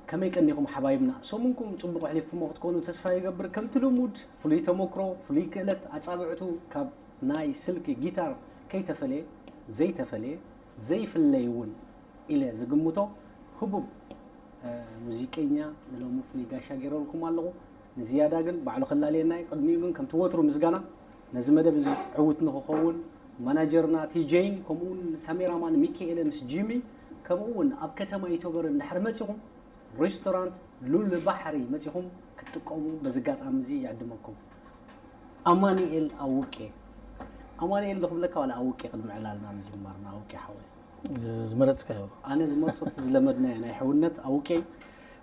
ከመይ ቀኒኹም ሓባይብና? ሰሙንኩም ጽቡቕ ኣሕሊፍኩሞ ክትኮኑ ተስፋ ይገብር። ከምቲ ልሙድ ፍሉይ ተመክሮ፣ ፍሉይ ክእለት ኣጻብዕቱ ካብ ናይ ስልኪ ጊታር ከይተፈለየ፣ ዘይተፈለየ፣ ዘይፍለይ እውን ኢለ ዝግምቶ ህቡብ፣ እ፣ ሙዚቀኛ ንሎሚ ፍሉይ ጋሻ ገይረልኩም ኣለኹ። ንዝያዳ ግን ባዕሉ ክላለየና እዩ። ቅድሚኡ ግን ከምቲ ወትሩ ምስጋና ነዚ መደብ እዚ ዕዉት ንኽኸውን ማናጀርና ቲጄይን ከምኡውን ካሜራማን ሚካኤለ ምስ ጂሚ ከምኡ እውን ኣብ ከተማ ኢቶበር እንድሕር መጺኹም ሬስቶራንት ሉል ባሕሪ መጺኹም ክትጥቀሙ በዚ ኣጋጣሚ እዚ ይዕድመኩም። ኣማኑኤል ኣውቄ። ኣማኑኤል ዶ ክብለካ ዋላ ኣውቄ ቅድሚ ዕላልና ምጅማርና ኣውቄ ሓወይ? ዝመረጽካዮ። ኣነ ዝመርጾ እቲ ዝለመድናዮ ናይ ሕውነት ኣውቄ።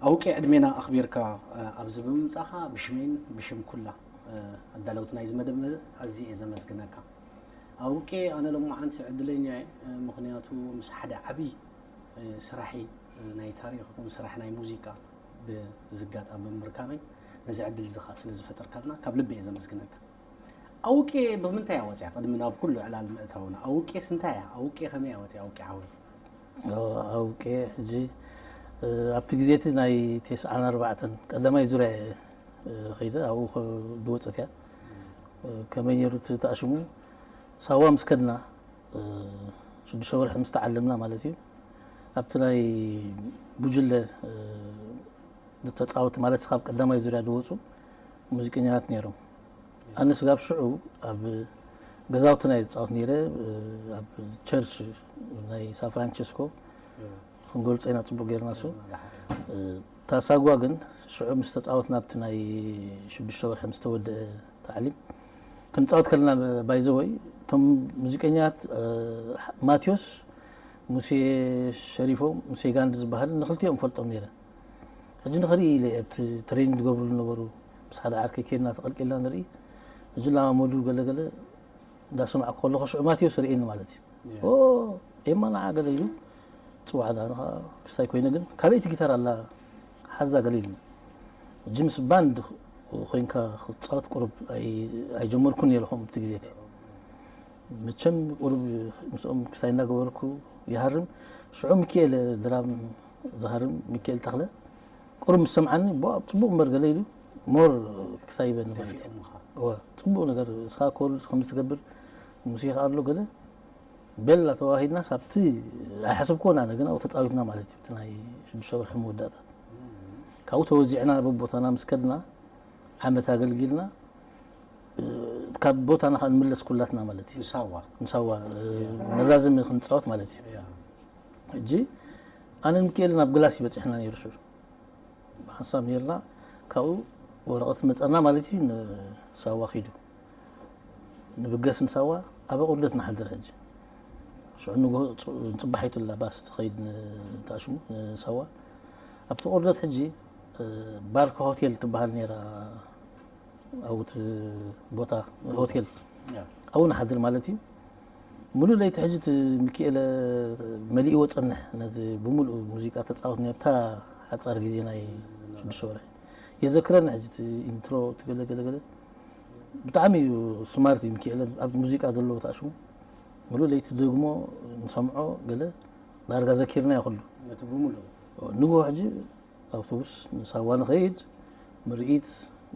ኣውቄ ዕድሜና ኣኽቢርካ፣ እ፣ ኣብዚ ብምምጻኻ ብሽመይን ብሽም ኩላ፣ እ፣ ኣዳለውቲ ናይዚ መደብ ኣዝየ እየ ዘመስግነካ። ኣውቄ ኣነ ሎማዓንቲ ዕድለኛ እየ፣ እ፣ ምኽንያቱ ምስ ሓደ ዓቢ፣ እ፣ ስራሒ፣ እ፣ ናይ ታሪኽ ይኹን ስራሕ ናይ ሙዚቃ ብዝጋጣሚ ብምርካበይ ነዚ ዕድል እዚ ኸኣ ስለ ዝፈጠርካልና ካብ ልቢ እየ ዘመስግነካ። ኣውቄ ብምንታይ እያ ወጺኣ? ቅድሚ ናብ ኩሉ ዕላል ምእታውና፣ ኣውቄስ እንታይ እያ? ኣውቄ ከመይ እያ ወጺኣ? ኣውቄ ሓወይ። ኦ፣ ኣውቄ ሕጂ፣ እ፣ ኣብቲ ግዜ እቲ ናይ ተስዓን ኣርባዕተን ቀዳማይ ዙርያ እየ፣ እ፣ ኸይደ፣ ኣብኡ ኸ-፣ ዝወጸት እያ። እ፣ ከመይ ነይሩ እቲ ተኣሽሙ? ሳዋ ምስ ከድና፣ እ፣ ሽዱሽተ ወርሒ ምስ ተዓለምና ማለት እዩ። ኣብቲ ናይ ጉጅለ፣ እ፣ ተጻወቲ ማለት ካብ ቀዳማይ ዙርያ ዝወጹ ሙዚቀኛታት ነይሮም። ኣነ ስጋብ ሽዑ ኣብ ገዛውትና እየ ዝጻወት ነይረ፣ ኣብ ቸርች ናይ ሳን ፍራንቸስኮ ክንገልጾ ኢና ጽቡቅ ጌርና እሱ። እታ ሳጓ ግን ሽዑ ምስ ተጻወትና ኣብቲ ናይ ሽዱሽተ ወርሒ ምስ ተወድአ ታዕሊም ክንጻወት ከለና ባይዘወይ እቶም ሙዚቀኛታት ማቴዎስ፣ ሙሴ ሸሪፎም፣ ሙሴ ጋንዲ ዝበሃል ንክልቲኦም ፈልጦም ነይረ። ሕጂ ንኽርኢ ኢለ እየ ኣብቲ ትሬኒንግ ዝገብርሉ ነበሩ። ምስ ሓደ ዓርከይ ኬድና ተቐልቂልና ንርኢ። ሕጂ ላማመዱ ገለ ገለ እንዳሰማዕኩ ከለኹ ሽዑ ማቴዎስ ርእየኒ ማለት እዩ። ኦ፣ ኤማ ንዓ ገለ ኢሉ ጽዋዕ። ኣነ ኸኣ ክስታይ ኮይነ ግን ካልኣይቲ ጊታር ኣላ ሓዛ ገለ ኢሉኒ። ሕጂ ምስ ባንድ ኮይንካ ክትጻወት ቁሩብ ኣይ-፣ ኣይጀመርኩን ነይረ ከምኡ ኣብቲ ግዜ እቲ። መቸም ቁሩብ ምስኦም ክስታይ እናገበርኩ ይሃርም። ሽዑ ሚኪኤል ድራም ዝሃርም ሚኪኤል ተኽለ ቁሩብ ምስ ሰምዓኒ፣ "ቧ፣ ጽቡቕ እምበር" ገለ ኢሉ ሞር ክስታይ ይበኒ ከፊቱ። እዋ፣ ጽቡቕ ነገር፣ እስኻ ኮር ከም ዝትገብር ሙሴ ከኣ ኣሎ ገለ ቤላ ተዋሂድና ሳብቲ ኣይሓሰብኩዎን ኣነ፣ ግን ኣብኡ ተጻዊትና ማለት እዩ። እቲ ናይ ሽዱሽተ ወርሒ መወዳእታ። ካብኡ ተወዚዕና በቦታና ምስ ከድና ዓመት ኣገልጊልና፣ እ፣ ካብ ቦታና ከኣ ንምለስ ኩላትና ማለት እዩ። ንሳዋ። ንሳዋ፣ እ፣ መዛዘሚ ክንጻወት ማለት እዩ። ያ። ሕጂ ኣነን ሚኪኤልን ኣብ ግላስ ይበጺሕና ነይሩ ሽዑ። ብሓንሳብ ነይርና፣ ካብኡ ወረቐት መጸና ማለት እዩ፣ ንሳዋ ኺዱ። ንብገስ ንሳዋ፣ ኣብ ኣቑርደት ንሓድር ሕጂ። ሽዑ ንግሆ ጽ-፣ ንጽባሒቱ ኣላ ባስ ትኸይድ ን-፣ ንታሽሙ፣ ንሳዋ። ኣብቲ ቁርደት ሕጂ፣ እ፣ ባርካ ሆቴል ትበሃል ነይራ። ኣብኡ እቲ ቦታ ሆቴል። ያ። ኣብኡ ንሓድር ማለት እዩ። ሙሉእ ለይቲ ሕጂ እቲ ሚኪኤለ መሊእዎ ጸንሕ፣ ነዚ ብምሉእ ሙዚቃ ተጻወት ነብታ ሓጻር ግዜ ናይ ሽዱሽተ ወርሒ። የዘክረኒ ሕጂ እቲ ኢንትሮ፣ እቲ ገለ ገለ ገለ። ብጣዕሚ እዩ ስማርት እዩ ሚኪኤለ፣ ኣብ ሙዚቃ ዘለዎ ተኣሽሙ። ምሉእ ለይቲ ደግሞ ንሰምዖ ገለ ዳርጋ ዘኪርና ይኽሉ። ነቲ ብምሉእ ንግሆ ሕጂ ኣውቶቡስ ንሳዋ ንኸይድ ምርኢት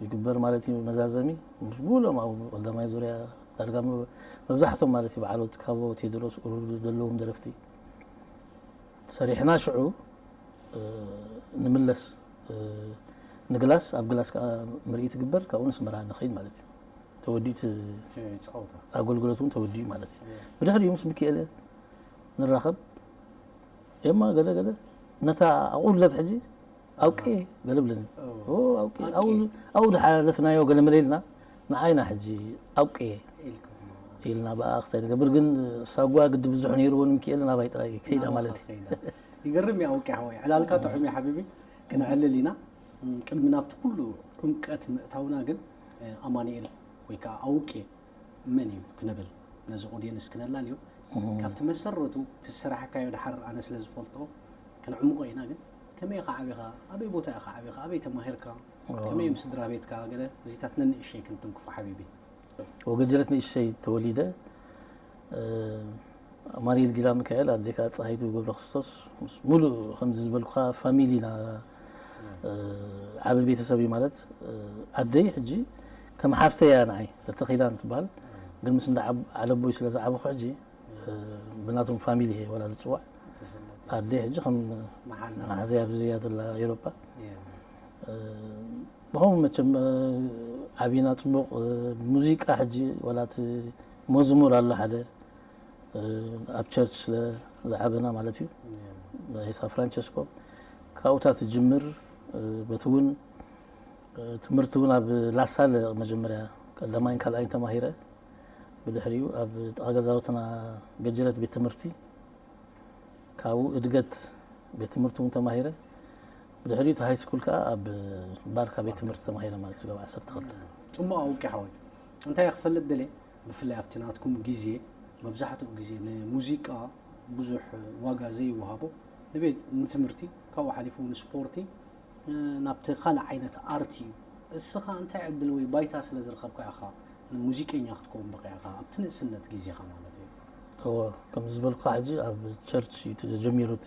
ይግበር ማለት እዩ። መዛዘሚ ምስ ሙሉኦም ኣብ ቀዳማይ ዙርያ ዳርጋ መ- መብዛሕቶም ማለት እዩ በዓሎት ካቦ ቴድሮስ ኡሩር ዘለዎም ደረፍቲ ሰሪሕና ሽዑ እ፣ ንምለስ እ፣ ንግላስ ኣብ ግላስ ከዓ ምርኢት ይግበር ካብኡ ንስመራ ንኸይድ ማለት እዩ። ተወዲኡ እቲ እቲ ጸወታ ኣገልግሎት እውን ተወዲኡ ማለት እዩ። ብድሕሪኡ ምስ ሚኪኤለ ንራኸብ የማ ገለ ገለ ነታ ኣቑርለት ሕጂ ኣውቄ ገለ ብለኒ ኦ፣ ኦ፣ ኣውቄ ኣው- ኣው ዝሓለፍናዮ ገለ መለ ኢልና ንዓይና ሕጂ ኣውቄ ኢልኩም ኢልና ብኣ ክሳይ ንገብር ግን ሳጓ ግዲ ብዙሕ ነይርዎ ንምክኤል ናባይ ጥራይ ከይዳ ማለት እዩ። ይገርም እዩ ኣውቂ ሓወይ ዕላልካ ጥዑም እዩ ሓቢቢ። ክንዕልል ኢና። ቅድሚ ናብቲ ኩሉ ዕምቀት ምእታውና ግን ኣማኒኤል ወይ ከዓ ኣውቂ መን እዩ ክንብል ነዚ ኦድየንስ ክነላልዮ። ካብቲ መሰረቱ ትስራሕካዮ ድሓር ኣነ ስለ ዝፈልጦ ክንዕምቆ ኢና። ግን ከመይ ኢኻ ዓቢኻ፣ ኣበይ ቦታ ኢኻ ዓቢኻ፣ ኣበይ ተማሂርካ፣ ከመይ እዮም ስድራ ቤትካ፣ ገለ እዚታት ነንእሸይ ክንትንክፎ ሓቢቢ። ወገጀለት ንእሽተይ ተወሊደ ኣማኒኤል ጊላ ሚካኤል ኣዴካ ፀሃይቱ ገብረ ክርስቶስ ምስ ሙሉእ ከምዚ ዝበልኩካ ፋሚሊ ኢና። ዓቢ ቤተሰብ እዩ ማለት ኣደይ ሕጂ ከም ሓፍተይ እያ ንዓይ ለተኺዳን ትበሃል። ግን ምስ እንዳ ዓብ- ዓለቦይ ስለ ዝዓበኹ ሕጂ ብናቶም ፋሚሊ እየ ወላ ዝፅዋዕ። ኣደይ ሕጂ ከም መሓዛ መሓዘያ ብዝያ ዘላ ኤሮፓ እያ። ብኸምኡ መቸም ዓቢና ፅቡቕ ሙዚቃ ሕጂ ወላ እቲ መዝሙር ኣሎ ሓደ ኣብ ቸርች ስለ ዝዓበና ማለት እዩ ናይ ሳን ፍራንቸስኮ ካብኡታ ትጅምር በቲ እውን ትምህርቲ እውን ኣብ ላሳለ መጀመርያ ቀዳማይን ካልኣይን ተማሂረ ብድሕሪኡ ኣብ ጥቓ ገዛውትና ገጀረት ቤት ትምህርቲ ካብኡ እድገት ቤት ትምህርቲ እውን ተማሂረ ብድሕሪኡ ሃይ ስኩል ከዓ ኣብ ባርካ ቤት ትምህርቲ ተማሂረ ማለት እዩ ዓሰርተ ክልተ ፅቡቕ ኣውቂ ሓወይ እንታይ ክፈልጥ ደለ ብፍላይ ኣብቲ ናትኩም ግዜ መብዛሕትኡ ግዜ ንሙዚቃ ብዙሕ ዋጋ ዘይወሃቦ ንቤት ንትምህርቲ ካብኡ ሓሊፉ ንስፖርቲ ናብቲ ካልእ ዓይነት ኣርት እዩ እስኻ እንታይ ዕድል ወይ ባይታ ስለ ዝረኸብካ ኢኻ ንሙዚቀኛ ክትከውን በቂዕካ ኣብቲ ንእስነት ግዜኻ ማለት እዩ እዎ ከምዚ ዝበልኩካ ሕጂ ኣብ ቸርች እዩ ተጀሚሩ እቲ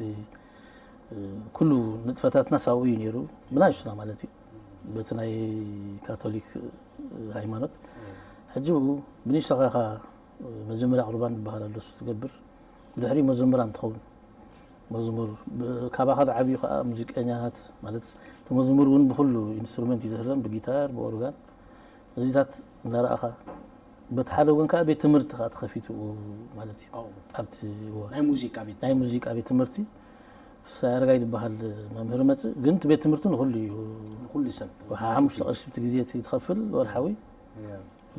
ኩሉ ንጥፈታትና ሳብኡ እዩ ነይሩ ብናይሱና ማለት እዩ በቲ ናይ ካቶሊክ ሃይማኖት ሕጂ ብኡ ብንእሽተኻ ኢኻ መጀመርያ ቁርባን ዝበሃል ኣሎ እሱ ትገብር ብድሕሪ መዘምራን ትኸውን መዝሙር ካባኻ ዝዓብዩ ከዓ ሙዚቀኛታት ማለት እቲ መዝሙር እውን ብኩሉ ኢንስትሩመንት እዩ ዝህረም ብጊታር ብኦርጋን እዚታት እናረኣኻ በቲ ሓደ ወገን ከዓ ቤት ትምህርቲ ከዓ ተኸፊቱ ማለት እዩ ኣብቲ ናይ ሙዚቃ ቤት ናይ ሙዚቃ ቤት ትምህርቲ ፍሳይ ኣረጋይ ዝበሃል መምህር መፅእ ግን እቲ ቤት ትምህርቲ ንኩሉ እዩ ንኩሉ ሰብ ሓሙሽተ ቅርሺ ብቲ ግዜ እቲ ትኸፍል ወርሓዊ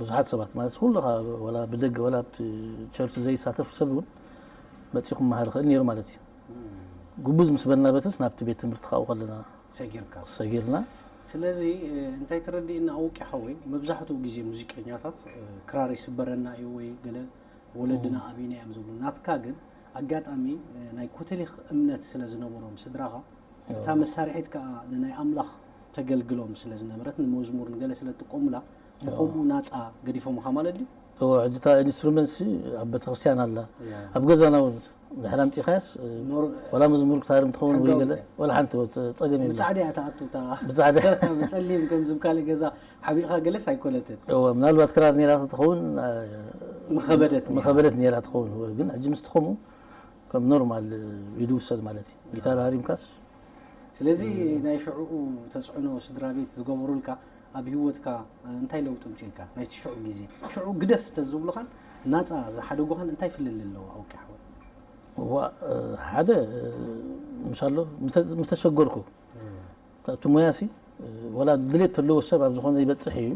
ብዙሓት ሰባት ማለት ኩሉ ወላ ብደገ ወላ ኣብቲ ቸርች ዘይሳተፍ ሰብ እውን መፂኡ ክመሃር ይኽእል ነይሩ ማለት እዩ ጉቡዝ ምስ በልና በተስ ናብቲ ቤት ትምህርቲ ካብኡ ከለና ሰጊርካ ሰጊርና ስለዚ እንታይ ተረዲእና ኣውቂ ሓወይ መብዛሕትኡ ግዜ ሙዚቀኛታት ክራር ይስበረና እዩ ወይ ገለ ወለድና ኣብይና እዮም ዝብሉ ናትካ ግን ኣጋጣሚ ናይ ኮተሊክ እምነት ስለ ዝነበሮም ስድራኻ እታ መሳርሒት ከዓ ንናይ ኣምላኽ ተገልግሎም ስለ ዝነበረት ንመዝሙር ንገለ ስለ ትጥቀሙላ ብከምኡ ናፃ ገዲፎምኻ ማለት ድዩ እዎ ሕጂ እታ ኢንስትሩመንት ኣብ ቤተክርስትያን ኣላ ኣብ ገዛና እውን ድሕር ኣምፂኻያስ ዋላ መዝሙር ክታርም ትኸውን ወይ ገለ ዋላ ሓንቲ ፀገም የብላ ብፃዕዳ እያ ተኣቱ እታ ብፃዕዳ ብፀሊም ከምዚ ካልእ ገዛ ሓቢእኻ ገለስ ኣይኮነትን እዎ ምናልባት ክራር ነይራ ትኸውን ምኸበደት ምኸበደት ነይራ ትኸውን እዎ ግን ሕጂ ምስ ትኸሙ ከም ኖርማል ይድውሰድ ማለት እዩ ጊታር ሃሪምካስ ስለዚ ናይ ሽዕኡ ተፅዕኖ ስድራ ቤት ዝገበሩልካ ኣብ ህይወትካ እንታይ ለውጢ ምፅልካ ናይቲ ሽዑ ግዜ ሽዑ ግደፍ ተዝብሉኻን ናፃ ዝሓደጉኻን እንታይ ፍልል ኣለዎ ኣውቂ ሓወይ ዋ ሓደ ምሻሎ ምስተሸገርኩ ካብቲ ሞያሲ ወላ ድሌት ተለዎ ሰብ ኣብ ዝኾነ ይበፅሕ እዩ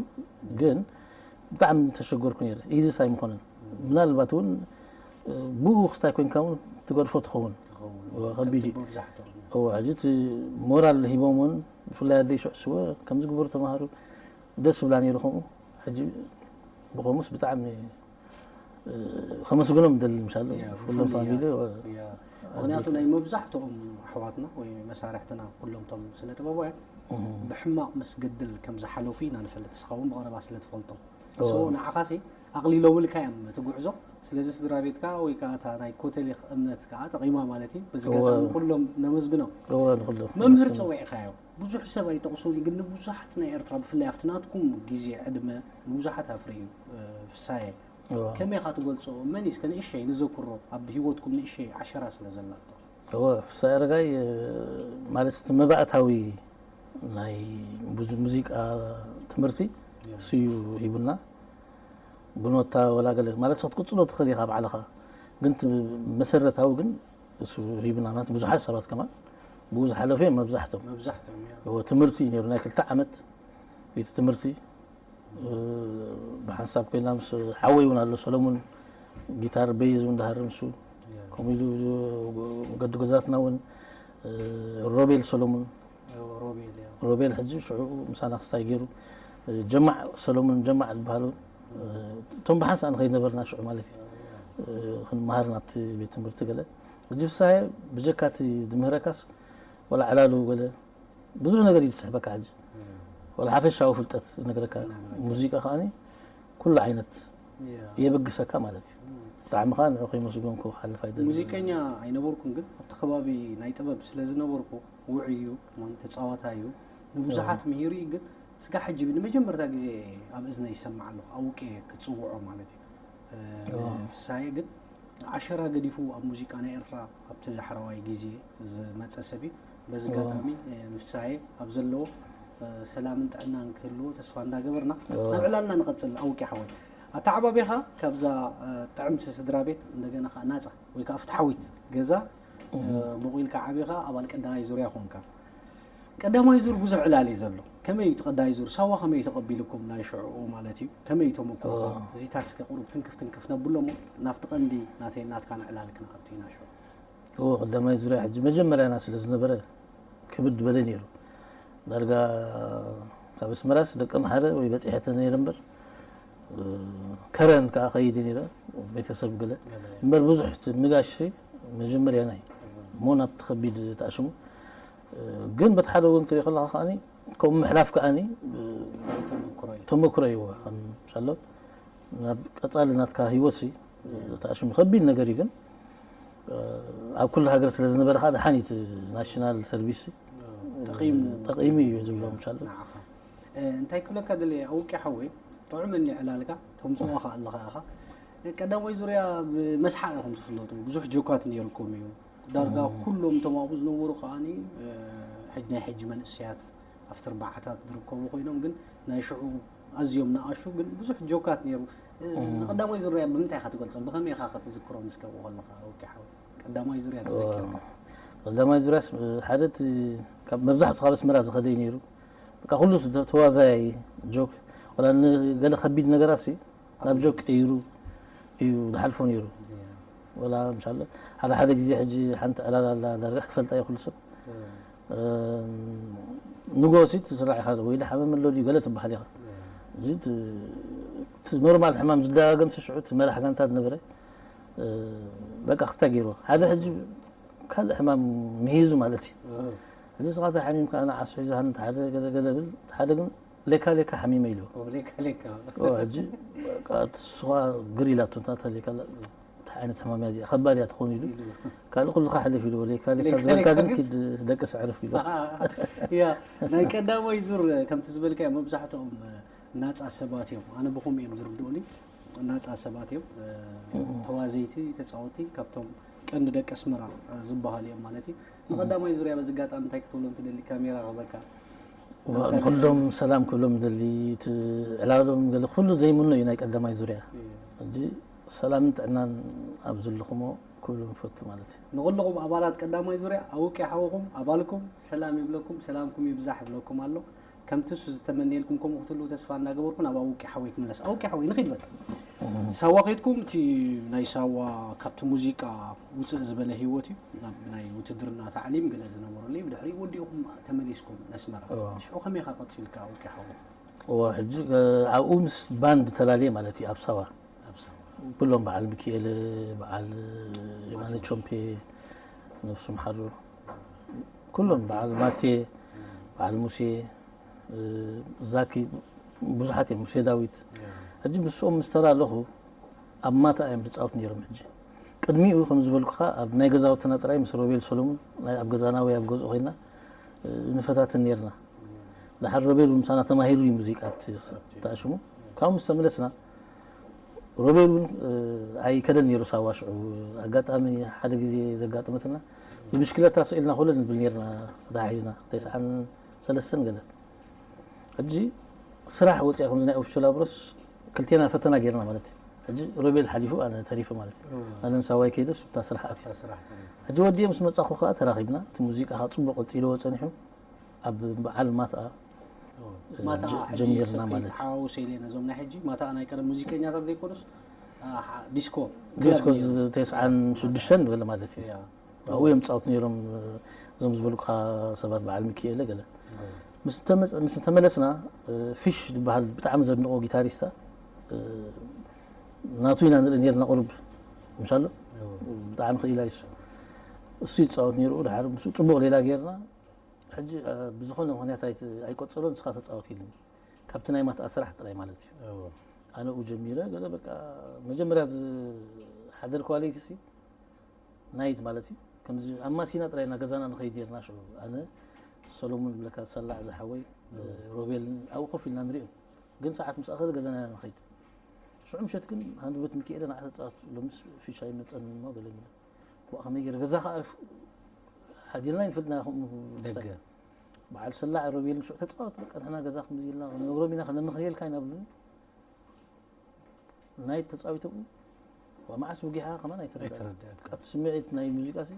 ግን ብጣዕሚ ተሸገርኩ ነረ ኢዚስ ኣይምኾነን ምናልባት እውን ብኡ ክስታይ ኮይንካ እውን ትገድፎ ትኸውን ከቢድ እዩ ሕጂ እቲ ሞራል ሂቦም እውን ብፍላይ ኣደይ ሽዑ ስወ ከምዚ ግበሩ ተማሃሩ ደስ ብላ ነይሩ ከምኡ ሕጂ ብኸምኡስ ብጣዕሚ ከመስግኖም ደሊ ምሻሉ ኩሎም ፋሚሊ ምክንያቱ ናይ መብዛሕትኦም ኣሕዋትና ወይ መሳርሕትና ኩሎም ቶም ስነ ጥበባውያን ብሕማቕ መስገድል ከም ዝሓለፉ ኢና ንፈልጥ እስኻ እውን ብቐረባ ስለ ትፈልጦም ንዓኻሲ ኣቕሊሎምልካ እዮም እቲ ጉዕዞ። ስለዚ ስድራ ቤትካ ወይ ከዓ እታ ናይ ኮተሊኽ እምነት ከዓ ጠቒማ ማለት እዩ። በዚ ኣጋጣሚ ኩሎም ነመስግኖም። እወ ንኩሎም መምህር ጸዊዕካዮ ብዙሕ ሰብ ኣይጠቕሶን እዩ፣ ግን ንብዙሓት ናይ ኤርትራ ብፍላይ ኣብቲ ናትኩም ግዜ ዕድመ ንብዙሓት ኣፍርዩ እዩ። ፍሳየ ከመይ ኢኻ ትገልጾ? መን እስከ ንእሸይ ንዘክሮ ኣብ ህይወትኩም ንእሸይ ዓሸራ ስለ ዘላቶ። እወ ፍሳይ ኣረጋይ ማለት እቲ መባእታዊ ናይ ሙዚቃ ትምህርቲ እሱ እዩ ሂቡና። ብኖታ ወላ ገለ ማለት ክትቅጽሎ ትኽእል ኢኻ ባዕልኻ፣ ግን እቲ መሰረታዊ ግን እሱ ሂቡና። ማለት ብዙሓት ሰባት ከማን ብኡ ዝሓለፉ እዮም መብዛሕቶም። መብዛሕቶም እዎ ትምህርቲ እዩ ነይሩ፣ ናይ ክልተ ዓመት ቤት ትምህርቲ ብሓንሳብ ኮይና ምስ ሓወይ እውን ኣሎ ሰሎሙን ጊታር በይዝ እውን ዳሃርም እሱ ከምኡ ኢሉ ገዱ ገዛትና እውን ሮቤል ሰሎሙን ሮቤል ሕጂ ሽዑ ምሳና ክስታይ ገይሩ ጀማዕ ሰሎሙን ጀማዕ ዝበሃሉ እቶም ብሓንሳእ ንኸይድ ነበርና ሽዑ ማለት እዩ ክንመሃር ናብቲ ቤት ትምህርቲ ገለ ሕጂ ፍሳየ ብጀካቲ ዝምህረካስ ወላ ዕላሉ ገለ ብዙሕ ነገር እዩ ዝስሕበካ ሕጂ ወላ ሓፈሻዊ ፍልጠት ነግረካ ሙዚቃ ከዓኒ ኩሉ ዓይነት የበግሰካ ማለት እዩ። ብጣዕሚ ከዓ ንዑ ከይመስገንኩ ክሓልፍ ኣይደልን። ሙዚቀኛ ኣይነበርኩን፣ ግን ኣብቲ ከባቢ ናይ ጥበብ ስለ ዝነበርኩ ውዑይ እዩ፣ ተፃዋታይ እዩ፣ ንብዙሓት ምሂሩ እዩ። ግን ስጋ ሕጂ ንመጀመርታ ግዜ ኣብ እዝነ ይሰማዕ ኣለኹ፣ ኣውቄ ክፅውዖ ማለት እዩ። ፍሳየ ግን ዓሸራ ገዲፉ ኣብ ሙዚቃ ናይ ኤርትራ ኣብቲ ዳሕረዋይ ግዜ ዝመፀ ሰብ እዩ። በዚ ኣጋጣሚ ንፍሳየ ኣብ ዘለዎ ሰላምን ጥዕናን ክህልዎ ተስፋ እንዳገበርና ናብ ዕላልና ንቐፅል። ኣውቂ ሓወይ ኣተዓባቢኻ ካብዛ ጥዕምቲ ስድራ ቤት እንደገና ከዓ ናፃ ወይ ከዓ ፍትሓዊት ገዛ ቦቒልካ ዓቢኻ ኣባል ቀዳማይ ዙርያ ኮንካ። ቀዳማይ ዙር ብዙሕ ዕላል እዩ ዘሎ። ከመይ እዩ እቲ ቀዳማይ ዙር? ሳዋ ከመይ እዩ ተቐቢልኩም ናይ ሽዕኡ ማለት እዩ? ከመይ እዩ ተመክሮኻ? እዚታት እስከ ቁሩብ ትንክፍ ትንክፍ ነብሎ እሞ ናብቲ ቀንዲ ናተይ ናትካን ዕላል ክንኣቱ ኢና ሽዑ። እዎ ቀዳማይ ዙርያ ሕጂ መጀመርያና ስለ ዝነበረ ክብድ በለ ነይሩ። ዳርጋ ካብ ኣስመራስ ደቀምሓረ ወይ በፂሐ ተነይረ እምበር ከረን ከዓ ከይደ ነይረ ቤተሰብ ገለ እምበር ብዙሕ እቲ ምጋሽ መጀመርያ ናይ እሞ ናብቲ ከቢድ ተኣሽሙ ግን በቲ ሓደ ወገን ትሪኢ ከለካ ከዓኒ ከምኡ ምሕላፍ ከዓኒ ተመክሮ እዩ። ተመክሮ እዩ ከም ምሻሎ ናብ ቀፃሊ ናትካ ህይወት ሲ ተኣሽሙ ከቢድ ነገር እዩ ግን ኣብ ኩሉ ሃገር ስለ ዝነበረ ከዓ ደሓን እዩ እቲ ናሽናል ሰርቪስ ሲ ጠቂሙ ጠቂሙ እዩ ዝብሎ ምሻሎ ንዓኻ። እንታይ ክብለካ ደለየ ኣውቂ ሓወይ ጥዑመኒ ዕላልካ ተምፅኦ ከ ኣለኻ ኢኻ። ቀዳማይ ዙርያ ብመስሓቕ ኢኹም ትፍለጡ። ብዙሕ ጆካት ነይርኩም እዩ። ዳርጋ ኩሎም እቶም ኣብኡ ዝነበሩ ከዓኒ ሕጅ ናይ ሕጂ መንእሰያት ኣብቲ ኣርባዓታት ዝርከቡ ኮይኖም ግን ናይ ሽዑ ኣዝዮም ንኣሹ ግን ብዙሕ ጆካት ነይሩ። ንቀዳማይ ዙርያ ብምንታይ ኢኻ ትገልጾም? ብኸመይ ኢኻ ክትዝክሮም እስከ ኣብኡ ከለኻ ወኪ ሓወይ? ቀዳማይ ዙርያ ተዘኪርካ? ቀዳማይ ዙርያስ ሓደ እቲ ካብ መብዛሕቱ ካብ ኣስመራ ዝኸደ እዩ ነይሩ። በቃ ኩሉ ተዋዛያይ ጆክ ወላ ገለ ከቢድ ነገራት ናብ ጆክ ቀይሩ እዩ ዝሓልፎ ነይሩ። ወላ ምሻለ ሓደ ሓደ ግዜ ሕጂ ሓንቲ ዕላል ኣላ ዳርጋ ክፈልጣ እዩ ኩሉ ሰብ ንጎሲ ትስራሕ ኢኻ ወይ ሓመም ኣሎ ድዩ ገለ ትበሃል ኢኻ እዚ ኖርማል ሕማም ዝደጋገም ስሽዑ እቲ መራሕ ጋንታ ዝነበረ በቃ ክስታ ገይርዎ ሓደ ሕጂ ካልእ ሕማም ምሂዙ ማለት እዩ እዚ ስኻ ተሓሚምካ ኣነ ዓሱ ሒዛሃን ሓደ ገለ ገለ ብል ሓደ ግን ሌካ ሌካ ሓሚመ ኢሉ ሕጂ ስኻ ግር ኢላቶ እንታይ ሌካ እንታይ ዓይነት ሕማም እያ እዚኣ ከባድ እያ ትኾን ኢሉ ካልእ ኩልኻ ሕልፍ ኢልዎ ሌካ ሌካ ዝበልካ ግን ኪድ ደቂ ስዕርፍ ኢሉ ያ ናይ ቀዳማይ ዙር ከምቲ ዝበልካ መብዛሕትኦም ናፃ ሰባት እዮም ኣነ ብኹም እዮም ዝርድኡኒ ናፃ ሰባት እዮም ተዋዘይቲ ተፃወቲ ካብቶም ቀንዲ ደቂ ኣስመራ ዝበሃሉ እዮም ማለት እዩ ንቐዳማይ ዙርያ በዚ ኣጋጣሚ እንታይ ክትብሎም ትደሊ ካሜራ ክበካ ንኩሎም ሰላም ክብሎም ዝደሊ እቲ ዕላሎም ገለ ኩሉ ዘይምኖ እዩ ናይ ቀዳማይ ዙርያ ሕጂ ሰላምን ጥዕናን ኣብ ዘለኹሞ ክብሎም ይፈቱ ማለት እዩ ንኹልኹም ኣባላት ቀዳማይ ዙርያ ኣውቂ ሓወኹም ኣባልኩም ሰላም ይብለኩም ሰላምኩም ይብዛሕ ይብለኩም ኣሎ ከምቲ እሱ ዝተመነየልኩም ከምኡ ክትህልው ተስፋ እናገበርኩ ናብ ኣውቂ ሓወይ ክምለስ ኣውቂ ሓወይ ንኺድ በል ሳዋ ከይድኩም እቲ ናይ ሳዋ ካብቲ ሙዚቃ ውፅእ ዝበለ ህይወት እዩ ናብ ናይ ውትድርና ታዕሊም ገለ ዝነበረሉ እዩ ብድሕሪኡ ወዲእኹም ተመሊስኩም ነስመራ ሽዑ ከመይ ኢኻ ቀፂልካ ኣውቂ ሓወይ እዋ ሕጂ ኣብኡ ምስ ባንድ ተላለየ ማለት እዩ ኣብ ሳዋ ኩሎም በዓል ሚኪኤል በዓል የማነ ቾምፔ ነብሱ ምሓሩ ኩሎም በዓል ማቴ በዓል ሙሴ ዛኪ ብዙሓት እዮም፣ ሙሴ ዳዊት። ሕጂ ምስኦም ምስ ተላለኹ ኣብ ማታ እዮም ዝጻወት ነይሮም። ሕጂ ቅድሚኡ ከም ዝበልኩኻ ኣብ ናይ ገዛውትና ጥራይ ምስ ሮቤል ሰሎሙን ናይ ኣብ ገዛና ወይ ኣብ ገዝኡ ኮይና ንፈታትን ነርና። ድሓር ሮቤል እውን ምሳና ተማሂሩ እዩ ሙዚቃ ኣብቲ ተኣሽሙ። ካብኡ ምስ ተመለስና ሮቤል እውን ኣይከደን ነይሩ ሳዋ ሽዑ። ኣጋጣሚ ሓደ ግዜ ዘጋጥመትና ብብሽክለታ ስኢልና ኮለል ንብል ነርና ተታሒዝና ተስዓን ሰለስተን ገለ። ሕጂ ስራሕ ወፂኣ ከምዚ ናይ ኦፊሻል ኣብሮስ ክልቴና ፈተና ጌርና ማለት እዩ። ሕጂ ሮቤል ሓሊፉ ኣነ ተሪፈ ማለት እዩ። ኣነን ሳዋይ ከይደ እሱ ብታ ስራሕ ኣትዩ። ሕጂ ወዲኦም ምስ መፃኹ ከዓ ተራኺብና እቲ ሙዚቃ ከዓ ፅቡቅ ቀፂልዎ ፀኒሑ ኣብ በዓል ማታ ማታ ጀሚርና ማለት እዩ። ሓዋውሰ ኢለ ነዞም ናይ ሕጂ ማታ ናይ ቀደም ሙዚቀኛታት ዘይኮኑስ ዲስኮ ዲስኮ ተስዓን ሽዱሽተን ንበለ ማለት እዩ። ኣብኡ እዮም ፃወት ነይሮም እዞም ዝበልኩኻ ሰባት በዓል ሚኪኤለ ገለ። ምስ ተመለስና ፊሽ ዝበሃል ብጣዕሚ ዘድንቆ ጊታሪስታ ናቱ ኢና ንርኢ ነርና ቁሩብ ምሻሎ ብጣዕሚ ክኢላ ይሱ እሱ ይፃወት ነይሩ። ድሓር ምስ ፅቡቅ ሌላ ጌርና ሕጂ ብዝኾነ ምክንያት ኣይቆፀሎ ንስኻ ተፃወት ኢልኒ ካብቲ ናይ ማትኣ ስራሕ ጥራይ ማለት እዩ። ኣነኡ ጀሚረ ገለ በቃ መጀመርያ ዝሓደርክዋ ለይቲ ሲ ናይት ማለት እዩ። ከምዚ ኣብ ማሲና ጥራይ እና ገዛና ንኸይድ ኔርና ሽዑ ኣነ ሰሎሙን ብለካ ሰላዕ ዝሓወይ ሮቤል ኣብኡ ኮፍ ኢልና ንሪኦ ግን ሰዓት ምስ ኣኸለ ገዛና ኢና ንኸይድ። ሽዑ ምሸት ግን ሃንደበት ሚካኤለ ንዓ ተፃወት ሎምስ ፊሻ ይመፀኒ እሞ ገለ ሚለ ዋ ከመይ ገይረ ገዛ ከዓ ሓዲርና ይንፍድና ከምኡ ደገ በዓል ሰላዕ ሮቤል ሽዑ ተፃወት በቃ ንሕና ገዛ ከምዚ ኢልና ክንነግሮም ኢና ከነምኽንየልካ ኢና ብሉኒ። ናይ ተፃዊቶም መዓስ ወጊሓ ከማን ኣይተረዳእን። ኣይተረዳእካ። ኣብቲ ስምዒት ናይ ሙዚቃ ሲ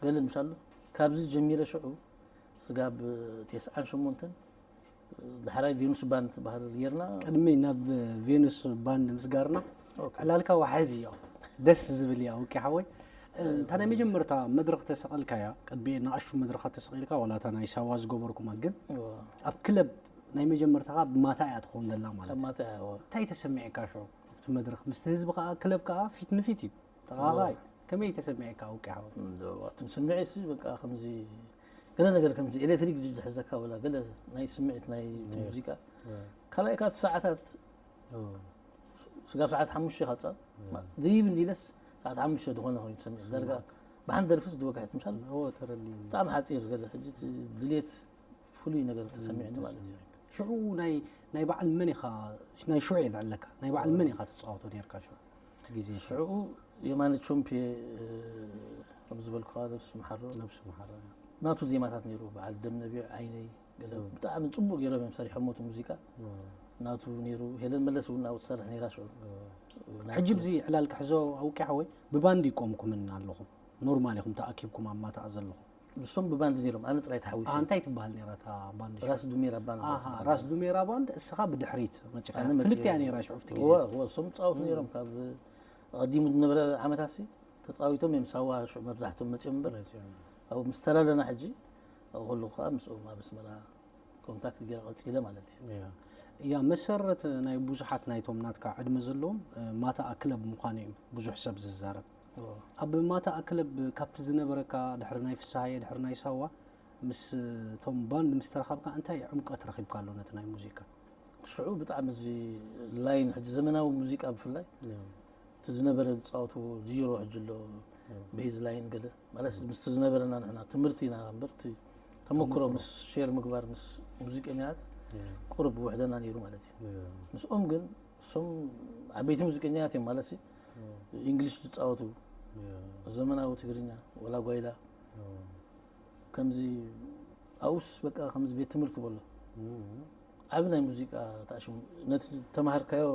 ገለ ምሻሎ ካብዚ ጀሚረ ሽዑ ስጋብ ተስዓን ሸሞንተን ዳሕራይ ቬኑስ ባንድ ትበሃል ጌርና። ቅድሚ ናብ ቬኑስ ባንድ ምስጋርና ዕላልካ ዋሕዚ እዮ ደስ ዝብል እያ ውቂ ሓወይ። እታ ናይ መጀመርታ መድረኽ ተሰቐልካያ ቅድሚ ንኣሹ መድረኻት ተሰቒልካ ዋላ እታ ናይ ሳዋ ዝገበርኩማ ግን ኣብ ክለብ ናይ መጀመርታኻ ብማታ እያ ትኸውን ዘላ ማለት እዩ። ማታ እያ እንታይ ተሰሚዕካ ሽዑ ኣብቲ መድረኽ ምስቲ ህዝቢ ከዓ ክለብ ከዓ ፊት ንፊት እዩ ተቓቓይ ከመይ ተሰሚዕካ ውቂ ሓወይ? እዋትም ስምዒት ሲ በቃ ከምዚ ገለ ነገር ከምዚ ኤሌክትሪክ ድዩ ዝሕዘካ ወላ ገለ ናይ ስምዒት ናይ ሙዚቃ ካልኣይ ካት ሰዓታት ስጋብ ሰዓት ሓሙሽተ ካፃ ድይብ እንዲለስ ሰዓት ሓሙሽተ ዝኾነ ኮይኑ ትሰምዕ ዳርጋ ብሓንቲ ደርፍስ ድወግሐት ምሻል እዎ ተረዲኒ። ብጣዕሚ ሓፂር ገለ ሕጂ እቲ ድልየት ፍሉይ ነገር ተሰሚዕኒ ማለት እዩ። ሽዑ ናይ ናይ በዓል መን ኢኻ ናይ ሽዑ እየ ዝዕለካ ናይ በዓል መን ኢኻ ትፃወቶ ነርካ ሽዑ እቲ ግዜ ሽዑ ሽዑ የማነ ቾምፔ ከም ዝበልኩኻ ነብሱ ምሓሮ ነብሱ ምሓሮ ናቱ ዜማታት ነይሩ በዓል ደም ነቢዕ ዓይነይ ገለ ብጣዕሚ ፅቡቅ ገይሮም እዮም ሰሪሖሞ እቲ ሙዚቃ ናቱ ነይሩ ሄለን መለስ እውን ኣብኡ ትሰርሕ ነይራ ሽዑ ሕጂ ብዚ ዕላል ክሕዞ ኣውቂ ሓወይ ብባንድ ይቆምኩምን ኣለኹም ኖርማል ኢኹም ተኣኪብኩም ኣብ ማታኣ ዘለኹም ንሶም ብባንድ ነይሮም ኣነ ጥራይ ተሓዊሰ እንታይ ትበሃል ነራ እታ ባንድ ሽዑ? ራስ ዱሜራ ባንድ ኣሃ፣ ራስ ዱሜራ ባንድ እስኻ ብድሕሪት መፂኻ ኣነ መፂአ። ፍልጥ እያ ነይራ ሽዑ ኣብቲ ግዜ እወ እወ እሶም ፃወቱ ነይሮም ካብ ኣቐዲሙ ዝነበረ ዓመታት ሲ ተፃዊቶም እዮም ሳዋ ሽዑ መብዛሕቶም መፂኦም እምበር ኣብኡ ምስ ተላለና ሕጂ ኣብኡ ከለኹ ከዓ ምስኦም ኣብ ኣስመራ ኮንታክት ገይረ ቀፂለ ማለት እዩ። እያ መሰረት ናይ ብዙሓት ናይቶም ናትካ ዕድመ ዘለዎም ማታኣ ክለብ ምዃኑ እዩ ብዙሕ ሰብ ዝዛረብ። ኣብ ማታኣ ክለብ ካብቲ ዝነበረካ ድሕሪ ናይ ፍስሃየ ድሕሪ ናይ ሳዋ ምስ እቶም ባንድ ምስ ተረኻብካ እንታይ ዕምቀት ረኺብካሉ ነቲ ናይ ሙዚቃ? ሽዑ ብጣዕሚ እዚ ላይን ሕጂ ዘመናዊ ሙዚቃ ብፍላይ እቲ ዝነበረ ዝፃወትዎ ዚሮ ሕጂ ኣሎ ቤዝ ላይን ገለ ማለት ምስቲ ዝነበረና ንሕና ትምህርቲ ኢና እምበር እቲ ተመክሮ ምስ ሼር ምግባር ምስ ሙዚቀኛታት ቁሩብ ውሕደና ነይሩ ማለት እዩ። ምስኦም ግን እሶም ዓበይቲ ሙዚቀኛታት እዮም ማለት ኢንግሊሽ ዝፃወቱ ዘመናዊ ትግርኛ ወላ ጓይላ ከምዚ ኣውስ በቃ ከምዚ ቤት ትምህርቲ በሎ ዓቢ ናይ ሙዚቃ ተኣሽሙ ነቲ ተማሃርካዮ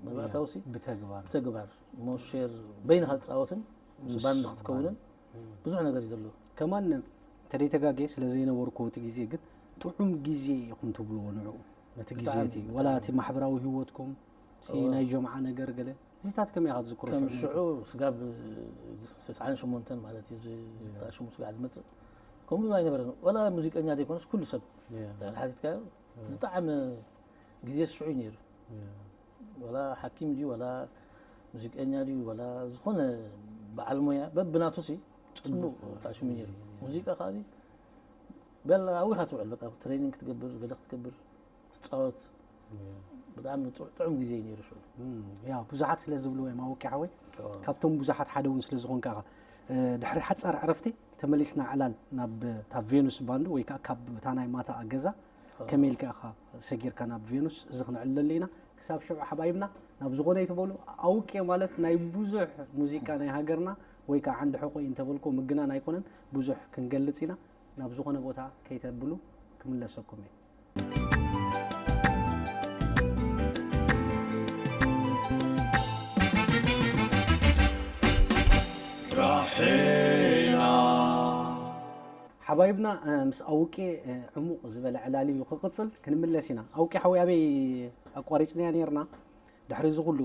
መባእታውሲ ብተግባር ብተግባር እሞ ሼር በይንኻ ትፃወትን ምስ ባንድ ክትከውንን ብዙሕ ነገር እዩ ዘለዎ። ከማን ተደይተጋጌ ስለ ዘይነበርኩ እቲ ግዜ ግን ጥዑም ግዜ ኢኹም ትብልዎ ንዕኡ ነቲ ግዜ እቲ ወላ እቲ ማሕበራዊ ህይወትኩም እቲ ናይ ጀምዓ ነገር ገለ እዚታት ከመይ ኢኻ ትዝክሮ? ከም ሽዑ ሽዑ ስጋብ ተስዓን ሸሞንተን ማለት እዩ ተኣሽሙ ስጋዕ ዝመፅእ ከምኡ ኣይነበረን። ወላ ሙዚቀኛ ዘይኮነስ ኩሉ ሰብ ድሕሪ ሓቲትካዮ ዝጠዓመ ግዜ ሽዑ እዩ ነይሩ። ወላ ሓኪም ድዩ ወላ ሙዚቀኛ ድዩ ወላ ዝኾነ በዓል ሞያ በብናቱ ሲ ፅቡቅ ተኣሽሙ ነይሩ። ሙዚቃ ከዓ በላ ኣዊኻ ትውዕል በቃ ትሬኒንግ ክትገብር ገለ ክትገብር ትፃወት ብጣዕሚ ጥዑም ግዜ እዩ ነይሩ ሽዑ። ያ ብዙሓት ስለ ዝብሉ እዮም ኣወቂ ሓወይ፣ ካብቶም ብዙሓት ሓደ እውን ስለ ዝኾንካ ኢኻ። ድሕሪ ሓፃር ዕረፍቲ ተመሊስና ዕላል ናብ እታ ቬኑስ ባንድ ወይ ከዓ ካብ እታ ናይ ማታ ገዛ ከመይ ኢልካ ኢኻ ሰጊርካ ናብ ቬኑስ? እዚ ክንዕለሉ ኢና። ክሳብ ሽዑ ሓባይብና ናብ ዝኾነ ይትበሉ። ኣውቄ ማለት ናይ ብዙሕ ሙዚቃ ናይ ሃገርና ወይ ከዓ ዓንዲ ሕቆ እዩ እንተበልኩ ምግናን ኣይኮነን፣ ብዙሕ ክንገልፅ ኢና። ናብ ዝኾነ ቦታ ከይተብሉ ክምለሰኩም እየ። ሓባይብና ምስ ኣውቄ ዕሙቕ ዝበለ ዕላል እዩ ክቕፅል። ክንምለስ ኢና። ኣውቄ ሓወይ ኣበይ ኣቋሪፅናያ ነርና? ድሕሪ እዚ ኩሉ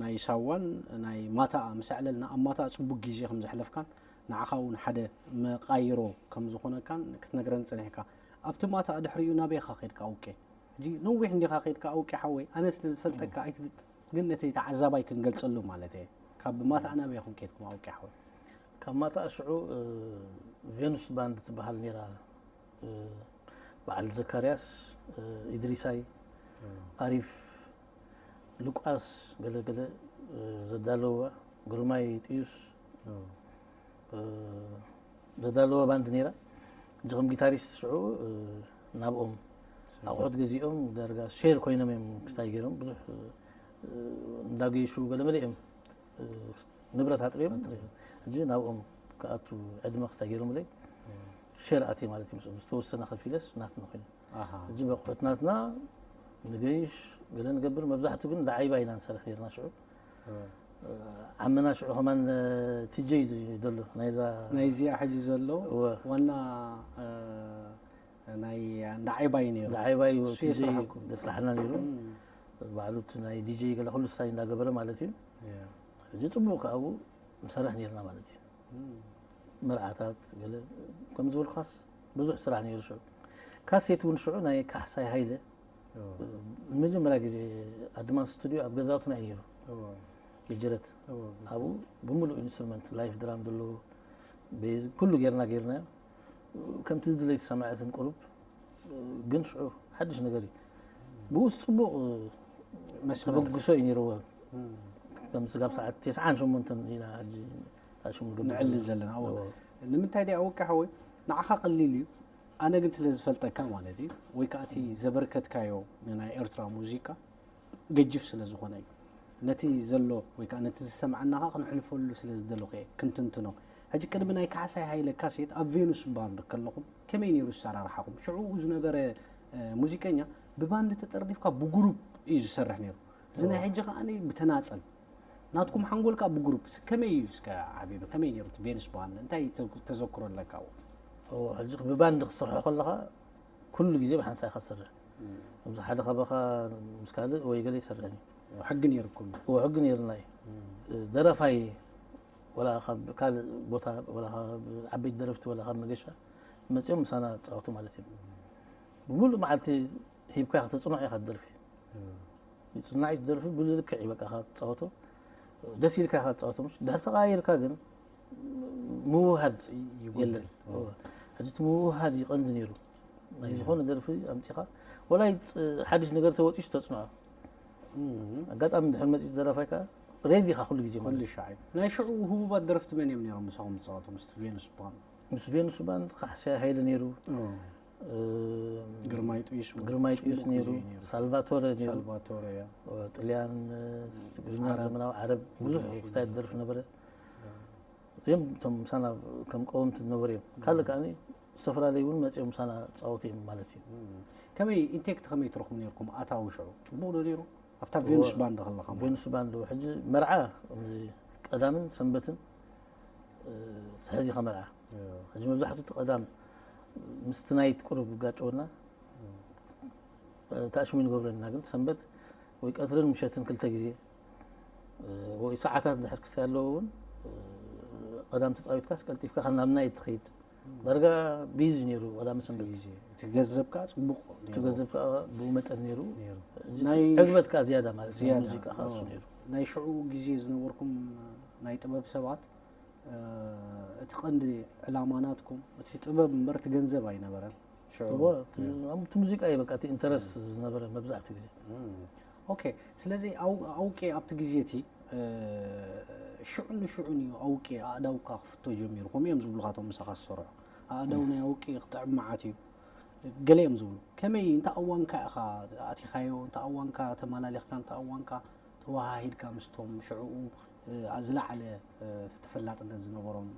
ናይ ሳዋን ናይ ማታኣ ምስ ኣዕለልና ኣብ ማታኣ ፅቡቅ ግዜ ከም ዘሕለፍካን ንዓኻ እውን ሓደ መቃይሮ ከም ዝኾነካን ክትነግረን ፀኒሕካ። ኣብቲ ማታኣ ድሕሪኡ ናበይ ኢኻ ከድካ ኣውቄ? ሕጂ ነዊሕ እንዲኻ ከድካ ኣውቄ ሓወይ፣ ኣነ ስለ ዝፈልጠካ ኣይትድ ግን ነቲ ተዓዛባይ ክንገልፀሉ ማለት እየ። ካብ ማታኣ ናበይ ኢኹም ከድኩም ኣውቄ ሓወይ? ካብ ማታኣ ሽዑ ቬኑስ ባንድ ትበሃል ነይራ። በዓል ዘካርያስ፣ ኢድሪሳይ፣ ኣሪፍ፣ ሉቃስ ገለገለ ዘዳለውዋ፣ ግርማይ ጥዩስ ዘዳለውዋ ባንድ ነይራ። እዚ ከም ጊታሪስት ሽዑ ናብኦም ኣቑሑት ገዚኦም ዳርጋ ሼር ኮይኖም እዮም ክስታይ ገይሮም ብዙሕ እንዳገይሹ ገለመለ እዮም ንብረት ኣጥርዮም ሕጂ ናብኦም ክኣቱ ዕድመ ክስታይ ገይሮምለይ ሼር ኣትየ ማለት እዩ ምስኦም ዝተወሰነ ከፊለስ ናትና ኮይኑ ሕጂ በቑሑት ናትና ንገይሽ ገለ ንገብር መብዛሕቱ ግን ዳዓይባ ኢና ንሰርሕ ነርና ሽዑ ዓመና ሽዑ ከማን ቲጀይ ዘሎ ናይዛ ናይዚኣ ሕጂ ዘሎ ዋና ናይ እንዳ ዓይባይ ነይሩ። እንዳ ዓይባይ ቲጀይ ዘስራሕና ነይሩ። ባዕሉ እቲ ናይ ዲጀይ ገለ ኩሉ ስታይ እንዳገበረ ማለት እዩ። ሕጂ ፅቡቅ ከኣቡ ንሰርሕ ነርና ማለት እዩ። መርዓታት ገለ ከም ዝበልኩኻስ ብዙሕ ስራሕ ነይሩ ሽዑ። ካሴት እውን ሽዑ ናይ ካሕሳይ ሃይለ ንመጀመርያ ግዜ ኣድማንስ ስቱዲዮ ኣብ ገዛውትና እዩ ነይሩ። ይጅረት ኣብኡ ብምሉእ ኢንስትሩመንት ላይፍ ድራም ዘለዎ ቤዝ ኩሉ ጌርና ጌርናዮ። ከምቲ ዝድለይ ተሰማዐትን ቁሩብ ግን ሽዑ ሓድሽ ነገር እዩ። ብኡ ጽቡቕ መስመር ተበግሶ እዩ ነይርዎ። ከም ስጋብ ሰዓት ተስዓን ሸሞንተን ኢና ሕጂ ታሽሙ ንገብር ንዕልል ዘለና። ዘለና። እዎ። እዎ። ንምንታይ ደኣ ኣወቂ ሓወይ ንዓኻ ቀሊል እዩ፣ ኣነ ግን ስለ ዝፈልጠካ ማለት እዩ፣ ወይ ከዓ እቲ ዘበርከትካዮ ንናይ ኤርትራ ሙዚቃ ገጅፍ ስለ ዝኾነ እዩ። ነቲ ዘሎ ወይ ከዓ ነቲ ዝሰምዓና ከዓ ክንሕልፈሉ ስለ ዝደለኹ እየ ክንትንትኖ። ሕጂ ቅድሚ ናይ ካሕሳይ ሃይለ ካሴት ኣብ ቬኑስ ባንድ ከለኹም ከመይ ነይሩ ኣሰራርሓኹም? ሽዑ ዝነበረ ሙዚቀኛ ብባንድ ተጠርኒፍካ ብጉሩፕ እዩ ዝሰርሕ ነይሩ። እዚ ናይ ሕጂ ከዓ ብተናፀል ናትኩም ሓንጎል ከዓ ብጉሩፕ ከመይ እዩ እስከ ዓቢቡ ከመይ ነይሩ እቲ ቬኑስ ባንድ እንታይ ተዘክሮ ኣለካ? ሕጂ ብባንድ ክሰርሖ ከለኻ ኩሉ ግዜ ብሓንሳእ ኢኻ ትሰርሕ። ከምዚ ሓደ ካባኻ ምስ ካልእ ወይ ገለ ይሰርሕ እዩ። ሕጊ ነይርኩም? እዎ ሕጊ ነይርና እዩ። ደረፋይ ወላ ካብ ካልእ ቦታ ወላ ካብ ዓበይቲ ደረፍቲ ወላ ካብ መገሻ መፂኦም ምሳና ዝፃወቱ ማለት እዮም። ብምሉእ መዓልቲ ሂብካ ከተፅንዖ ኢኻ ትደርፊ። ይፅናዕ እዩ ትደርፊ ብልክዕ እዩ በቃ ኢኻ ትፃወቶ። ደስ ኢልካ ኢኻ ትፃወቶ ምሽ ድሕሪ ተቐያይርካ ግን ምውሃድ ይጎድል። የለን። ሕጂ እቲ ምውሃድ ይቐንዲ ነይሩ። ናይ ዝኾነ ደርፊ ኣምፂኻ ወላይ ሓድሽ ነገር ተወፂስ ተፅንዖ። ኣጋጣሚ ድሕሪ መፂ ደራፋይ ከዓ ሬዲ ኢኻ ኩሉ ግዜ ማለት ኩሉ ሻዕ እዩ። ናይ ሽዑ ህቡባት ደረፍቲ መን እዮም ነይሮም ምሳኹም ዝፃወቱ ምስ ቬኑስ ባንድ? ምስ ቬኑስ ባንድ ካሕሳይ ሃይለ ነይሩ። ግርማይ ጥዩስ ግርማይ ጥዩስ ነይሩ። ሳልቫቶረ ነይሩ። ሳልቫቶረ እያ። ጥልያን ትግርኛ ዓረብ። ዘመናዊ ዓረብ ብዙሕ ክስታይ ደርፊ ነበረ። እዚኦም እቶም ምሳና ከም ቀወምቲ ዝነበሩ እዮም። ካልእ ከኣ ዝተፈላለዩ እውን መፂኦም ምሳና ዝፃወቱ እዮም ማለት እዩ። ከመይ ኢንቴክት ከመይ ትረኽቡ ነርኩም ኣታዊ ሽዑ ፅቡቕ ዶ ነይሩ ኣብታ ቬኑስ ባንድ ከለኻ ማለት? ቬኑስ ባንድ ሕጂ መርዓ ከምዚ ቀዳምን ሰንበትን ትሕዚ ከመርዓ ሕጂ መብዛሕትኡ እቲ ቀዳም ምስቲ ናይት ቁሩብ ይጋጨወና ተኣሽሙ ንገብረና ግን ሰንበት ወይ ቀትርን ምሸትን ክልተ ግዜ ወይ ሰዓታት ድሕር ክስታይ ኣለዎ እውን ቀዳም ተፃዊትካስ ቀልጢፍካ ካብ ናብ ናይት ትኸይድ ዳርጋ ቢዚ ነይሩ ቀዳም ሰንበት እቲ ገንዘብ ከዓ ፅቡቅ እቲ ገንዘብ ከዓ ብኡ መጠን ነይሩ ዕግበት ከዓ ዝያዳ ማለት እዩ ሙዚቃ ከዓ እሱ ነይሩ ናይ ሽዑ ግዜ ዝነበርኩም ናይ ጥበብ ሰባት እቲ ቀንዲ ዕላማ ናትኩም እቲ ጥበብ እምበር እቲ ገንዘብ ኣይነበረን። ሽዑ እዎ፣ እቲ ሙዚቃ እዩ በቃ እቲ ኢንተረስት ዝነበረ መብዛሕትኡ ግዜ። ኦኬ። ስለዚ ኣውቄ ኣብቲ ግዜ እቲ ሽዑ ንሽዑ እዩ ኣውቄ ኣእዳውካ ክፍቶ ጀሚሩ። ከምኡ እዮም ዝብሉካ እቶም ምሳኻ ዝሰርሑ። ኣእዳው ናይ ኣውቄ ክጥዕም መዓት እዩ። ገለ እዮም ዝብሉ። ከመይ እንተ ኣዋንካ ኢኻ ኣቲኻዮ፣ እንተ ኣዋንካ ተመላሊኽካ፣ እንተ ኣዋንካ ተወሃሂድካ ምስቶም ሽዕኡ ዝለዓለ ተፈላጥነት ዝነበሮም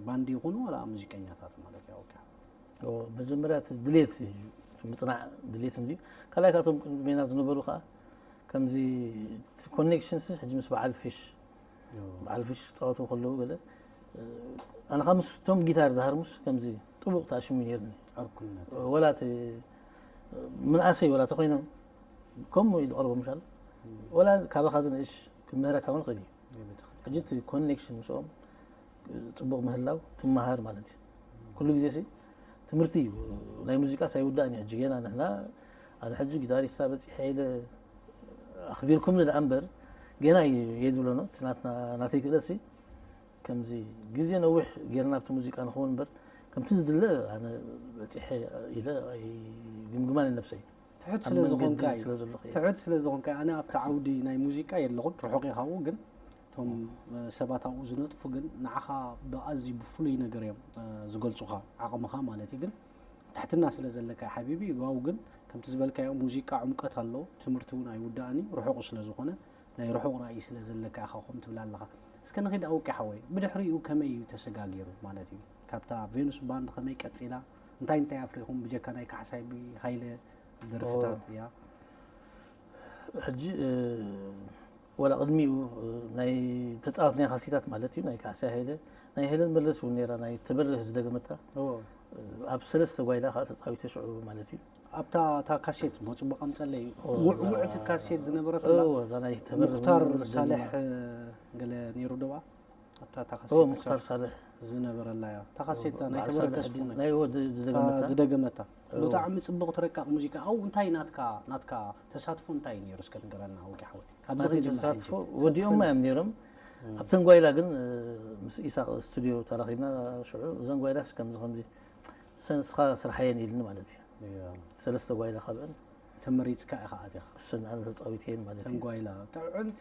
ባንዲ ይኹኑ ዋላ ሙዚቀኛታት ማለት እዩ ኣውቂዓ? መጀመርያ ድሌት ምፅናዕ ድሌት እንዲ ካልኣይ ካብቶም ቅድሜና ዝነበሩ ከዓ ከምዚ ኮኔክሽን ስ ሕጂ ምስ በዓል ፊሽ በዓል ፊሽ ክፃወቱ ከለዉ ገለ ኣነ ካብ ምስቶም ጊታር ዝሃርሙስ ከምዚ ጥቡቕ ተኣሽሙ ነርኒ ዕርኩነት ወላ ምንኣሰይ ወላ ተኮይኖም ከምኡ ኢሉ ቀርቦ ምሻል ወላ ካባኻ ዝንእሽ ክምህረካ እውን ክእል እዩ ሕጂ እቲ ኮኔክሽን ምስኦም ፅቡቕ ምህላው ትመሃር ማለት እዩ ኩሉ ግዜ ሲ ትምህርቲ እዩ ናይ ሙዚቃ ሳይውዳእን እዩ ሕጂ ገና ንሕና ኣነ ሕጂ ጊታሪስታ በፂሐ ኢለ ኣኽቢርኩም ንደኣ እምበር ገና እየ ዝብሎ ነው ናተይ ክእለሲ ከምዚ ግዜ ነዊሕ ጌርና ኣብቲ ሙዚቃ ንኸውን እምበር ከምቲ ዝድለ ኣነ በፂሐ ኢለ ኣይግምግማን ነብሰይ ትሑት ስለ ዝኾንካ እዩ ትሑት ስለ ዝኾንካ ኣነ ኣብቲ ዓውዲ ናይ ሙዚቃ የለኹን ርሑቕ ኢኻኡ ግን እቶም ሰባት ኣብኡ ዝነጥፉ ግን ንዓኻ ብኣዝዩ ብፍሉይ ነገር እዮም ዝገልፁኻ ዓቕምኻ ማለት እዩ ግን ትሕትና ስለ ዘለካ ሓቢቢ ዋው ግን ከምቲ ዝበልካዮ ሙዚቃ ዕምቀት ኣሎ ትምህርቲ እውን ኣይውዳእን እዩ ርሑቕ ስለ ዝኾነ ናይ ርሑቕ ራእይ ስለ ዘለካ ኢኻ ከም ትብል ኣለኻ እስከ ንኺድ ኣውቂ ሓወይ ብድሕሪኡ ከመይ እዩ ተሰጋጊሩ ማለት እዩ ካብታ ቬኑስ ባንድ ከመይ ቀፂላ እንታይ እንታይ ኣፍሪኹም ብጀካ ናይ ካሕሳይ ሃይለ ደርፍታት እያ ሕጂ ወላ ቅድሚኡ ናይ ተፃወት ናይ ካሴታት ማለት እዩ ናይ ካሕሳይ ሃይለ ናይ ሄለን መለስ እውን ነራ ናይ ተበርህ ዝደገመታ ኣብ ሰለስተ ጓይላ ከዓ ተፃዊተ ሽዑ ማለት እዩ ኣብታ እታ ካሴት ሞ ፅቡቅ ኣምፀለይ ውዕውዕቲ ካሴት ዝነበረት እዛ ናይ ተበርህ ሙክታር ሳልሕ ገለ ነይሩ ደባ ኣብታ እታ ካሴት ሙክታር ሳልሕ ዝነበረላ እያ እታ ካሴት ናይ ተበርህ ተስፉ ናይ ወዲ ዝደገመታ ዝደገመታ ብጣዕሚ ፅቡቅ ትረቃቅ ሙዚቃ ኣው እንታይ ናትካ ናትካ ተሳትፎ እንታይ ነይሩ እስከ ንገረና ኣውቂ ሓወይ ካብዚ ክንጅምር ተሳትፎ ወዲኦም እዮም ነይሮም ኣብተን ጓይላ ግን ምስ ኢሳቅ ስቱዲዮ ተራኺብና ሽዑ እዘን ጓይላስ ከምዚ ከምዚ ንስኻ ስርሓየን ኢልኒ ማለት እዩ ሰለስተ ጓይላ ካብአን ተመሪፅካ ኢኻ ኣቲኻ እሰን ኣነ ተፃዊትየን ማለት እዩ ጓይላ ጥዕምቲ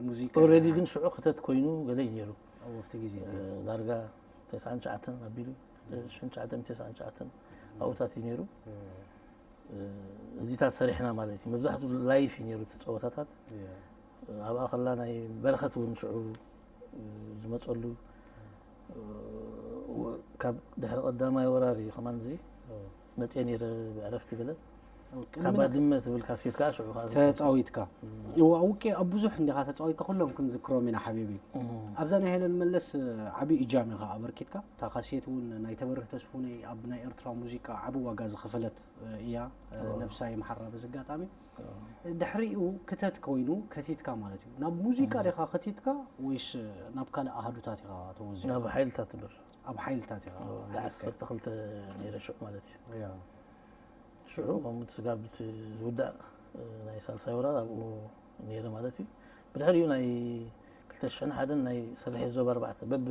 ሙዚቃ ኦልሬዲ ግን ሽዑ ክተት ኮይኑ ገለ እዩ ነይሩ ኣብቲ ግዜ ዳርጋ ተስዓን ትሽዓተን ኣቢሉ ሽን ትሽዓተን ተስዓን ትሽዓተን ኣብኡታት እዩ ነይሩ እዚታት ሰሪሕና ማለት እዩ መብዛሕትኡ ላይፍ እዩ ነይሩ እቲ ፀወታታት ኣብኣ ከላ ናይ በረኸት እውን ሽዑ ዝመፀሉ ካብ ድሕሪ ቀዳማይ ወራር እዩ ከማን እዚ መፅየ ነይረ ብዕረፍቲ ገለ ካብ ባድመ ትብል ካሴት ከዓ ሽዑ ከዓ ተፃዊትካ እዋ ውቄ ኣብ ብዙሕ እንዲኻ ተፃዊትካ ኩሎም ክንዝክሮም ኢና ሓቢቢ ኣብዛ ናይ ሄለን መለስ ዓብዪ እጃም ኢኻ ኣበርኪትካ እታ ካሴት እውን ናይ ተበርህ ተስፉነይ ኣብ ናይ ኤርትራ ሙዚቃ ዓብዪ ዋጋ ዝኸፈለት እያ ነብሳ ይምሓራ በዚ ኣጋጣሚ ድሕሪኡ ክተት ኮይኑ ከቲትካ ማለት እዩ ናብ ሙዚቃ ዲኻ ከቲትካ ወይስ ናብ ካልእ ኣሃዱታት ኢኻ ተወዚዕካ ናብ ሓይልታት ትብር ኣብ ሓይልታት ኢኻ ዓሰርተ ክልተ ነይረ ሽዑ ማለት እዩ ሽዑ ከምኡ ስጋብ ዝውዳእ ናይ ሳልሳይ ወራር ኣብኡ ነይረ ማለት እዩ ብድሕሪኡ ናይ ክልተ ሽሕን ሓደን ናይ ስርሒት ዞባ ኣርባዕተ በብ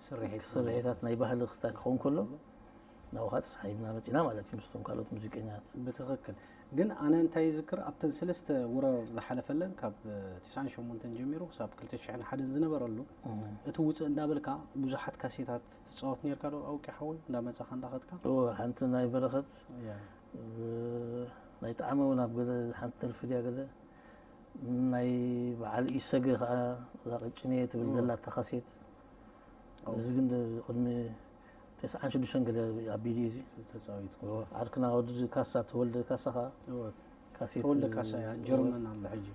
ስርሒታት ናይ ባህሊ ክስታይ ክኸውን ከሎ ናብኡ ከዓ ተሳሒብና መፂና ማለት እዩ ምስቶም ካልኦት ሙዚቀኛት ብትኽክል ግን ኣነ እንታይ ይዝክር ኣብተን ሰለስተ ውረር ዝሓለፈለን ካብ ተስዓን ሸሞንተን ጀሚሩ ክሳብ ክልተ ሽሕን ሓደን ዝነበረሉ እቲ ውፅእ እንዳበልካ ብዙሓት ካሴታት ትፃወት ነርካ ዶ ኣውቂ ሓወይ እንዳመፃኻ እንዳኸድካ ሓንቲ ናይ በረኸት ናይ ጣዕሚ እውን ኣብ ገለ ሓንቲ ተርፊ ድያ ገለ ናይ በዓል ኢሰገ ከዓ እዛ ቀጭኔ ትብል ዘላታ ካሴት እዚ ግን ቅድሚ ተስዓን ሽዱሽተን ገለ ኣቢሉ እዩ እዚ ተፃዊቱ ዓርክና ወዲ ካሳ ተወልደ ካሳ ከዓ ካሴት ተወልደ ካሳ እያ ጀርመን ኣሎ ሕጂ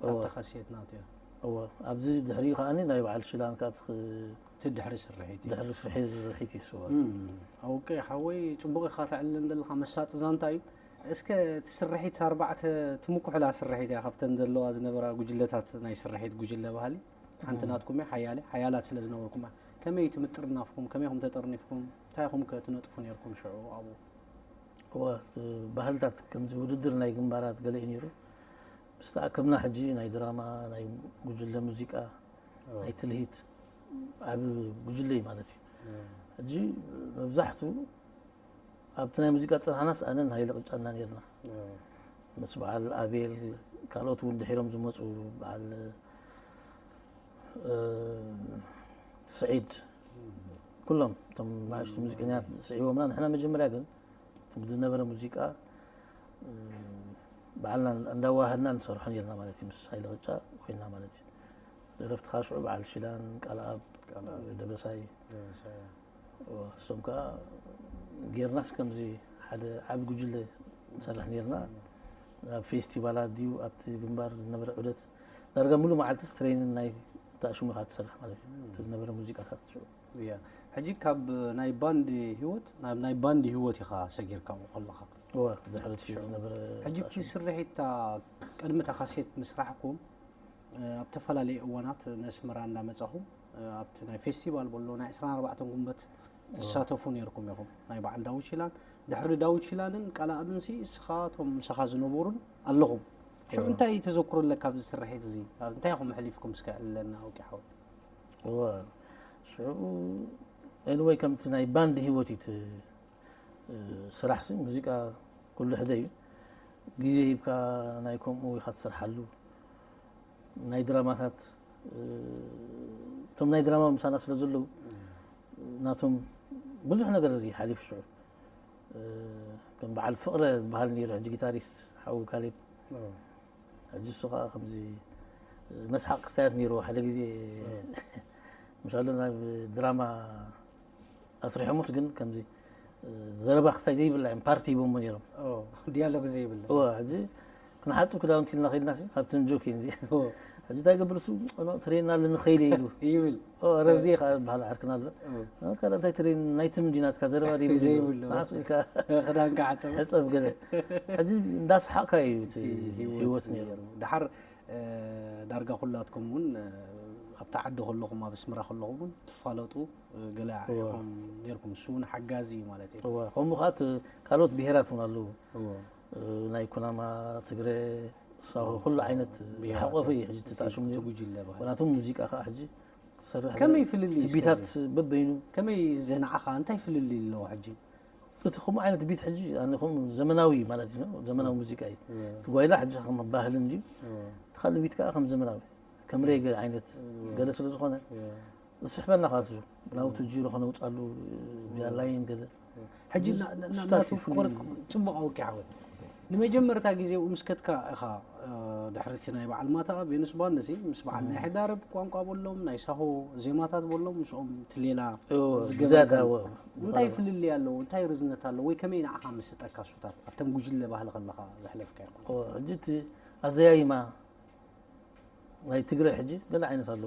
ካብታ ካሴት ናቱ እያ እወ ኣብዚ ድሕሪኡ ከዓ ናይ በዓል ሽላን ከዓ ትኽ- እቲ ድሕሪ ስርሒት እዩ ድሕሪ ስርሒ ዝርሒት ይስወር ኦኬ ሓወይ ፅቡቅ ኢካ ተዕልለን ዘለካ መሳጢ ዛንታ እዩ እስከ እቲ ስርሒት ኣርባዕተ ትምኩሕላ ስርሒት እያ ካብተን ዘለዋ ዝነበራ ጉጅለታት ናይ ስርሒት ጉጅለ ባህሊ ሓንቲ ናትኩም እያ ሓያለ ሓያላት ስለ ዝነበርኩም እያ ከመይ ትምጥርናፍኩም ከመይ ኹም ተጠርኒፍኩም እንታይ ኹም ከ ትነጥፉ ነርኩም ሽዑ ኣብኡ እወ ባህልታት ከምዚ ውድድር ናይ ግንባራት ገለ እዩ ነይሩ ምስ ተኣከብና ሕጂ ናይ ድራማ ናይ ጉጅለ ሙዚቃ ናይ ትልሂት ዓብ ጉጅለ እዩ ማለት እዩ ሕጂ መብዛሕቱ ኣብቲ ናይ ሙዚቃ ዝጸናሕናስ ኣነን ሃይለ ቅጫ ኢና ነርና። ምስ በዓል ኣቤል፣ ካልኦት እውን ድሒሮም ዝመጹ፣ በዓል፣ እ፣ ስዒድ፣ ኩሎም እቶም ንኣሽቱ ሙዚቀኛታት ስዒቦምና። ንሕና መጀመርያ ግን እቲ ዝነበረ ሙዚቃ፣ እ፣ ባዕልና እንዳዋሃድና ንሰርሖ ነርና ማለት እዩ። ምስ ሃይለ ቅጫ ኮይንና ማለት እዩ። ደረፍቲ ከዓ ሽዑ በዓል ሽላን፣ ቃልኣብ፣ ቃልኣብ። ደበሳይ። ደበሳይ። እዋ፣ እሶም ከዓ ጌርናስ ከምዚ ሓደ ዓቢ ጉጅለ ንሰርሕ ነርና። ኣብ ፌስቲቫላት ድዩ ኣብቲ ግንባር ዝነበረ ዑደት ዳርጋ ሙሉእ መዓልትስ ትሬንን ናይ ተኣሽሙ ኢኻ ትሰርሕ ማለት እዩ። እቲ ዝነበረ ሙዚቃታት ሽዑ። እያ። ሕጂ ካብ ናይ ባንድ ህይወት ናብ ናይ ባንድ ህይወት ኢኻ ሰጊርካ ኣብኡ ከለኻ። እዋ፣ ድሕሪ እቲ ሽዑ ዝነበረ ሕጂ እቲ ተኣሽሙ። ስርሒት እታ ቅድሚ እታ ካሴት ምስራሕኩም፣ እ፣ ኣብ ተፈላለየ እዋናት ንኣስመራ እንዳመጻኹም፣ እ፣ ኣብቲ ናይ ፌስቲቫል በሎ ናይ ዕስራን ኣርባዕተን ጉንበት ትሳተፉ ነርኩም ኢኹም። ናይ በዓል ዳዊት ሽላን፣ ድሕሪ ዳዊት ሽላንን ቃልኣብንሲ እስኻ እቶም ምሳኻ ዝነበሩን ኣለኹም። ሽዑ እዋ። እንታይ ተዘክሮ ኣለካ ኣብዚ ስርሒት እዚ? ኣብ እንታይ ኢኹም ኣሕሊፍኩም እስከ ዕለና ኣውቂ ሓወይ? እዋ፣ ሽዑ ኤኒወይ ከምቲ ናይ ባንድ ህይወት እዩ እቲ፣ እ፣ ስራሕሲ ሙዚቃ ኩሉ ሕደ እዩ። ግዜ ሂብካ ናይ ከምኡ ኢኻ ትሰርሓሉ። ናይ ድራማታት፣ እ፣ እቶም ናይ ድራማ ምሳና ስለ ዘለዉ ናቶም ብዙሕ ነገር እዩ ሓሊፉ ሽዑ። እ፣ ከም በዓል ፍቕረ ዝበሃል ነይሩ፣ ሕጂ ጊታሪስት ሓው ካሌብ። እዎ። ሕጂ እሱ ኸዓ ከምዚ መስሓቕ ክስታያት ነይርዎ። ሓደ ግዜ እዎ። ምሻሎ ናብ ድራማ ኣስሪሖምስ ግን ከምዚ ዘረባ ክስታይ ዘይብላ እዮም ፓርቲ ሂቦሞ ነይሮም። እዎ፣ ዲያሎግ ዘይብላ። እዎ፣ ሕጂ ክንሓጽብ ክዳውንቲ ኢልና ኸይድናሲ፣ ካብተን ጆኪን እዚ። እዎ። ሕጂ እንታይ ይገብር እሱ? "ኖ፣ ትሬን ኣለኒ፣ ኸይደ" ኢሉ። ይብል። እዎ፣ ረዚ ኸዓ ዝበሃል ዓርክና ኣሎ። እዎ። "ናትካ ደኣ እንታይ ትሬን፣ ናይ ትም እንዲ ናትካ ዘረባ ዘይብሉ?" ዘይብሉ። ንዓስ ኢልካ ክዳንካ ዓጸብ። ሕጸብ ገለ። ሕጂ እንዳሰሓቕካ እዩ እቲ እቲ ህይወት ህይወት ነይሩ። ነይሩ። ደሓር፣ እ፣ ዳርጋ ኩላትኩም እውን፣ እ፣ ኣብታ ዓዲ ከለኹም፣ ኣብ ኣስመራ ከለኹም እውን ትፋለጡ፣ እ፣ ገለ እዎ። ኢኹም ነይርኩም። እሱ እውን ሓጋዚ እዩ ማለት እዩ። እዎ፣ ከምኡ ኸዓ እቲ ካልኦት ብሄራት እውን ኣለዉ። እዎ። እ፣ ናይ ኩናማ፣ ትግረ፣ ሳሆ፣ እዎ። ኩሉ ዓይነት ብሄራት ዝሓቖፈ እዩ። እዩ ሕጂ እቲ እቲ ተኣሽሙ ነይሩ። ጉጅለ ባህሊ። ምኽንያቱ ሙዚቃ ኸዓ ሕጂ ክሰርሕ ከመይ ፍልልይ እስከ ትቢታት እዚ? በበይኑ። ከመይ እዚ ንዓኻ እንታይ ፍልልይ ኣለዎ ሕጂ? እቲ ከምኡ ዓይነት ቢት ሕጂ፣ ኣነ ከምኡ ዘመናዊ ማለት እዩ፣ ዘመናዊ ሙዚቃ እዩ። እዎ። እቲ ጓይላ ሕጂ ከም ባህልን ድዩ? እዎ። እቲ ካልእ ቢት ከኣ ከም ዘመናዊ፣ ከም ሬገ ዓይነት እዎ። ገለ ስለ ዝኾነ፣ እዎ። ዝስሕበና ከኣ እሱ፣ ናውቲ ጂሮ ከነውጻሉ፣ እዎ። ቪያላይን ገለ። ሕጂ እዚ ና-፣ ና-፣ ስታት ናቱ እዩ ፍሉይ። ክወርቅ ጽቡቕ ኣውቂ ሓወይ። ንመጀመርታ ግዜ ምስከትካ ኢኻ፣ እ፣ ድሕሪ እቲ ናይ በዓል ማታ ቬኑስ ባንድ ሲ፣ ምስ በዓል ናይ ሕዳርብ ቋንቋ በሎም፣ ናይ ሳሆ ዜማታት በሎም፣ ምስኦም ትሌላ እዎ፣ ዝገበርካ። ብዝያዳ እዎ። እንታይ ፍልልይ ኣለዎ? እንታይ ርዝነት ኣለዎ? ወይ ከመይ ንዓኻ መሰጠካ እሱታት? ኣብተን ጉጅለ ባህሊ ከለኻ ዘሕለፍካዮ ማለት። እዎ፣ ሕጂ እቲ ኣዘያይማ ናይ ትግረ ሕጂ ገለ ዓይነት ኣሎ።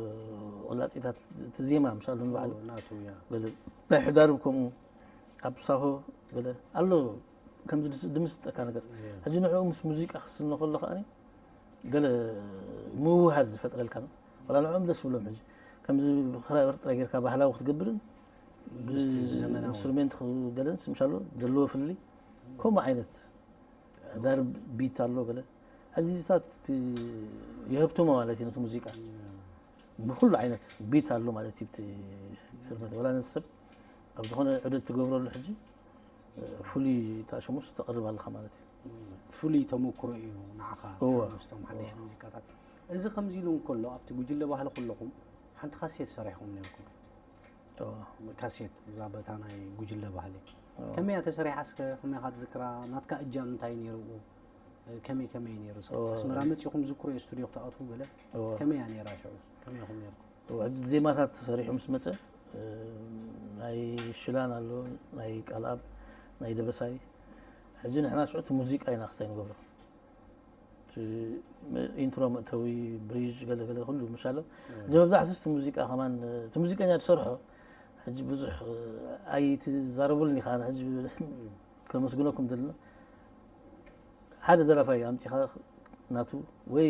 ወላጺታት እቲ ዜማ ምሻሉ ንባዕሉ። እዎ፣ ናቱ፣ ያ። ገለ ናይ ሕዳርብ ከምኡ ኣብ ሳሆ ገለ ኣሎ። ከምዚ ድስ-፣ ድምስጠካ ነገር። እዎ። ሕጂ ንዕኡ ምስ ሙዚቃ ክስኖ ከሎ ከኣኒ ገለ ምውህሃድ ዝፈጥረልካ ነው። ዋላ ንዕኦም ደስ ብሎም ሕጂ። ከምዚ ብክራር ጥራይ ጌርካ ባህላዊ ክትገብርን ምስቲ ብ-፣ ዘመናዊ። ኢንስትሩሜንት ክገለንስ ምሻሎ ዘለዎ ፍልልይ ከምኡ ዓይነት ሕዳር ቢት ኣሎ ገለ። ሕጂ እዚታት እቲ የህብትሞ ማለት እዩ ነቲ ሙዚቃ። ብኩሉ ዓይነት ቢት ኣሎ ማለት እዩ። እቲ ህርመት ዋላ ነቲ ሰብ ኣብ ዝኾነ ዑደት ትገብረሉ ሕጂ ፍሉይ ታሽሙስ ተቕርብ ኣለኻ ማለት እዩ። ፍሉይ ተመክሮ እዩ ንዓኻ እወ። ምስቶም ሓደሽ ሙዚቃታት። እዚ ከምዚ ኢሉ እንከሎ ኣብቲ ጉጅለ ባህሊ ከለኹም ሓንቲ ካሴት ሰሪሕኩም ነርኩም። እወ። ካሴት እዛ በታ ናይ ጉጅለ ባህሊ። እወ። ከመይ እያ ተሰሪሓ እስከ ከመይ ኢኻ ትዝክራ? ናትካ እጃም እንታይ ነይርዎ? ከመይ ከመይ ነይሩ? እስከ እወ። ኣስመራ መጺኹም ዝክሮ ስቱድዮ ክትኣትዉ ገለ እወ። ከመይ እያ ነይራ ሽዑ? ከመይ ኢኹም ነርኩም? እወ፣ ዜማታት ተሰሪሑ ምስ መጸ፣ እ፣ ናይ ሽላን ኣሎ፣ ናይ ቃልኣብ፣ ናይ ደበሳይ። ሕጂ ንሕና ሽዑ እቲ ሙዚቃ ኢና ክስታይ ንገብሮ። እቲ ም-፣ ኢንትሮ መእተዊ፣ ብሪጅ፣ ገለ ገለ ኩሉ ምሻሎ። እወ። ሕጂ መብዛሕትኡ እቲ ሙዚቃ ከማን፣ እቲ ሙዚቀኛ ዝሰርሖ፣ ሕጂ ብዙሕ፣ እ፣ ኣይትዛረቡሉን ኢኻ፣ ሕጂ ከመስግነኩም ዘለና። ሓደ ደራፋይ ኣምጺኻ ናቱ ወይ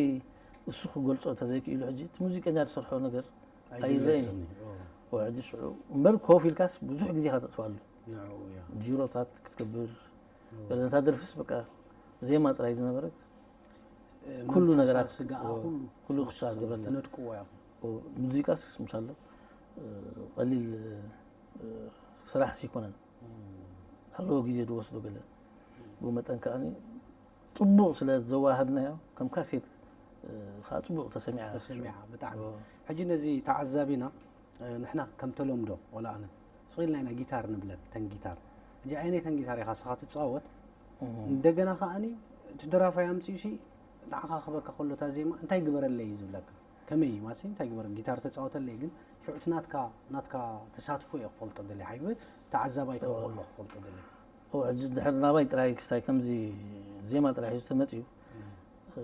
እሱ ክገልጾ እንተዘይክኢሉ ሕጂ እቲ ሙዚቀኛ ዝሰርሖ ነገር ኣይረኣይን። ኣይግለጽን እዩ። ኦ። ኦ፣ ሕጂ ሽዑ እምበር ኮፍ ኢልካስ ብዙሕ ግዜኻ ተጥፍኣሉ። ንዕኡ እያ። ጂሮታት ክትገብር፣ ኦ። ገለ ነታ ደርፍስ በቃ ዜማ ጥራይ ዝነበረት እ፣ ኩሉ መንፈሳ ነገራት፣ ስጋኣ ኦ፣ ኩሉ ኩሉ ክሳብ ክሳብ ገበርና። ትነድቅዎ ኢኹም። ኦ፣ ሙዚቃስ ምሻሎ፣ እ፣ ቀሊል፣ እ፣ ስራሕስ ኣይኮነን። እም። ኣለዎ ግዜ ዝወስዶ ገለ። ብኡ መጠን ከኣኒ ጽቡቕ ስለ ዘዋሃድናዮ፣ ከም ካሴት፣ እ፣ ከኣ ጽቡቕ ተሰሚዓ። ተሰሚዓ፣ ብጣዕሚ። ሕጂ ነዚ ተዓዛቢና፣ እ፣ ንሕና ከም ተለምዶ፣ ወላ ኣነ፣ ስቕ ኢልና ኢና ጊታር ንብለን፣ ተን ጊታር። ሕጂ ኣየነይተን ጊታር ኢኻ ንስኻ ትጻወት? እም። እንደገና ከኣኒ፣ እቲ ደራፋይ ኣምጺኡሲ፣ ንዓኻ ክበካ ከሎ እታ ዜማ፣ እንታይ ግበረለይ እዩ ዝብለካ? ከመይ እዩ ማሲ? እንታይ ግበር? ጊታር ተጻወተለይ፣ ግን ሽዑ እቲ ናትካ፣ ናትካ ተሳትፎ እየ ክፈልጦ ደልየ። ሓይቢ ተዓዛባይ ከም እዋ። ከሎ ክፈልጦ ደልየ። እዋ፣ ሕጂ ድሕር ናባይ ጥራይ ክስታይ ከምዚ ዜማ ጥራይ ሒዙ ተመጺኡ፣ እም። እ፣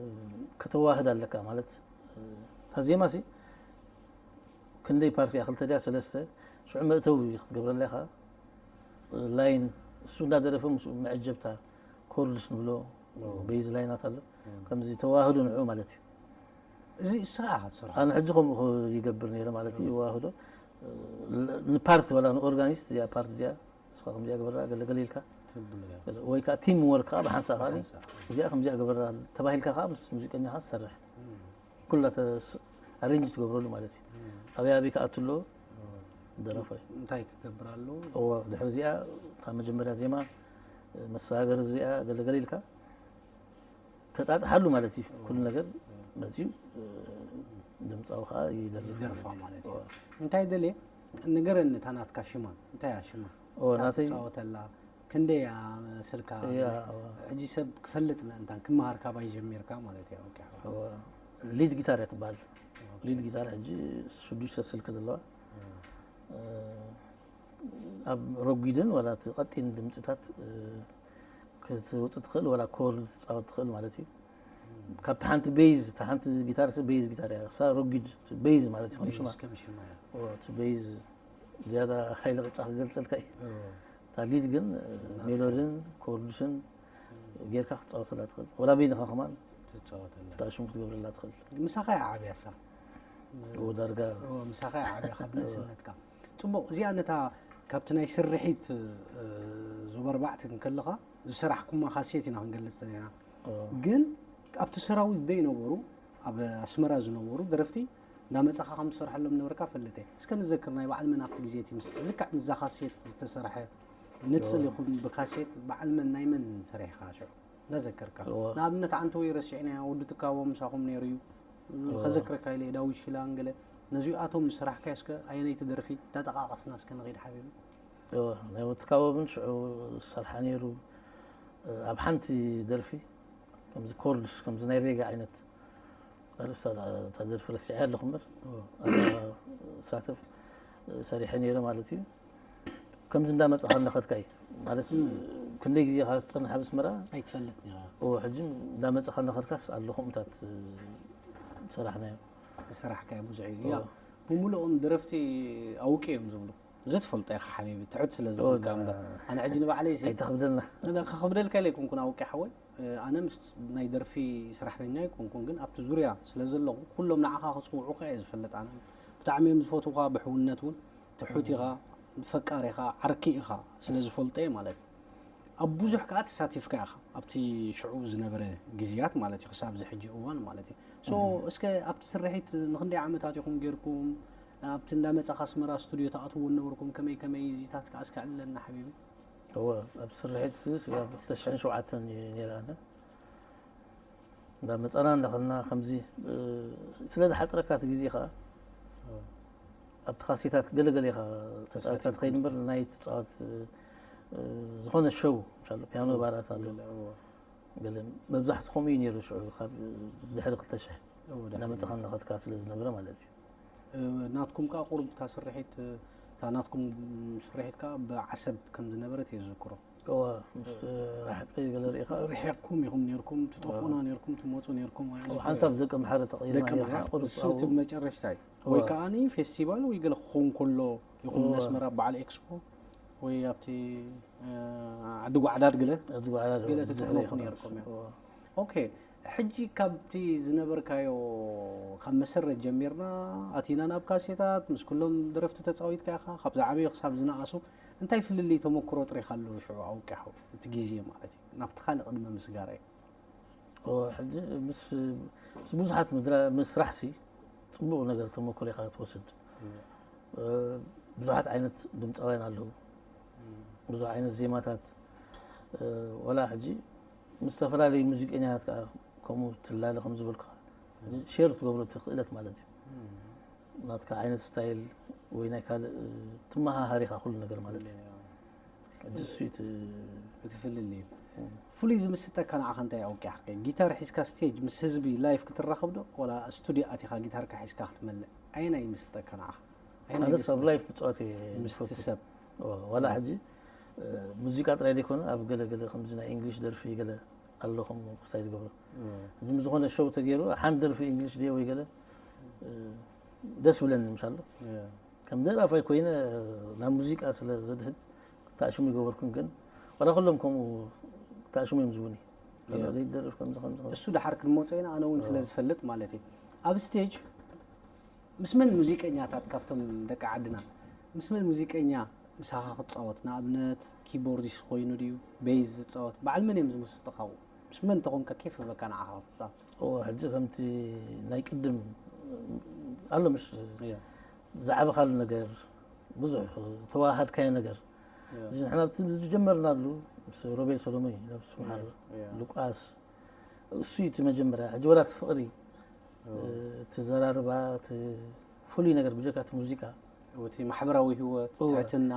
ከተዋህድ ኣለካ ማለት፣ እ፣ እታ ዜማ ሲ ክንደይ ፓርቲ እያ? ክልተ ድያ? ሰለስተ? ሽዑ መእተዊ ክትገብረላ ኢኻ። እ፣ ላይን፣ እሱ እንዳደረፈ ምስኡ መዐጀብታ፣ ኮርድስ ንብሎ፣ እዎ። ቤዝ ላይናት ኣሎ። እም። ከምዚ ተዋህዶ ንዕኡ ማለት እዩ። እዚ እስኻ ኢኻ ትሰርሖ? ኣነ ሕጂ ከምኡ ይገብር ነይረ ማለት እዩ፣ እዎ። ይዋህዶ። እ፣ ል-፣ ንፓርት ወላ ንኦርጋኒስት እዚኣ ፓርት እዚኣ፣ እስኻ ከምዚኣ ግበራ፣ ገለ ገለ ኢልካ። ትብል እያ። ገለ፣ ወይ ከኣ ቲም ወርክ ከኣ ብሓንሳእ ከኣ ብሓንሳእ። እዚኣ ከምዚኣ ግበራ ተባሂልካ ከኣ ምስ ሙዚቀኛ ከኣ ትሰርሕ። እም። ኩላ ተስ-፣ ኣሬንጅ ትገብረሉ ማለት እዩ። እም። ኣበይ ኣበይ ክኣቱ ኣለዎ? እዎ። ደረፋይ። እንታይ ክገብር ኣለዎ? እዎ፣ ድሕሪ እዚኣ፣ እታ መጀመርያ ዜማ፣ መሰጋገሪ እዚኣ፣ ገለ ገለ ኢልካ ተጣጥሓሉ ማለት እዩ። እዎ። ኩሉ ነገር እዎ። መጺኡ፣ ድምጻዊ ከኣ ይደርፍ ይደርፋ ማለት እዩ። ማለት እዩ። እዎ። እንታይ ደልየ? ንገረኒ፣ እታ ናትካ ሽማ፣ እንታይ እያ ሽማ? እዎ፣ እታ ናተይ ትጻወተላ፣ ክንደይ እያ ስልካ? እያ፣ እዎ። ሕጂ ሰብ ክፈልጥ ምእንታን ክመሃር ካባይ ጀሚርካ ማለት እያ። ኦኬ፣ ሓው። እዎ። ሊድ ጊታር እያ ትበሃል። ኦኬ። ሊድ ጊታር ሕጂ ሽዱሽተ ስልኪ ዘለዋ። እዎ። እ፣ ኣብ ረጒድን ዋላ እቲ ቀጢን ድምጽታት፣ እ፣ ክትወጽእ ትኽእል፣ ዋላ ኮርድ ትጻወት ትኽእል ማለት እዩ። እም። ካብቲ ሓንቲ ቤዝ፣ እታ ሓንቲ ጊታር ሲ ቤዝ ጊታር እያ። እሳ ረጒድ ቤዝ ማለት እዩ፣ ከም ቤዝ ሽማ። ከም ሽማ እያ። እዎ፣ እቲ ቤዝ ዝያዳ ሓይሊ ቅርጻ ክገልጸልካ እዩ። እዎ። እታ ሊድ ግን፣ ናትካ። ሜሎድን ኮርድስን እም። ጌርካ ክትጻወተላ ትኽእል። ዋላ በይንኻ ከማን ትጻወተላ። እታ ሽም ክትገብረላ ትኽእል። ምሳኻ እያ ዓብያ እሳ። እዎ፣ ዳርጋ። እዎ፣ ምሳኻ እያ ዓብያ ካብ እዎ። ንእስነትካ። ጽቡቕ፣ እዚኣ ነታ ካብቲ ናይ ስርሒት፣ እ፣ ዞባ ኣርባዕተ ክንከለኻ ዝሰራሕኩማ ካሴት ኢና ክንገልጽ ጸኒሕና። እዎ። ግን ኣብቲ ሰራዊት ዘይነበሩ፣ ኣብ ኣስመራ ዝነበሩ ደረፍቲ እንዳመጻኻ ከም ትሰርሐሎም ነበርካ ፈልጥ እየ። እስከ ንዘክር፣ ናይ በዓል መን ኣብቲ ግዜ እቲ ምስ ልክዕ ምስዛ ካሴት ዝተሰርሐ ንጽል እዎ። ይኹን ብካሴት በዓል መን ናይ መን ሰሪሕካ ሽዑ? እንዳዘከርካ። እዎ። ንኣብነት ዓንተወይ ረሲዕናዮ፣ ወዲ ትካቦ ምሳኹም ነይሩ እዩ። እዎ። ከዘክረካ ኢለ እየ፣ ዳዊት ሽላን ገለ። ነዚኣቶም ዝሰራሕካዮ እስከ ኣየነይቲ ደርፊ እንዳጠቓቐስና እስከ ንኺድ ሓቢቢ? እዎ፣ ናይ ወዲ ትካቦ እውን ሽዑ ዝሰርሓ ነይሩ። ኣብ ሓንቲ ደርፊ፣ ከምዚ ኮርድስ፣ ከምዚ ናይ ሬጋ ዓይነት ኣርእስታ እታ ደርፊ ረሲዐ ኣለኹ እምበር፣ እዎ። ኣታ ሳተፍ ሰሪሐ ነይረ ማለት እዩ። ከምዚ እንዳመጻኻ እናኸድካ እዩ። ማለት፣ እም። ክንደይ ግዜ ኢኻ ዝጸንሕ ኣብ ኣስመራ? ኣይትፈልጥን ኢኻ። እዎ፣ ሕጂ እንዳመጻኻ እናኸድካስ ኣሎ ከምኡታት ሰራሕናዮ። ዝሰራሕካዮ ብዙሕ እዩ። እዎ። ያ፣ ብምሉኦም ደረፍቲ ኣውቂ እዮም ዝብሉ። እዚ ትፈልጦ ኢኻ ሓቢቢ፣ ትሑት ስለ እዎ፣ ዝኾንካ እምበር። ኣነ ሕጂ ንባዕለይ ሲ ኣይተኽብደልና። ከኽብደልካ ኢለ ኣይኮንኩን ኣውቂ ሓወይ። ኣነ ምስ ናይ ደርፊ ሰራሕተኛ ኣይኮንኩን፣ ግን ኣብቲ ዙርያ ስለ ዘለኹ ኩሎም ንዓኻ ክጽውዑኻ እየ ዝፈልጥ። ኣነ ብጣዕሚ እዮም ዝፈትዉኻ፣ ብሕውነት እውን ትሑት ኢኻ፣ ፈቃር ኢኻ፣ ዓርኪ ኢኻ ስለ ዝፈልጦ እየ ማለት እዩ። ኣብ ብዙሕ ከኣ ተሳቲፍካ ኢኻ፣ ኣብቲ ሽዑ ዝነበረ ግዜያት ማለት እዩ፣ ክሳብ እዚ ሕጂ እዋን ማለት እዩ። ሶ፣ እህ። እስከ ኣብቲ ስርሒት ንኽንደይ ዓመታት ኢኹም ጌርኩም? ኣብቲ እንዳመጻኻ ኣስመራ ስቱድዮ ትኣትውዎ ነበርኩም? ከመይ ከመይ እዚታት ከኣ እስከ ኣዕልለና ሓቢቢ። እወ፣ ኣብ ስርሒት ስ-፣ ኣብ ክልተ ሽሕን ሸውዓተን እየ ነይረ ኣነ። እንዳ መጻና እንዳኸድና ከምዚ፣ እ፣ ስለ ዝሓጽረካ እቲ ግዜ ኸኣ፣ እወ። ኣብቲ ካሴታት ገለገለ ኢኻ ተጻዊትካ ተሳቲፍኩም። ትኸይድ እምበር፣ ናይ ትጻወት፣ እ፣ ዝኾነ ሸው፣ ምሻሎ ፒያኖ እወ። ባራት ኣሎ። ገለ፣ እወ። ገለ፣ መብዛሕትኡ ከምኡ እዩ ነይሩ ሽዑ፣ ካብ ድሕሪ ክልተ ሽሕ እወ፣ እንዳ ድሕሪ መጻኻ እንዳኸድካ ስለ ዝነበረ ማለት እዩ። እ፣ ናትኩም ከኣ ቁሩብ እታ ስርሒት፣ እታ ናትኩም ስርሒት ከኣ ብዓሰብ ከም ዝነበረት እየ ዝዝክሮ። እወ፣ ምስ ራሕቂ ገለ ርኢኻ? ርሒቕኩም ኢኹም ኔርኩም፣ ትጠፍኡና እወ። ኔርኩም፣ ትመጹ ኔርኩም፣ ኣይ፣ እወ፣ እዚ ሓንሳብ ደቂ ኣምሓረ ተቐይርና ደቂ ኔርና፣ ኣምሓረ። ቁሩብ እሱ ኣብኡ። እቲ መጨረሽታ እዩ። እወ። ወይ ከኣ ኒ ፌስቲቫል ወይ ገለ ክኸውን ከሎ ይኹን እወ። ኣስመራ በዓል ኤክስፖ ወይ ኣብቲ፣ እ፣ ዓዲ ጓዕዳድ ገለ፣ ዓዲ ጓዕዳድ ገለ እወ፣ ትጥሕነፉ ድሕሪ ኔርኩም ኢኹም። እዮም። እወ። ኦኬ፣ ሕጂ ካብቲ ዝነበርካዮ፣ ካብ መሰረት ጀሚርና፣ ኣቲና ናብ ካሴታት፣ ምስ ኩሎም ደረፍቲ ተጻዊትካ ኢኻ፣ ካብ ዝዓበዩ ክሳብ ዝነኣሱ፣ እንታይ ፍልልይ ተመክሮ ጥሪኻ ኣሎ ሽዑ ኣውቂሑ፣ እቲ ግዜ ማለት እዩ፣ ናብቲ ካልእ ቅድሚ ምስጋረይ? እወ፣ ሕጂ ምስ፣ ምስ ብዙሓት ምድራ-፣ ምስራሕሲ ጽቡቕ ነገር ተመክሮ ኢኻ ትወስድ። እም። እ፣ ብዙሓት ዓይነት ድምጻውያን ኣለዉ። እም። ብዙሕ ዓይነት ዜማታት፣ ወላ ሕጂ ምስ ዝተፈላለዩ ሙዚቀኛታት ከዓ ከምኡ ትላለ ከም ዝበልካ ሸር ትገብሮ እቲ ክእለት ማለት እዩ። ናትካ ዓይነት ስታይል ወይ ናይ ካልእ ትመሃሃር ኢኻ ኩሉ ነገር ማለት እዩ። ሕጂ እሱ እዩ እቲ እቲ ፍልልይ እዩ። ፍሉይ ዝምስጠካ ንዓኻ እንታይ ኣውቂዕካ? ጊታር ሒዝካ ስቴጅ ምስ ህዝቢ ላይፍ ክትራኸብ ዶ? ወላ ስቱዲዮ ኣቲኻ ጊታርካ ሒዝካ ክትመልእ? ኣየናይ ይምስጠካ ንዓኻ? ኣየናይ ኣነስ ደስ ኣብ ይብል? ላይፍ ምፅዋት እየ ምስቲ ዝፈቱ። ሰብ። ዋ- ዋላ ሕጂ ሙዚቃ ጥራይ ዘይኮነ ኣብ ገለ ገለ ከምዚ ናይ እንግሊሽ ደርፊ ገለ ኣሎ ከም ክስታይ ዝገብሮ። ሕጂ ምስ ዝኾነ ሾው ተገይሩ ሓንቲ ደርፊ እንግሊሽ ድየ ወይ ገለ ደስ ብለኒ ምሻሎ። ከም ደራፋይ ኮይነ ናብ ሙዚቃ ስለ ዘድህብ ክተኣሽሙ ይገበርኩም ግን ዋላ ኩሎም ከምኡ ክተኣሽሙ እዮም ዝብሉኒ። ያ። ዘይደርፍ ከምዚ ከምዚ ከምዚ። እሱ ደሓር ክንመጾ ኢና፣ ኣነ እውን ስለ ዝፈልጥ ማለት እዩ። ኣብ ስቴጅ ምስ መን ሙዚቀኛታት ካብቶም ደቂ ዓድና ምስ መን ሙዚቀኛ ምሳኻ ክትጻወት? ንኣብነት ኪቦርዲስት ኮይኑ ድዩ ቤዝ ዝጻወት? በዓል መን እዮም ዝምስጥኻ? ምስ መን ተኾንካ ኬፍ ይብለካ ንዓኻ ክትጻወት? እዎ፣ ሕጂ ከምቲ ናይ ቅድም ኣሎ ምሽ ያ። ዝዓበኻሉ ነገር ብዙሕ ተዋሃድካዮ ነገር ያ። እዚ ንሕና ኣብቲ ዝጀመርናሉ ምስ ሮቤል ሰሎሞን እዩ ናብ ስምሓር ያ። ሉቃስ እሱ እዩ እቲ መጀመርያ ሕጂ ወላ እቲ ፍቕሪ እቲ ዘራርባ እቲ ፍሉይ ነገር ብጀካ እቲ ሙዚቃ እቲ ማሕበራዊ ህይወት እወ። ትሕትና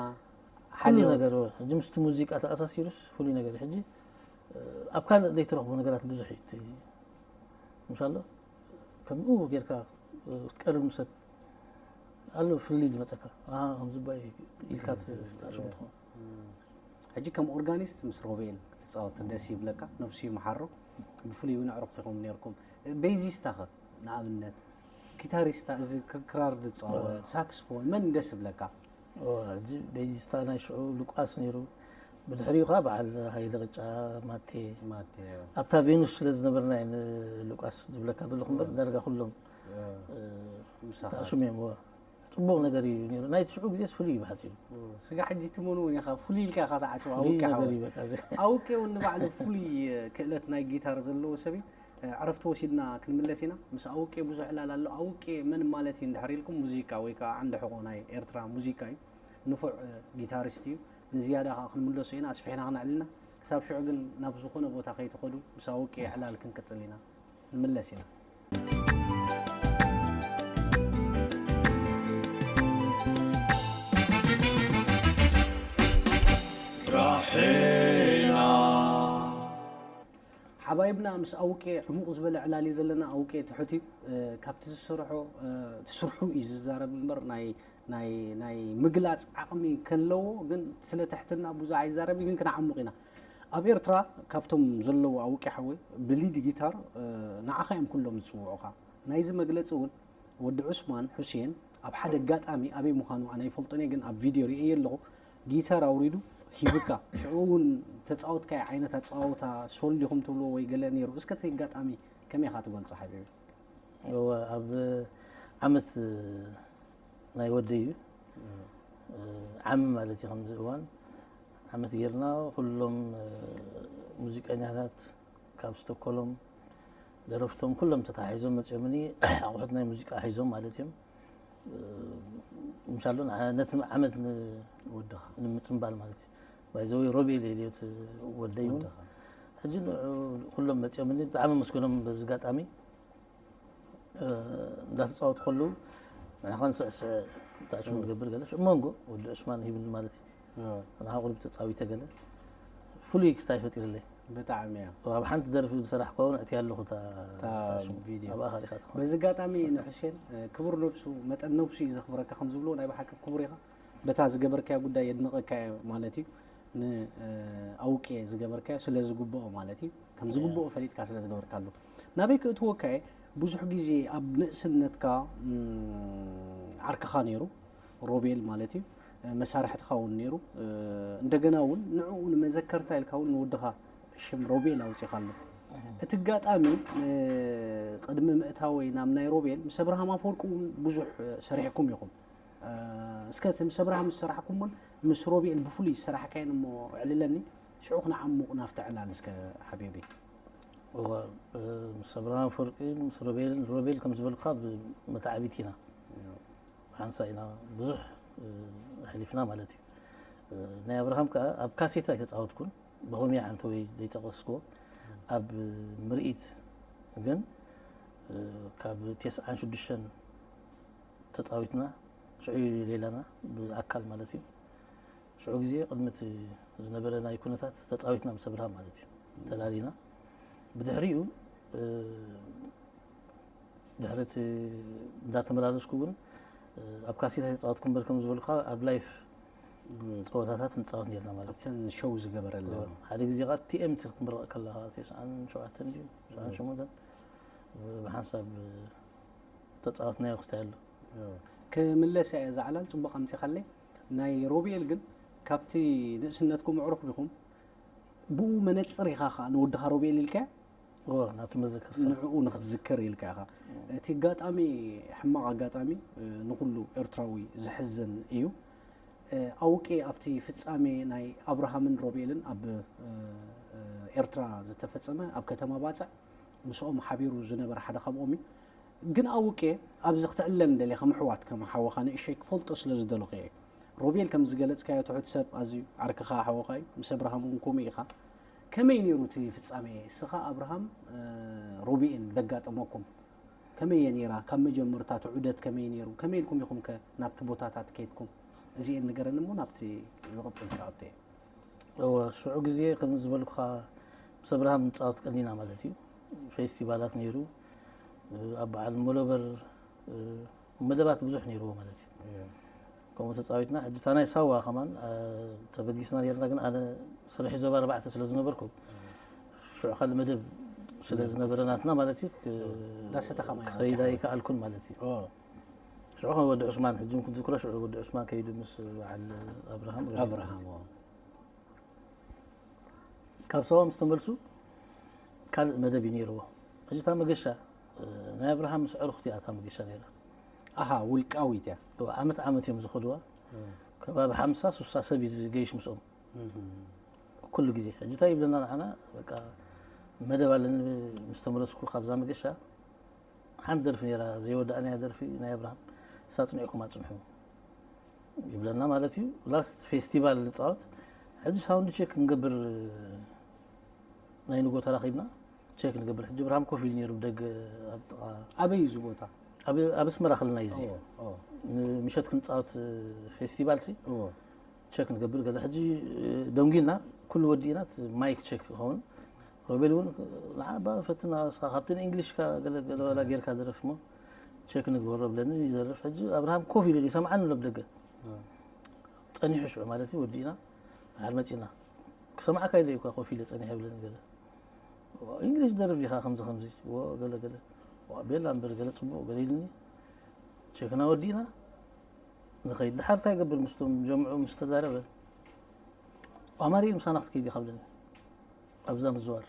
ኩሉ ሓልዮት ነገር እወ። ሕጂ ምስቲ ሙዚቃ ተኣሳሲሩስ ፍሉይ ነገር እዩ። ሕጂ ኣብ ካልእ ዘይትረኽቦ ነገራት ብዙሕ እዩ እቲ ምሻሎ ከምኡ ጌርካ ክትቀርብ ንሰብ ኣሎ ፍልልይ ዝመፀካ ኣሃ ከምዚ እባ እዩ ኢልካ ትኣሽሙ ትኾን ሕጂ ከም ኦርጋኒስት ምስ ሮቤል ክትፃወት ደስ ይብለካ፣ ነብሱ ይምሓሮ። ብፍሉይ እውን ኣዕሩኽቲ ኢኹም ነርኩም። ቤዚስታ ኸ ንኣብነት ጊታሪስታ፣ እዚ ክራር ዝፃወት ሳክስፎን መን ደስ ይብለካ? ሕጂ ቤዚስታ ናይ ሽዑ ሉቃስ ነይሩ። ብድሕሪኡ ከዓ በዓል ሃይለ ቅጫ ማቴ ማቴ ኣብታ ቬኑስ ስለ ዝነበርና እየ ንሉቃስ ዝብለካ ዘለኹ እምበር ዳርጋ ኩሎም ምሳኻ ተኣሽሙ እዮም። እዋ። ጽቡቕ ነገር እዩ ነይሩ። ናይቲ ሽዑ ግዜስ ፍሉይ እዩ ብሓጺሩ። ስጋ ሕጂ ትመኑ እውን ኢኻ፣ ፍሉይ ኢልካ ኢኻ ትዓጽዎ፣ ፍሉይ ኣውቂ ነገር ሓወይ። እዩ በቃ እዚ። ኣውቂ እውን ንባዕሉ ፍሉይ ክእለት ናይ ጊታር ዘለዎ ሰብ እዩ። ዕረፍቲ ወሲድና ክንምለስ ኢና። ምስ ኣውቂ ብዙሕ ዕላል ኣሎ። ኣውቂ መን ማለት እዩ እንድሕር ኢልኩም፣ ሙዚቃ ወይ ከዓ ዓንዲ ሕቖ ናይ ኤርትራ ሙዚቃ እዩ። ንፉዕ ጊታሪስት እዩ። ንዝያዳ ከዓ ክንምለሶ ኢና፣ ኣስፊሕና ክነዕልልና። ክሳብ ሽዑ ግን ናብ ዝኾነ ቦታ ከይትኸዱ፣ ምስ ኣውቂ ዕላል ክንቅጽል ኢና። ንምለስ ኢና። ራሒና። ሓባይብና ምስ ኣውቄ ዕሙቕ ዝበለ ዕላል እዩ ዘለና። ኣውቄ ትሑት እዩ። እ፣ ካብቲ ዝሰርሖ፣ እ፣ እቲ ስርሑ እዩ ዝዛረብ እምበር ናይ፣ ናይ፣ ናይ ምግላጽ ዓቕሚ ከለዎ ግን ስለ ትሕትና ብዙሕ ኣይዛረብ እዩ፣ ግን ክነዓሙቕ ኢና። ኣብ ኤርትራ ካብቶም ዘለዉ ኣውቄ ሓወይ ብሊድ ጊታር፣ እ፣ ንዓኻ እዮም ኩሎም ዝጽውዑኻ። ናይዚ መግለጺ እውን ወዲ ዑስማን ሑሴን ኣብ ሓደ ኣጋጣሚ ኣበይ ምዃኑ ኣነ ኣይፈልጦን እየ፣ ግን ኣብ ቪድዮ ርእየ ኣለኹ። ጊታር ኣውሪዱ ሂቡካ። ሽዑ እውን ተጻወትካዮ ዓይነት ኣጻዋውታ ሶል ዲኹም ትብልዎ ወይ ገለ ነይሩ። እስከ እቲ ኣጋጣሚ ከመይ ኢኻ ትገልጾ ሓቢቢ? እወ፣ ኣብ ዓመት ናይ ወደይ እዩ። ዓሚ ማለት እዩ ከምዚ እዋን ዓመት ጌርና ኩሎም ሙዚቀኛታት ካብ ስቶኮሎም ደረፍቶም ኩሎም ተታሒዞም መፅኦምኒ ኣቑሑት ናይ ሙዚቃ ሒዞም ማለት እዮም። ምሻሉ ንዓ-፣ ነቲ ዓመት ን-፣ ወድኻ። ንምፅምባል ማለት እዩ። ባይዘወይ ሮቤል የልዮት ወደይ እውን ወድኻ። ሕጂ ንዑ ኩሎም መፅኦምኒ ብጣዕሚ መስገኖም በዚ ኣጋጣሚ። እ፣ እንዳተፃወቱ ከለዉ ንሕና ከ ንስዕስዕ ተኣሽሙ ንገብር ገለ ሽዑ መንጎ ወዲ ዑስማን ሂብኒ ማለት እዩ። ንሓ ቁሩብ ተጻዊተ ገለ ፍሉይ ክስታይ ፈጢርለይ። ብጣዕሚ እያ። ኣብ ሓንቲ ደርፊ ዝሰራሕኩ እውን ኣእትያ ኣለኹ እታ እታ እታ ሽሙ። ቪድዮ። ኣብኣ ካሊኻ ትኾን። በዚ ኣጋጣሚ ንሑሴን፣ እ፣ ክቡር ነብሱ መጠን ነብሱ እዩ ዘኽብረካ ከም ዝብሎ ናይ ብሓቂ ክቡር ኢኻ። በታ ዝገበርካዮ ጉዳይ የድንቐካ እየ ማለት እዩ። ን፣ እ፣ ኣውቄ ዝገበርካዮ ስለ ዝግብኦ ማለት እዩ። ከም ዝግብኦ ፈሊጥካ ስለ ዝገበርካሉ። ናበይ ክእትወካ እየ? ብዙሕ ግዜ ኣብ ንእስነትካ፣ ም፣ ዓርክኻ ነይሩ፣ ሮቤል ማለት እዩ። እ፣ መሳርሕትኻ እውን ነይሩ። እ፣ እንደገና እውን ንዕኡ ንመዘከርታ ኢልካ እውን ንወድኻ ሽም ሮቤል ኣውጺኻሉ። እቲ ኣጋጣሚ፣ እ፣ ቅድሚ ምእታወይ ናብ ናይ ሮቤል ምስ ኣብርሃም ኣፈወርቂ እውን ብዙሕ፣ እ፣ ሰሪሕኩም ኢኹም። እ፣ እስከ እቲ ምስ ኣብርሃም ዝሰራሕኩሞን ምስ ሮቤል ብፍሉይ ዝሰራሕካየን እሞ ኣዕልለኒ፣ ሽዑ ክንዓሙቕ ናብቲ ዕላል እስከ ሓቢቢ። እወ፣ እ፣ ምስ ኣብርሃም ኣፈወርቂ፣ ምስ ሮቤል፣ ሮቤል ከም ዝበልኩኻ ብመተዓቢት ኢና። እዮ። ብሓንሳእ ኢና ብዙሕ፣ እ፣ ኣሕሊፍና ማለት እዩ። እ፣ ናይ ኣብርሃም ከኣ ኣብ ካሴት ኣይተጻወትኩን። ብኸመይ ዓንተ ወይ ዘይጠቐስክዎ ኣብ ምርኢት ግን ካብ ተስዓን ሽዱሽተን ተፃዊትና ሽዑ ሌላና ብኣካል ማለት እዩ። ሽዑ ግዜ ቅድሚ እቲ ዝነበረ ናይ ኩነታት ተፃዊትና ምስ ኣብርሃም ማለት እዩ ተላሊና። ብድሕሪኡ ድሕሪ እቲ እንዳተመላለስኩ እውን ኣብ ካሴታ ተፃወትኩ እምበር ከም ዝበልካ ኣብ ላይፍ ፀወታታት ንፃወት ነርና ማለት እዩ። ኣብተን ሸው ዝገበረለን ሓደ ግዜ ከዓ ቲኤምቲ ክትምረቕ ከለካ ተስዓን ሸውዓተን ድዩ ተስዓን ሸሞንተን ብሓንሳብ ተፃወትናዮ ክስታይ ኣሎ። ክምለስ እየ እዛ ዕላል ፅቡቕ ኣምፂኻለይ። ናይ ሮቤል ግን ካብቲ ንእስነትኩም ኣዕሩኽ ዲኹም ብኡ መነፅር ኢኻ ከዓ ንወድኻ ሮቤል ኢልካዮ እዎ ናቱ መዘክር ንዕኡ ንክትዝክር ኢልካ ኢኻ። እቲ ኣጋጣሚ ሕማቕ ኣጋጣሚ ንኩሉ ኤርትራዊ ዝሕዝን እዩ። ኣውቄ ኣብቲ ፍጻሜ ናይ ኣብርሃምን ሮቤልን ኣብ ኤርትራ ዝተፈጸመ ኣብ ከተማ ባጽዕ ምስኦም ሓቢሩ ዝነበረ ሓደ ካብኦም እዩ። ግን ኣውቄ ኣብዚ ክትዕለል እንደልየ ከም ኣሕዋት ከም ሓወኻ ንእሸይ ክፈልጦ ስለ ዝደለኹ እየ። ሮቤል ከም ዝገለጽካዮ ትሑት ሰብ ኣዝዩ ዓርክኻ ሓወኻ እዩ። ምስ ኣብርሃም እውን ከምኡ ኢኻ። ከመይ ነይሩ እቲ ፍጻሜ? እስኻ ኣብርሃም ሮቤል ዘጋጠመኩም ከመይ እየ ነይራ? ካብ መጀመርታ እቲ ዑደት ከመይ ነይሩ? ከመይ ኢልኩም ኢኹም ከ ናብቲ ቦታታት ከይድኩም? እዚኤን ንገረኒ እሞ ናብቲ ዝቕጽል ክኣቱ እየ። እወ ሽዑ ግዜ ከም ዝበልኩኻ ምስ ኣብርሃም ንፃወት ቀኒና ማለት እዩ። ፌስቲቫላት ነይሩ ኣብ በዓል ሞሎበር መደባት ብዙሕ ነይርዎ ማለት እዩ። ከምኡ ተፃዊትና ሕጂ እታ ናይ ሳዋ ከማን ተበጊስና ነርና ግን ኣነ ስርሒ ዞባ ኣርባዕተ ስለ ዝነበርኩ ሽዑ ካልእ መደብ ስለ ዝነበረ ናትና ማለት እዩ ዳሰተኻ ማይ ክኸይድ ኣይከኣልኩን ማለት እዩ። ሽዑ ከም ወዲ ዑስማን ሕጂ ክትዝክሮ ሽዑ ወዲ ዑስማን ከይዱ ምስ በዓል ኣብርሃም ኣብርሃም ካብ ሳዋ ምስ ተመልሱ ካልእ መደብ እዩ ነይርዎ። ሕጂ እታ መገሻ ናይ ኣብርሃም ምስ ኣዕሩኽቲ እያ እታ መገሻ ነይራ። ኣሃ ውልቃዊት እያ። ዓመት ዓመት እዮም ዝኸድዋ። ከባቢ ሓምሳ ሱሳ ሰብ እዩ ዝገይሽ ምስኦም ኩሉ ግዜ። ሕጂ እንታይ ይብለና ንዓና በቃ መደብ ኣለኒ ምስ ተመለስኩ ካብዛ መገሻ ሓንቲ ደርፊ ነይራ ዘይወዳእናያ ደርፊ ናይ ኣብርሃም እሳ ኣፅኒዕኩም ኣፅንሑ ይብለና ማለት እዩ። ላስት ፌስቲቫል ንፃወት ሕዚ ሳውንድ ቼክ ክንገብር ናይ ንጎ ተራኺብና ቼክ ንገብር። ሕጂ ኣብርሃም ኮፍ ኢሉ ነይሩ ብደገ ኣብ ጥቓ ኣበይ እዩ እዚ ቦታ? ኣብ ኣስመራ ክልና እዩ እዚ ምሸት ክንፃወት ፌስቲቫል ሲ ቸክ ንገብር ገለ ሕጂ ደንጊና ኩሉ ወዲእና ማይክ ቸክ ይኸውን። ሮቤል እውን ንዓባ ፈትና እስኻ ካብቲ ንእንግሊሽ ገለገለዋላ ጌርካ ደረፍ ሞ ቸክ ንግበሮ ብለኒ ይደርፍ። ሕጂ ኣብርሃም ኮፍ ኢሉ ይሰምዓኒ ኣሎ ብደገ ጸኒሑ ሽዑ ማለት እዩ። ወዲእና ድሓር መጺና ክሰምዓካ ኢለ እኳ ኮፍ ኢለ ጸኒሐ ብለኒ ገለ እንግሊሽ ደርፍ ዲኻ ከምዚ ከምዚ ገለገለ ቤላ እምበር ገለ ጽቡቕ ገለ ኢልኒ ቸክና ወዲእና ንኸይድ ድሓር እንታይ ይገብር ምስቶም ጀምዑ ምስ ተዛረበ ኣማርኤል ምሳና ክትከይድ ኢኻ ብለኒ ኣብዛ ምዝዋር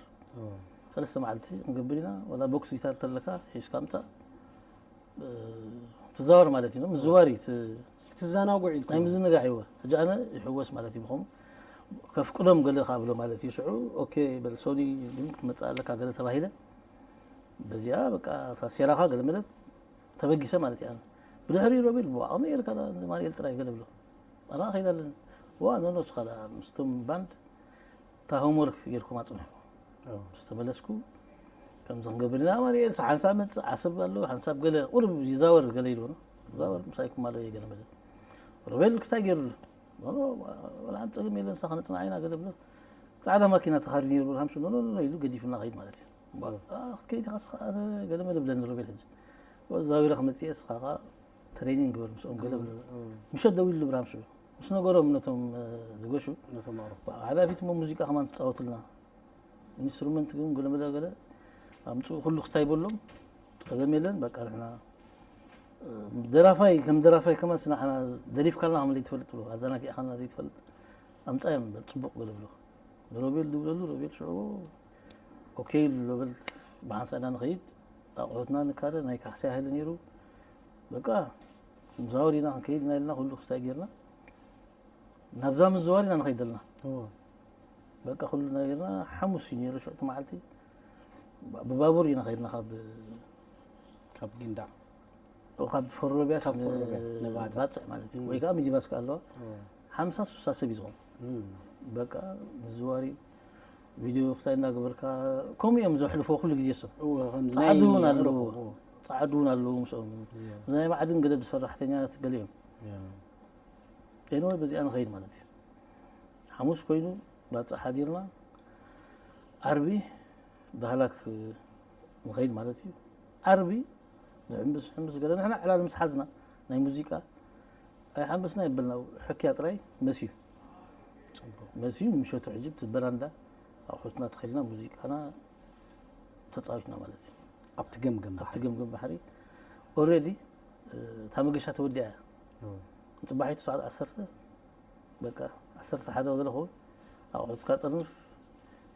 ሰለስተ መዓልቲ ክንገብር ኢና ወላ ቦክስ ጊታር ተለካ ሒዝካ ምፃእ ትዛወር ማለት እዩ ምዝዋር እዩ ትዘናጉዕ ኢልኩም ናይ ምዝንጋዕ ይወ ሕጂ ኣነ ይሕወስ ማለት እዩ ብኸም ከፍቅዶም ገለ ካብሎ ማለት እዩ ሽዑ ኦኬ በል ሶኒ ግን ክትመፅእ ኣለካ ገለ ተባሂለ በዚኣ በቃ እታ ሴራኻ ገለ መለት ተበጊሰ ማለት እያ ብድሕሪ ሮቤል ብዋዕሚ ኤርካ ንማርኤል ጥራይ ገለ ብሎ ኣና ከይዳ ኣለኒ ዋ ኖኖ ስኻ ምስቶም ባንድ እታ ሆምወርክ ጌርኩም ኣፅንሑ ምስ ተመለስኩ ከምዚ ክንገብር ኢና ማርኤል ሓንሳብ መፅእ ዓሰብ ኣሎ ሓንሳብ ገለ ቁሩብ ይዛወር ገለ ኢልዎ ይዛወር ምሳይ ክማለ ገለ መለ ሮቤል ክሳይ ገይሩሉ ወላ ሓንቲ ፀገም የለን ንሳ ከነፅንዓ ኢና ገለ ብሎ ፃዕዳ ማኪና ተኻሪ ነይሩ ብርሃም ሽኖ ኢሉ ገዲፉና ከይድ ማለት እዩ ክትከይድ ኢኻ ስኻ ኣነ ገለ መለ ብለኒ ሮቤል ሕጂ ዛዊረ ክመፅእ እስኻ ትሬኒንግ ግበር ምስኦም ገለ ብሎ ምሸት ደው ኢሉ ብርሃም ሽዑ ምስ ነገሮም ነቶም ዝገሹ ሓላፊት ሞ ሙዚቃ ከማን ትፃወትልና ኢንስትሩመንት ግን ገለ መለ ገለ ኣምፅኡ ኩሉ ክስታይ በሎም ፀገም የለን በቃ ንሕና ደራፋይ ከም ደራፋይ ከማን ስናሕና ደሪፍካልና ከም ዘይትፈልጥ ብሎ ኣዘናጊዕካልና ዘይትፈልጥ ኣምፃዮም እምበር ፅቡቕ ገለ ብሎ ንሮቤል ድብለሉ ሮቤል ሽዑ ኦኬ ኢሉ ሮቤል ብሓንሳእና ንኸይድ ኣቑሑትና ንካረ ናይ ካሕሳ ያህል ነይሩ በቃ ምዛወር ኢና ክንከይድ ኢና ኢልና ኩሉ ክስታይ ጌርና ናብዛ ምዝዋር ኢና ንኸይድ ዘለና በቃ ኩሉ ነገርና ሓሙስ እዩ ነይሩ ሽዑ መዓልቲ ብባቡር ኢና ከይድና ካብ ካብ ጊንዳዕ ካብ ፈሮቢያስ ባፅዕ ማለት እዩ ወይ ከዓ ሚኒባስ ከዓ ኣለዋ ሓምሳ ሱሳ ሰብ እዩ ዝኾን በቃ ምዝዋር እዩ ቪድዮ ክሳይ እናገበርካ ከምኡ እዮም ዘሕልፎ ኩሉ ግዜ። ሰብ እወ ከምዚ ጻዕዱ እውን ናይ ኣለዎ። ዕረፍቲ፣ እወ። ጻዕዱ እውን ኣለዎ ምስኦም። እያ። ብናይ ባዕድን ገለ ሰራሕተኛታት ገለ እዮም። እያ። ኤንወይ በዚኣ ንኸይድ ማለት እዩ። ሓሙስ ኮይኑ ባጽዕ ሓዲርና ዓርቢ ዳህላክ ንኸይድ ማለት እዩ። ዓርቢ ንሕምብስ ሕምብስ ገለ ንሕና ዕላል ምስ ሓዝና ናይ ሙዚቃ ኣይሓምበስና ይበልና። ሕክያ ጥራይ መስዩ ጽቡቅ። መስዩ ምሸቱ ሕጂ ብቲ በራንዳ ኣቑሑትና ተኸልና ሙዚቃና ተጻዊትና ማለት እዩ። ኣብቲ ገምገም ኣብቲ ገምገም ባሕሪ ኦልሬዲ እታ መገሻ ተወዲኣ እያ። እወ። ጽባሒቱ ሰዓት ዓሰርተ በቃ ዓሰርተ ሓደ ገለ ኸውን ኣቑሑትካ ጠርንፍ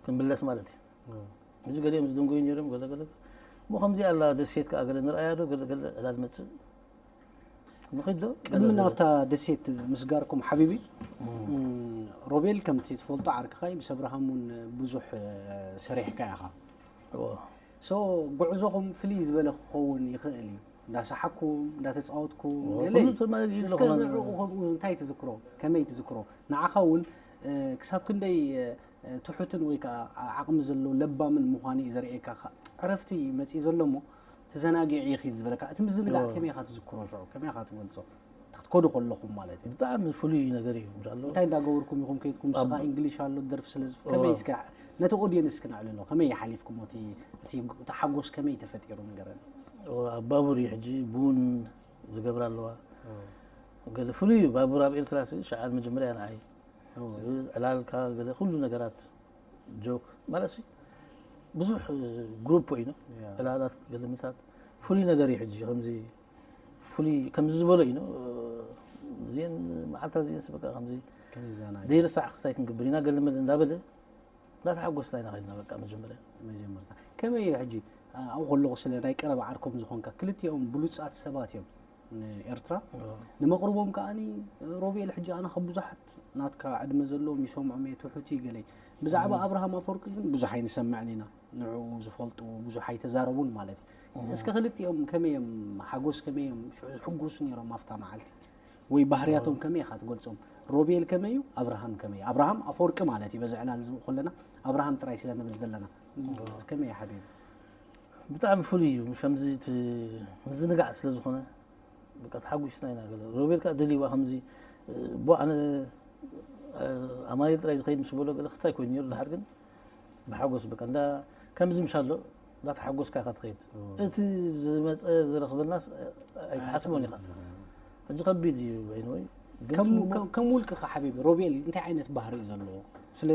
ክንምለስ ማለት እዩ። እወ። እዚ ገሊኦም ዝድንጎዩ ነይሮም ገለ ገለ እሞ ከምዚ ኣላ ደሴት ከኣ ገለ ንርኣያ ዶ ገለ ገለ ዕላል መጽእ ንኺድ ዶ ቅድሚ ናብታ ደሴት ምስጋርኩም ሓቢቢ እም፣ ሮቤል ከምቲ ትፈልጦ ዓርክኻ እዩ፣ ምስ ኣብርሃም እውን ብዙሕ እ፣ ሰሪሕካ ኢኻ። እዎ። ሶ ጉዕዞኹም ፍልይ ዝበለ ክኸውን ይኽእል እዩ፣ እንዳሰሓኩም እንዳተፃወትኩም እዎ፣ ገለ ኩሉ እዩ። ተማሊኡ ኣሎ እስከ ከማን። ንዕኡ ከምኡ እንታይ ትዝክሮ? ከመይ ትዝክሮ? ንዓኻ እውን እ፣ ክሳብ ክንደይ እ፣ ትሑትን ወይ ከዓ ዓቕሚ ዘለዎ ለባምን ምዃኑ እዩ ዘርእየካ። ከ- ዕረፍቲ መፂኡ ዘሎ እሞ ተዘናጊዑ ይኺድ ዝበለካ። እቲ ምዝንጋዕ እዎ። ከመይ ኢኻ ትዝክሮ? ሽዑ ከመይ ኢኻ ትገልፆ? ክትከዱ ከለኹም ማለት እዩ። ብጣዕሚ ፍሉይ ነገር እዩ። ምስ ኣሎ እንታይ እንዳገበርኩም ኢኹም ከይድኩም? ንስኻ ኣብ- እንግሊሽ ኣሎ ደርፊ ስለ ዝፍ- እዎ። ከመይ እስከ ነቲ ኦድየንስ ክነዕልሎ ከመይ ሓሊፍኩም? እቲ እቲ እቲ ሓጎስ ከመይ ተፈጢሩ ንገረኒ። ኣብ ባቡር እዩ ሕጂ ቡን ዝገብራ ኣለዋ። ገለ ፍሉይ እዩ። ባቡር ኣብ ኤርትራ ሲ ሸዓል መጀመርያ ንዓይ እዎ። ዕላልካ ገለ ኩሉ ነገራት ጆክ ማለት ሲ ብዙሕ ግሩፕ ኮይኑ ያ። ዕላላት ገለምታት ፍሉይ ነገር እዩ። ሕጂ ከምዚ ፍሉይ ከምዚ ዝበሎ እዩ። እዚአን መዓልታት እዚአንስ በቃ ከምዚ ከይዛናግ ዘይርሳዕ ክስታይ ክንገብር ኢና ገለመለ እንዳበለ እንዳተሓጎስና ኢና ከድና በቃ መጀመርያ መጀመርታ ከመይ እዩ ሕጂ? ኣብኡ ከለኹ ስለ ናይ ቀረባ ዓርኮም ዝኾንካ ክልቲኦም ብሉጻት ሰባት እዮም ንኤርትራ። ንመቕርቦም ከዓኒ ሮቤል ሕጂ ኣነ ካብ ብዙሓት ናትካ ዕድመ ዘለዎም ይሰምዖም እየ፣ ትሑት እዩ ገለይ። ብዛዕባ ኣብርሃም ኣፈወርቂ ግን ብዙሕ ኣይንሰምዕን ኢና። ንዕኡ ዝፈልጡ ብዙሕ ኣይተዛረቡን ማለት እዩ። እስከ ክልቲኦም ከመይ እዮም ሓጎስ ከመይ እዮም ሽዑ ዝሕጎሱ ነይሮም ኣብታ መዓልቲ? ወይ ባህርያቶም ከመይ ኢኻ ትገልጾም? ሮቤል ከመይ እዩ? ኣብርሃም ከመይ እዩ? ኣብርሃም ኣፈወርቂ ማለት እዩ። በዚ ዕላል ዝብኡ ከለና ኣብርሃም ጥራይ ስለ ንብል ዘለና። ከመይ እዩ ሓቢሩ? ብጣዕሚ ፍሉይ እዩ። ምስ ከምዚ እቲ ምዝንጋዕ ስለ ዝኾነ በቃ ተሓጒስና ኢና። ገለ ሮቤል ከኣ ደልይዋ ከምዚ እቦ ኣነ ኣማኑኤል ጥራይ ዝኸይድ ምስ በሎ ገለ ክስታይ ኮይኑ ነይሩ። ድሓር ግን ብሓጎስ በቃ እንዳ ከምዚ ምሻሎ እንዳተሓጎስካ ኢኻ ትኸይድ። እቲ ዝመፀ ዝረኽበናስ ኣይትሓስቦን ኢኻ። ሕጂ ከቢድ እዩ በይኑ ወይ ግን ከም ጽቡቕ ከም- ከም ውልቅኻ ሓቢቢ ሮቤል እንታይ ዓይነት ባህሪ እዩ ዘለዎ? ስለ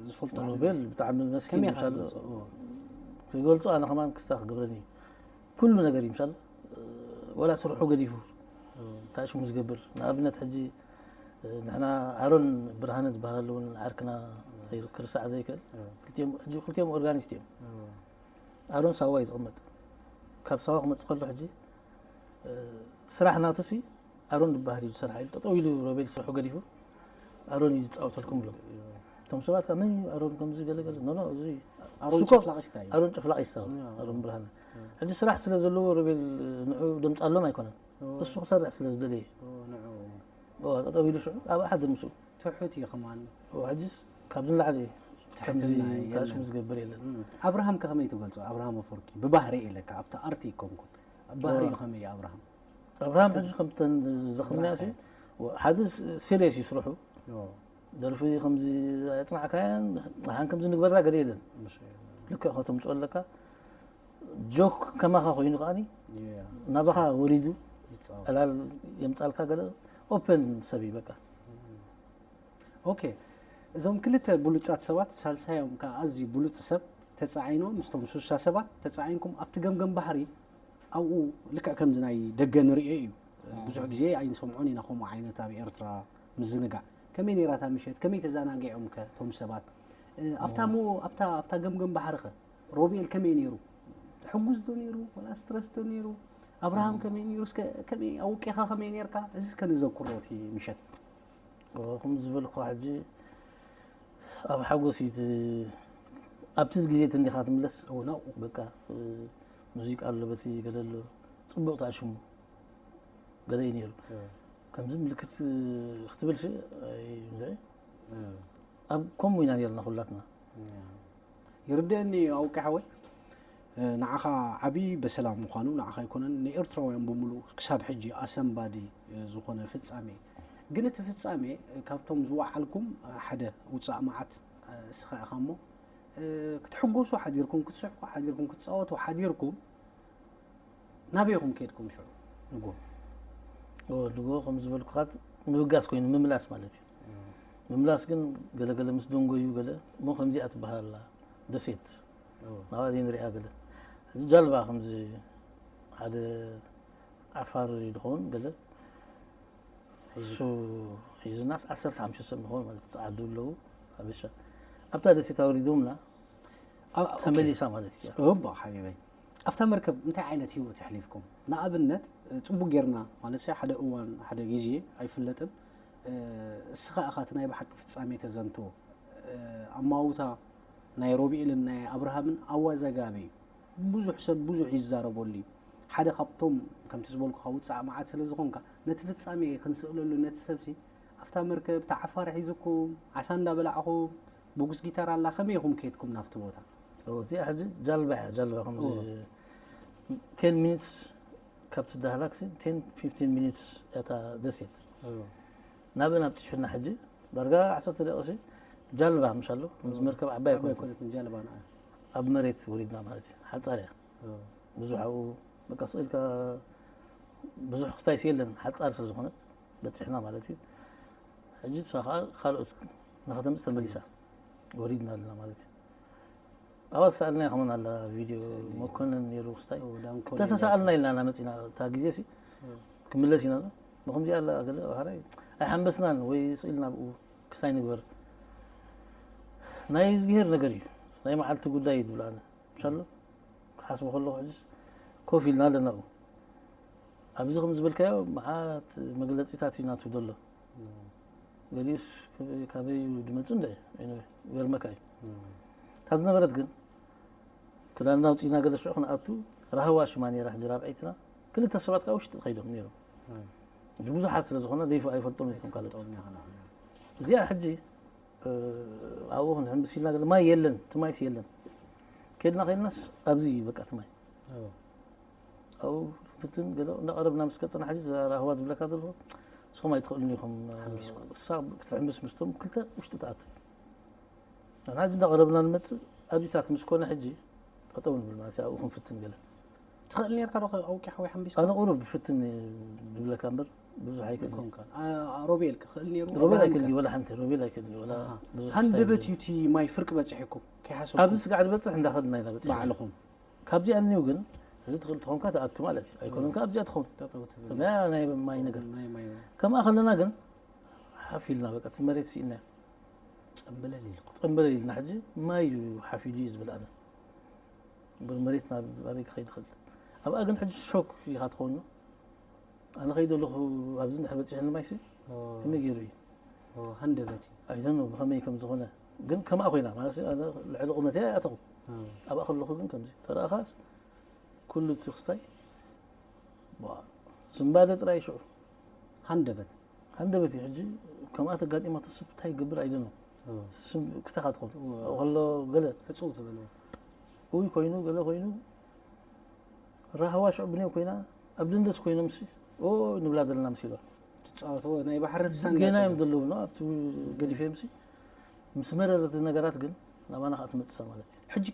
ዝፈልጦ ኣነ ሮቤል ብጣዕሚ መስኪን ከመይ ኢኻ ምሻሎ ትገልጾ? ክገልጾ ኣነ ከማን ክስታ ክገብረኒ እዩ። ኩሉ ነገር ይምሻል ወላ ስርሑ ገዲፉ እንታይ ሽሙ ዝገብር ንኣብነት ሕጂ ንሕና ኣሮን ብርሃነ ዝበሃል ኣለውን ዓርክና ክርሳዕ ዘይክእል ክልቲኦም ሕጂ ክልቲኦም ኦርጋኒስት እዮም። ኣሮን ሳዋ እዩ ዝቕመጥ። ካብ ሳዋ ክመፅእ ከሎ ሕጂ ስራሕ ናቱ ሲ ኣሮን ዝበሃል እዩ ዝሰርሓ ኢሉ ጠጠው ኢሉ ሮቤል ስርሑ ገዲፉ ኣሮን እዩ ዝፃወተልኩም ብሎም እቶም ሰባት ካብ መን እዩ ኣሮን ከምዚ ገለገለ ኖኖ እዚ ኣሮን ሱኮ- ጨፍላቒ ስታይ እዩ። ኣሮን ጨፍላቕ ይስታው ኣሮን ብርሃነ ሕጂ ስራሕ ስለ ዘለዎ ሮቤል ንዑ ደምፃሎም ኣይኮነን እሱ ክሰርሕ ስለ ዝደለየ ንዑ ጠጠው ኢሉ ሽዑ ኣብ ሓደ ምስኡ ትሑት እዩ ከማን። ሕጅስ ካብዚ ንላዕሊ እዩ ትሕትና የለን። ታሽሙ ዝገብር የለን። ኣብርሃም ከ ከመይ ትገልጾ? ኣብርሃም ኣፈወርቂ ብባህሪ ኢለካ ኣብቲ ኣርቲ ይኮንኩን ኣብ ባህሪ ከመይ እዩ ኣብርሃም? ኣብርሃም ሕጂ ከምተን ዝረኽብና ሓደ ሲሪየስ እዩ ስርሑ። ደርፊ ከምዚ ኣጽናዕካያን ሓን ከምዚ ንግበራ ገለ የለን። ልክዕ ከተምፅኦ ኣለካ። ጆክ ከማኻ ኮይኑ ከዓኒ ናባኻ ወሪዱ ዕላል የምፃልካ ገለ ኦፐን ሰብ እዩ በቃ። ኦኬ፣ እዞም ክልተ ብሉጻት ሰባት ሳልሳዮም ከኣ ኣዝዩ ብሉጽ ሰብ ተጻዒኖም ምስቶም ሱሳ ሰባት ተጻዒንኩም ኣብቲ ገምገም ባሕሪ ኣብኡ ልክዕ ከምዚ ናይ ደገ ንርእዮ እዩ። ብዙሕ ግዜ ኣይንሰምዖን ኢና ከምኡ ዓይነት ኣብ ኤርትራ ምዝንጋዕ። ከመይ ነይራ እታ ምሸት? ከመይ ተዘናጊዖም ከ እቶም ሰባት? ኣብታ ሞ ኣብታ ኣብታ ገምገም ባሕሪ ከ ሮቤል ከመይ ነይሩ? ሕጉስ ዶ ነይሩ ወላ ስትረስ ዶ ነይሩ? ኣብርሃም ከመይ ነይሩ? እስከ ከመይ ኣውቂኻ ከመይ ነይርካ? እዚ እስከ ንዘክሮ እቲ ምሸት። ከምኡ ዝበልኩ ሕጂ ኣብ ሓጎስ እዩ እቲ ኣብቲ ግዜ እቲ እንዲኻ ትምለስ እውነው በቃ ሙዚቃ ኣሎ በቲ ገለ ኣሎ ጽቡቕ ተኣሽሙ ገለ እዩ ነይሩ ከምዚ ምልክት ክትብል ሲ ኣብ ከምኡ ኢና ነርና ኩላትና ይርደአኒ ኣውቂ ሓወይ። ንዓኻ ዓቢ በሰላም ምዃኑ ንዓኻ ኣይኮነን፣ ንኤርትራውያን ብምሉእ ክሳብ ሕጂ ኣሰንባዲ ዝኾነ ፍጻሜ። ግን እቲ ፍጻሜ ካብቶም ዝወዓልኩም ሓደ ውጻእ መዓት እስኻ ኢኻ እሞ፣ ክትሕጎሱ ሓዲርኩም፣ ክትስሕቁ ሓዲርኩም፣ ክትጻወቱ ሓዲርኩም፣ ናበይ ኢኹም ከድኩም ሽዑ ንጎ? ንጎ ከም ዝበልኩኻ ምብጋስ ኮይኑ ምምላስ ማለት እዩ። ምምላስ ግን ገለገለ ምስ ደንጎዩ ገለ እሞ ከምዚኣ ትበሃል ኣላ ደሴት። ናብኣ ዘይንሪኣ ገለ። ሕጂ ጃልባ ከምዚ ሓደ ዓፋር ይኸውን ገለ እሱ ሒዙናስ ዓሰርተ ሓሙሽተ ሰብ ንኸውን ማለት ጸዓዱ ኣለዉ። ኣበሻ ኣብታ ደሴት ኣውሪዶምና ተመሊሳ ማለት እዩ። ጽቡቕ ሓቢበይ። ኣብታ መርከብ እንታይ ዓይነት ህይወት ኣሕሊፍኩም? ንኣብነት ጽቡቕ ጌርና ማለት ሓደ እዋን ሓደ ግዜ ኣይፍለጥን፣ እስኻ ኢኻ እቲ ናይ ብሓቂ ፍጻሜ ተዘንትዎ። ኣማውታ ናይ ሮቢኤልን ናይ ኣብርሃምን ኣወዛጋቢ እዩ። ብዙሕ ሰብ ብዙሕ ይዛረበሉ እዩ። ሓደ ካብቶም ከምቲ ዝበልኩኻ ውጻእ መዓት ስለ ዝኾንካ ነቲ ፍጻሜ ክንስእለሉ ነቲ ሰብሲ ኣብታ መርከብ ተዓፋር ሒዝኩም ዓሳ እንዳበላዕኹም ብጉስ ጊታር ኣላ ከመይ ኢኹም ከይድኩም ናብቲ ቦታ? እዚኣ ሕጂ ጃልባ እያ ጃልባ ከምዚ ቴን ሚኒትስ ካብ ትዳህላክሲ ቴን ፊፍቲን ሚኒትስ እታ ደሴት ናብእን ኣብፅሑና ሕጂ ዳርጋ ዓሰርተ ደቂቕሲ ጃልባ ምሻሎ ከምዚ መርከብ ዓባይ ኣይኮነትን ጃልባ ኣብ መሬት ወሪድና ማለት እዩ ሓፃር እያ ብዙሕ ኣብኡ በቃ ስቕ ኢልካ ብዙሕ ክስታይሲ የለን ሓፃር ስለ ዝኾነት በፂሕና ማለት እዩ ሕጂ እሳ ከዓ ካልኦት ንኸተምፅእ ተመሊሳ ወሪድና ኣለና ማለት እዩ ኣብኣ ተሳእልና ከመን ኣላ ቪድዮ መኮነን ነይሩ ክስታይ ተተሳእልና ኢልና እናመፂና እታ ግዜ ሲ ክምለስ ኢና ንከምዚኣ ኣላ ገለ ሓራይ ኣይሓንበስናን ወይ ስኢልና ብኡ ክስታይ ንግበር ናይ እግዚኣብሔር ነገር እዩ ናይ መዓልቲ ጉዳይ እዩ ዝብል ኣነ ምሻሎ ክሓስቦ ከለኹ ሕጅስ ኮፍ ኢልና ኣለና ኣብኡ ኣብዚ ከም ዝበልካዮ መዓት መግለፂታት እዩ ናቱ ዘሎ ገሊኡስ ካበይ ድመፁ እንደ ገርመካ እዩ እታ ዝነበረት ግን ክዳንና ውፅኢና ገለ ሽዑ ክንኣቱ ራህዋ ሽማ ነይራ ሕጂ ራብዐይትና ክልተ ሰባት ካብ ውሽጢ ከይዶም ነይሮም ብዙሓት ስለ ዝኾነ ዘይፈ ኣይፈልጦም እዮም ካልኦት እዚኣ ሕጂ ኣብኡ ክንሕምብስ ኢልና ገለ ማይ የለን እቲ ማይስ የለን ከድና ከድናስ ኣብዚ እዩ በቃ እቲ ማይ ኣብኡ ፍትን ገለ እንዳቐረብና ምስ ገፅና ሕጂ ራህዋ ዝብለካ ዘለኹ ንስኹም ኣይትኽእሉን ኢኹም እሳ ክትሕምብስ ምስቶም ክልተ ውሽጢ ትኣቱ ንሕና ሕጂ እንዳቐረብና ንመፅእ ኣብዚታት ምስ ኮነ ሕጂ ጠጠው ንብል ማለት ኣብኡ ክንፍትን ገለ ትኽእል ኔርካ ዶ ኣውቂሕ ወይ ሓምቢስካ ኣነ ቁሩብ ብፍትን ዝብለካ እምበር ብዙሕ ኣይክእል ኮንካ ሮቤል ክኽእል ኔሩ ሮቤል ኣይክእል ወላ ሓንቲ ሮቤል ኣይክእል ወላ ብዙሕ ሃንደበት እዩ እቲ ማይ ፍርቂ በፂሕኩም ከይሓሰብኩም ኣብዚ ስጋዕ ዝበፅሕ እንዳኸድና ኢና በፂሕ ባዕልኹም ካብዚኣ እኒው ግን እዚ ትኽእል ትኾንካ ትኣቱ ማለት እዩ ኣይኮነን ካብ ኣብዚኣ ትኸውን ጠጠው ትብል ከመያ ናይ ማይ ነገር ናይ ማይ ከምኣ ከለና ግን ሓፍ ኢልና በቃ እቲ መሬት ስኢልና ጸምበለል ኢልኩም ጸምበለል ኢልና ሕጂ ማይ እዩ ሓፍ ኢሉ እዩ ዝብል ኣነ እምበር መሬት ናብ ኣበይ ክኸይድ ይኽእል ኣብኣ ግን ሕጂ ሾክ ኢኻ ትኸውን ኣነ ኸይደ ኣለኹ ኣብዚ እንድሕር በፂሐኒ ማይሲ ከመይ ገይሩ እዩ ሃንደበት እዩ ኣይዘን ብኸመይ ከም ዝኾነ ግን ከምኣ ኮይና ማለት ኣነ ልዕሊ ቁመት እያ ኣተኹ ኣብኣ ከለኹ ግን ከምዚ ተረእኻ ኩሉ እቲ ክስታይ ስምባደ ጥራይ ሽዑ ሃንደበት ሃንደበት እዩ ሕጂ ከምኣ ተጋጢማቶ ሰብ እንታይ ይገብር ኣይደኖ ክስታኻ ትኾን ኣብኡ ከሎ ገለ ሕፅው ትበልዎ ውይ ኮይኑ ገለ ኮይኑ ራህዋ ሽዑ ብኔው ኮይና ኣብ ደንደስ ኮይኖም ሲ ንብላ ዘለና ምስ ኢልዋ ትፃወትዎ ናይ ባሕሪ እንስሳን ገና እዮም ዘለዉ ኣብቲ ገዲፈ ምስ ምስ መረረት ነገራት ግን ናባና ከዓ ትመፅሳ ማለት እዩ ሕጂ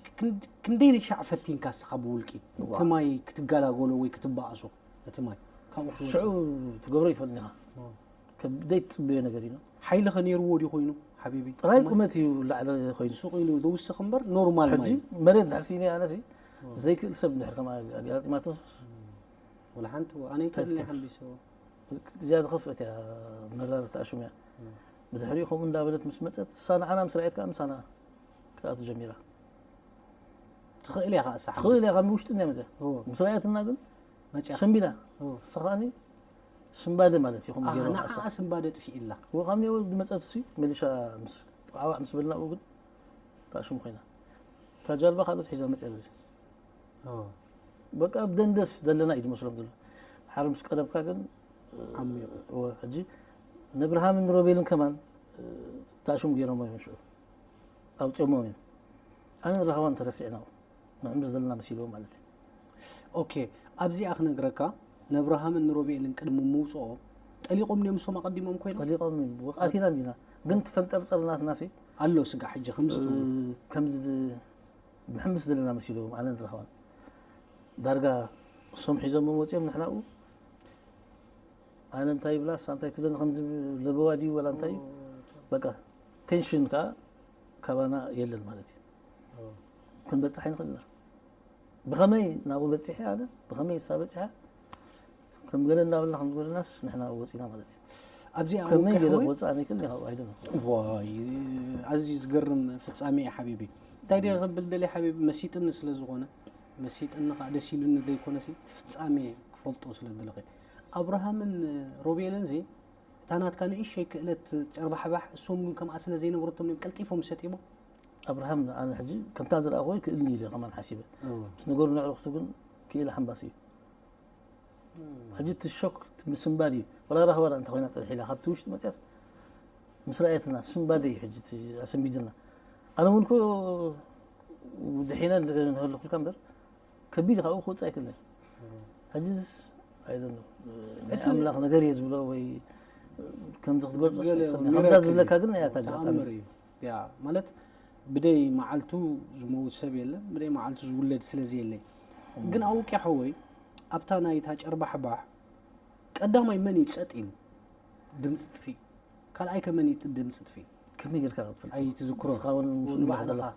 ክንደይ ሻዕ ፈቲንካ እስኻ ብውልቂ እቲ ማይ ክትገላገሎ ወይ ክትበኣሶ እቲ ማይ ካብኡ ክወፅእ ሽዑ ትገብሮ ይትፈልኒ ኢኻ ከብደይ ትፅበዮ ነገር እዩ ሓይልኸ ነይርዎ ድዩ ኮይኑ ሓቢቢ ጥራይ ቁመት እዩ ላዕለ ኮይኑ ሱቕ ኢሉ ዝውስኽ እምበር ኖርማል ሕጂ ማይ መሬት ድሕር ስኢነ ኣነሲ ዘይክእል ሰብ ድሕር ከም ኣጋጢማቶ ወላ ሓንቲ ኣነ ይክእልኒ ሓምቢሰዎ እዚኣ ዝኸፍአት እያ መራርታ ኣሹም እያ ብድሕሪኡ ከምኡ እንዳበለት ምስ መፀት እሳ ንዓና ምስ ረኣየት ከዓ ምሳና ክትኣቱ ጀሚራ ትኽእል እያ ከዓ እሳ ትኽእል እያ ካብ ውሽጢ እያ መፅያ ምስ ረኣየትና ግን መፅያ ሰንቢዳ እሳ ከዓኒ ስምባደ ማለት እዩ ከም ገይሩ ንዓኣ ስምባደ ጥፊእላ ካብ ኔው ዝመፀት ሲ መሊሻ ምስ ዓባዕ ምስ በልና ግን ታሽሙ ኮይና እታ ጃልባ ካልኦት ሒዛ መፅያ በዚ በቃ ኣብ ደንደስ ዘለና እዩ ዝመስሎም ዘሎ ሓር ምስ ቀረብካ ግን ሕጂ ንብርሃምን ሮቤልን ከማን ታሽሙ ገይሮሞ እዮም ሽዑ ኣውፅኦሞ እዮም ኣነ ራህዋን ተረሲዕና ምሕምስ ዘለና መሲልዎ ማለት እዩ። ኦኬ፣ ኣብዚኣ ክነግረካ፣ ነብርሃምን ንሮቤልን ቅድሚ ምውፅኦም ጠሊቖም እዮም እሶም ኣቐዲሞም ኮይኖም። ጠሊቖም እዮም። ወቃቲና እንዲና። ግን ትፈንጠርጠር ናትና ሲ ኣሎ ስጋ ሕጂ ከምዚ ትብሉ። ከምዚ ምሕምስ ዘለና መሲልዎም ኣነ ንራህዋን ዳርጋ እሶም ሒዞም መፅኦም ንሕናኡ ኣነ እንታይ ይብላስ እንታይ ትብለኒ ከምዚ ለበዋ ድዩ ወላ እንታይ በቃ ቴንሽን ከዓ ካባና የለን ማለት እዩ። ክንበፅሕ ኣይንኽእል ኢና። ብኸመይ ናብኡ በፂሐ ኣለ ብኸመይ እሳ በፂሐ ከም ገለ እናበልና ከም ዝበለናስ ንሕና ወፂና ማለት እዩ። ኣብዚኣ ከመይ ገለ ወኪ ሓወይ? ክወፅእ ኣነ ይክእል ይኸው ኣይደለም። ዋይ ኣዝዩ ዝገርም ፍጻሜ እዩ ሓቢቢ። እንታይ ደ ክብል ደልየ ሓቢቢ፣ መሲጥኒ ስለ ዝኾነ፣ መሲጥኒ ከዓ ደስ ኢሉኒ ዘይኮነሲ፣ እቲ ፍጻሜ ክፈልጦ ስለ ዝደለኹ። ኣብርሃምን ሮቤልን ዚ እታ ናትካ ንእሸይ ክእለት ጨርባሕባሕ እሶም ግን ከምኣ ስለ ዘይነበረቶም እዮም ቀልጢፎም ሰጢቦም። ኣብርሃም ኣነ ሕጂ ከምታ ዝረኣኹ ክእልኒ ኢለ ከማን ሓሲበ ምስ ነገሩ ነዕርኽቱ ግን ክኢለ ሓምባሲ እዩ። ሕጂ እቲ ሾክ እቲ ምስንባድ እዩ። ወላ ራህዋ እንተ ኮይና ጠልሕ ኢላ ካብቲ ውሽጢ መፅያስ ምስ ረኣየትና ስንባደ እዩ ሕጂ እቲ ኣሰንቢድና። ኣነ እውን ኮ ድሒነ ንህልኩልካ እምበር ከቢድ ካብኡ ክወፅእ ኣይክእልን። ሕጂስ ኣይደሎ ናይ እቲ ኣምላኽ ነገር እየ ዝብሎ ወይ ከምዚ ክትገልጾ ገለ ኣይትኽእልን። ሚራክል ከምዛ ዝብለካ እዩ። ግን ናይ ኣታ ኣጋጣሚ ተኣምር እዩ። ያ ማለት ብደይ መዓልቱ ዝመውት ሰብ የለን፣ ብደይ መዓልቱ ዝውለድ ስለ ዘየለይ። ግን ኣውቂ ሓወይ ኣብታ ናይ እታ ጨርባሕባሕ ቀዳማይ መን እዩ ጸጥ ኢሉ? ድምፂ ጥፊ። ካልኣይ ከመን እዩ ድምፂ ጥፊ? ከመይ ጌርካ ክትፈልጥ? ኣይትዝክሮ። ንስኻ እውን ምስኡ ንባዕልኻ ባዕልኻ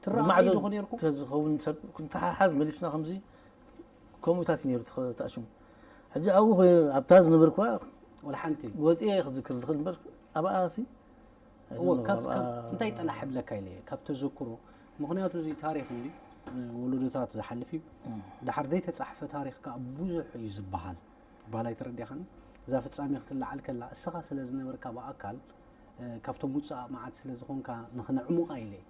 ትረኣዩ ዶ ኔርኩም? ተዝኸውን ሰብ ክንተሓሓዝ መሊስና ከምዚ ከምኡታት እዩ ነይሩ ተኸ- ተኣሽሙ። ሕጂ ኣብኡ ኮ- ኣብታ ዝነበርኩዋ ወላ ሓንቲ ወፂኤ ክዝክር ዝኽእል እምበር ኣብኣ ሲ እወ፣ ካብ- ካብ- እንታይ ጠላሕ ብለካ ኢለ እየ፣ ካብ ተዘክሮ። ምኽንያቱ እዚ ታሪኽ እንዲ ወለዶታት ዝሓልፍ እዩ። ድሓር ዘይተፃሕፈ ታሪኽ ከዓ ብዙሕ እዩ ዝበሃል። ባህላይ ተረዲኻኒ። እዛ ፍፃሜ ክትለዓል ከላ እስኻ ስለ ዝነበርካ ብኣካል ካብቶም ውፃእ መዓት ስለ ዝኾንካ ንኽነዕሙቓ ኢለ እየ።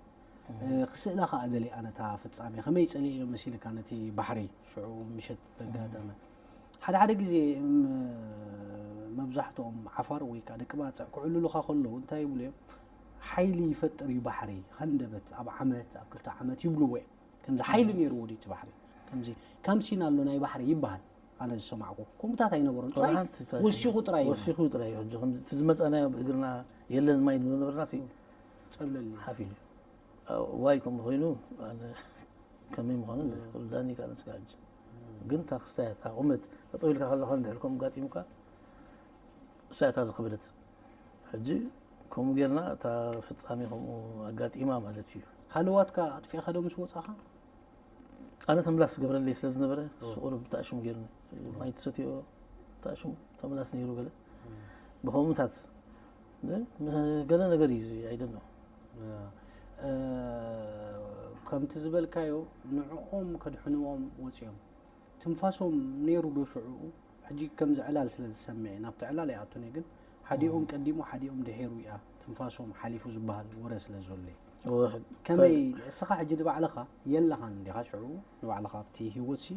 ክስእላ ከዓ ደልየ ኣነ እታ ፍፃሜ ከመይ ፀሊኤዮ መሲልካ ነቲ ባሕሪ ሽዑ ምሸት ዘጋጠመ። ሓደ ሓደ ግዜ መብዛሕትኦም ዓፋር ወይ ከዓ ደቂ ባፅዕ ክዕልሉኻ ከለዉ እንታይ ይብሉ እዮም? ሓይሊ ይፈጥር እዩ ባሕሪ፣ ሃንደበት ኣብ ዓመት ኣብ ክልተ ዓመት ይብልዎ እዮም። ከምዚ ሓይሊ ነይርዎ ድዩ እቲ ባሕሪ? ከምዚ ካምሲን ኣሎ ናይ ባሕሪ ይበሃል። ኣነ ዝሰማዕኩ ከምኡታት ኣይነበሮን። ጥራይ ወሲኹ ጥራይ እዩ። ወሲኹ ጥራይ እዩ። ሕጂ ከምዚ እቲ ዝመፀናዮ ብእግርና የለን ማይ ንብል ነበርና ሲ ጸብለል እዩ። ሓፍ ኢሉ። ዋይ ከምኡ ኮይኑ ኣነ ከመይ ምዃኑ ዘይፈልጥ ዳኒ ካለ ስጋ ሕጂ ግን እታ ክስታይ እታ ቁመት ጠጠው ኢልካ ከለኻ እንድሕር ከምኡ ኣጋጢሙካ እሳ እታ ዝኸበደት ሕጂ ከምኡ ጌርና እታ ፍጻሜ ከምኡ ኣጋጢማ ማለት እዩ። ሃለዋትካ ኣጥፊእኻ ዶ ምስ ወጻኻ? ኣነ ተምላስ ዝገብረለይ ስለ ዝነበረ እሱ ቁሩብ ተኣሽሙ ገይሩኒ። ማይ ትሰትዮ ተኣሽሙ ተምላስ ነይሩ ገለ ብኸምኡታት ገለ ነገር እዩ እዚ ኣይደኖ። ከምቲ ዝበልካዮ ንዕኦም ከድሕንዎም ወፂኦም ትንፋሶም ነይሩ ዶ ሽዑኡ? ሕጂ ከምዚ ዕላል ስለ ዝሰምዕ እየ ናብቲ ዕላል ኣይኣቱን እየ ግን ሓዲኦም ቀዲሙ ሓዲኦም ድሒሩ እያ ትንፋሶም ሓሊፉ ዝበሃል ወረ ስለ ዘሎ እዩ። ከመይ እስኻ ሕጂ ንባዕልኻ የለኻን እንዲኻ ሽዑ ንባዕልኻ ኣብቲ ህይወት ሲ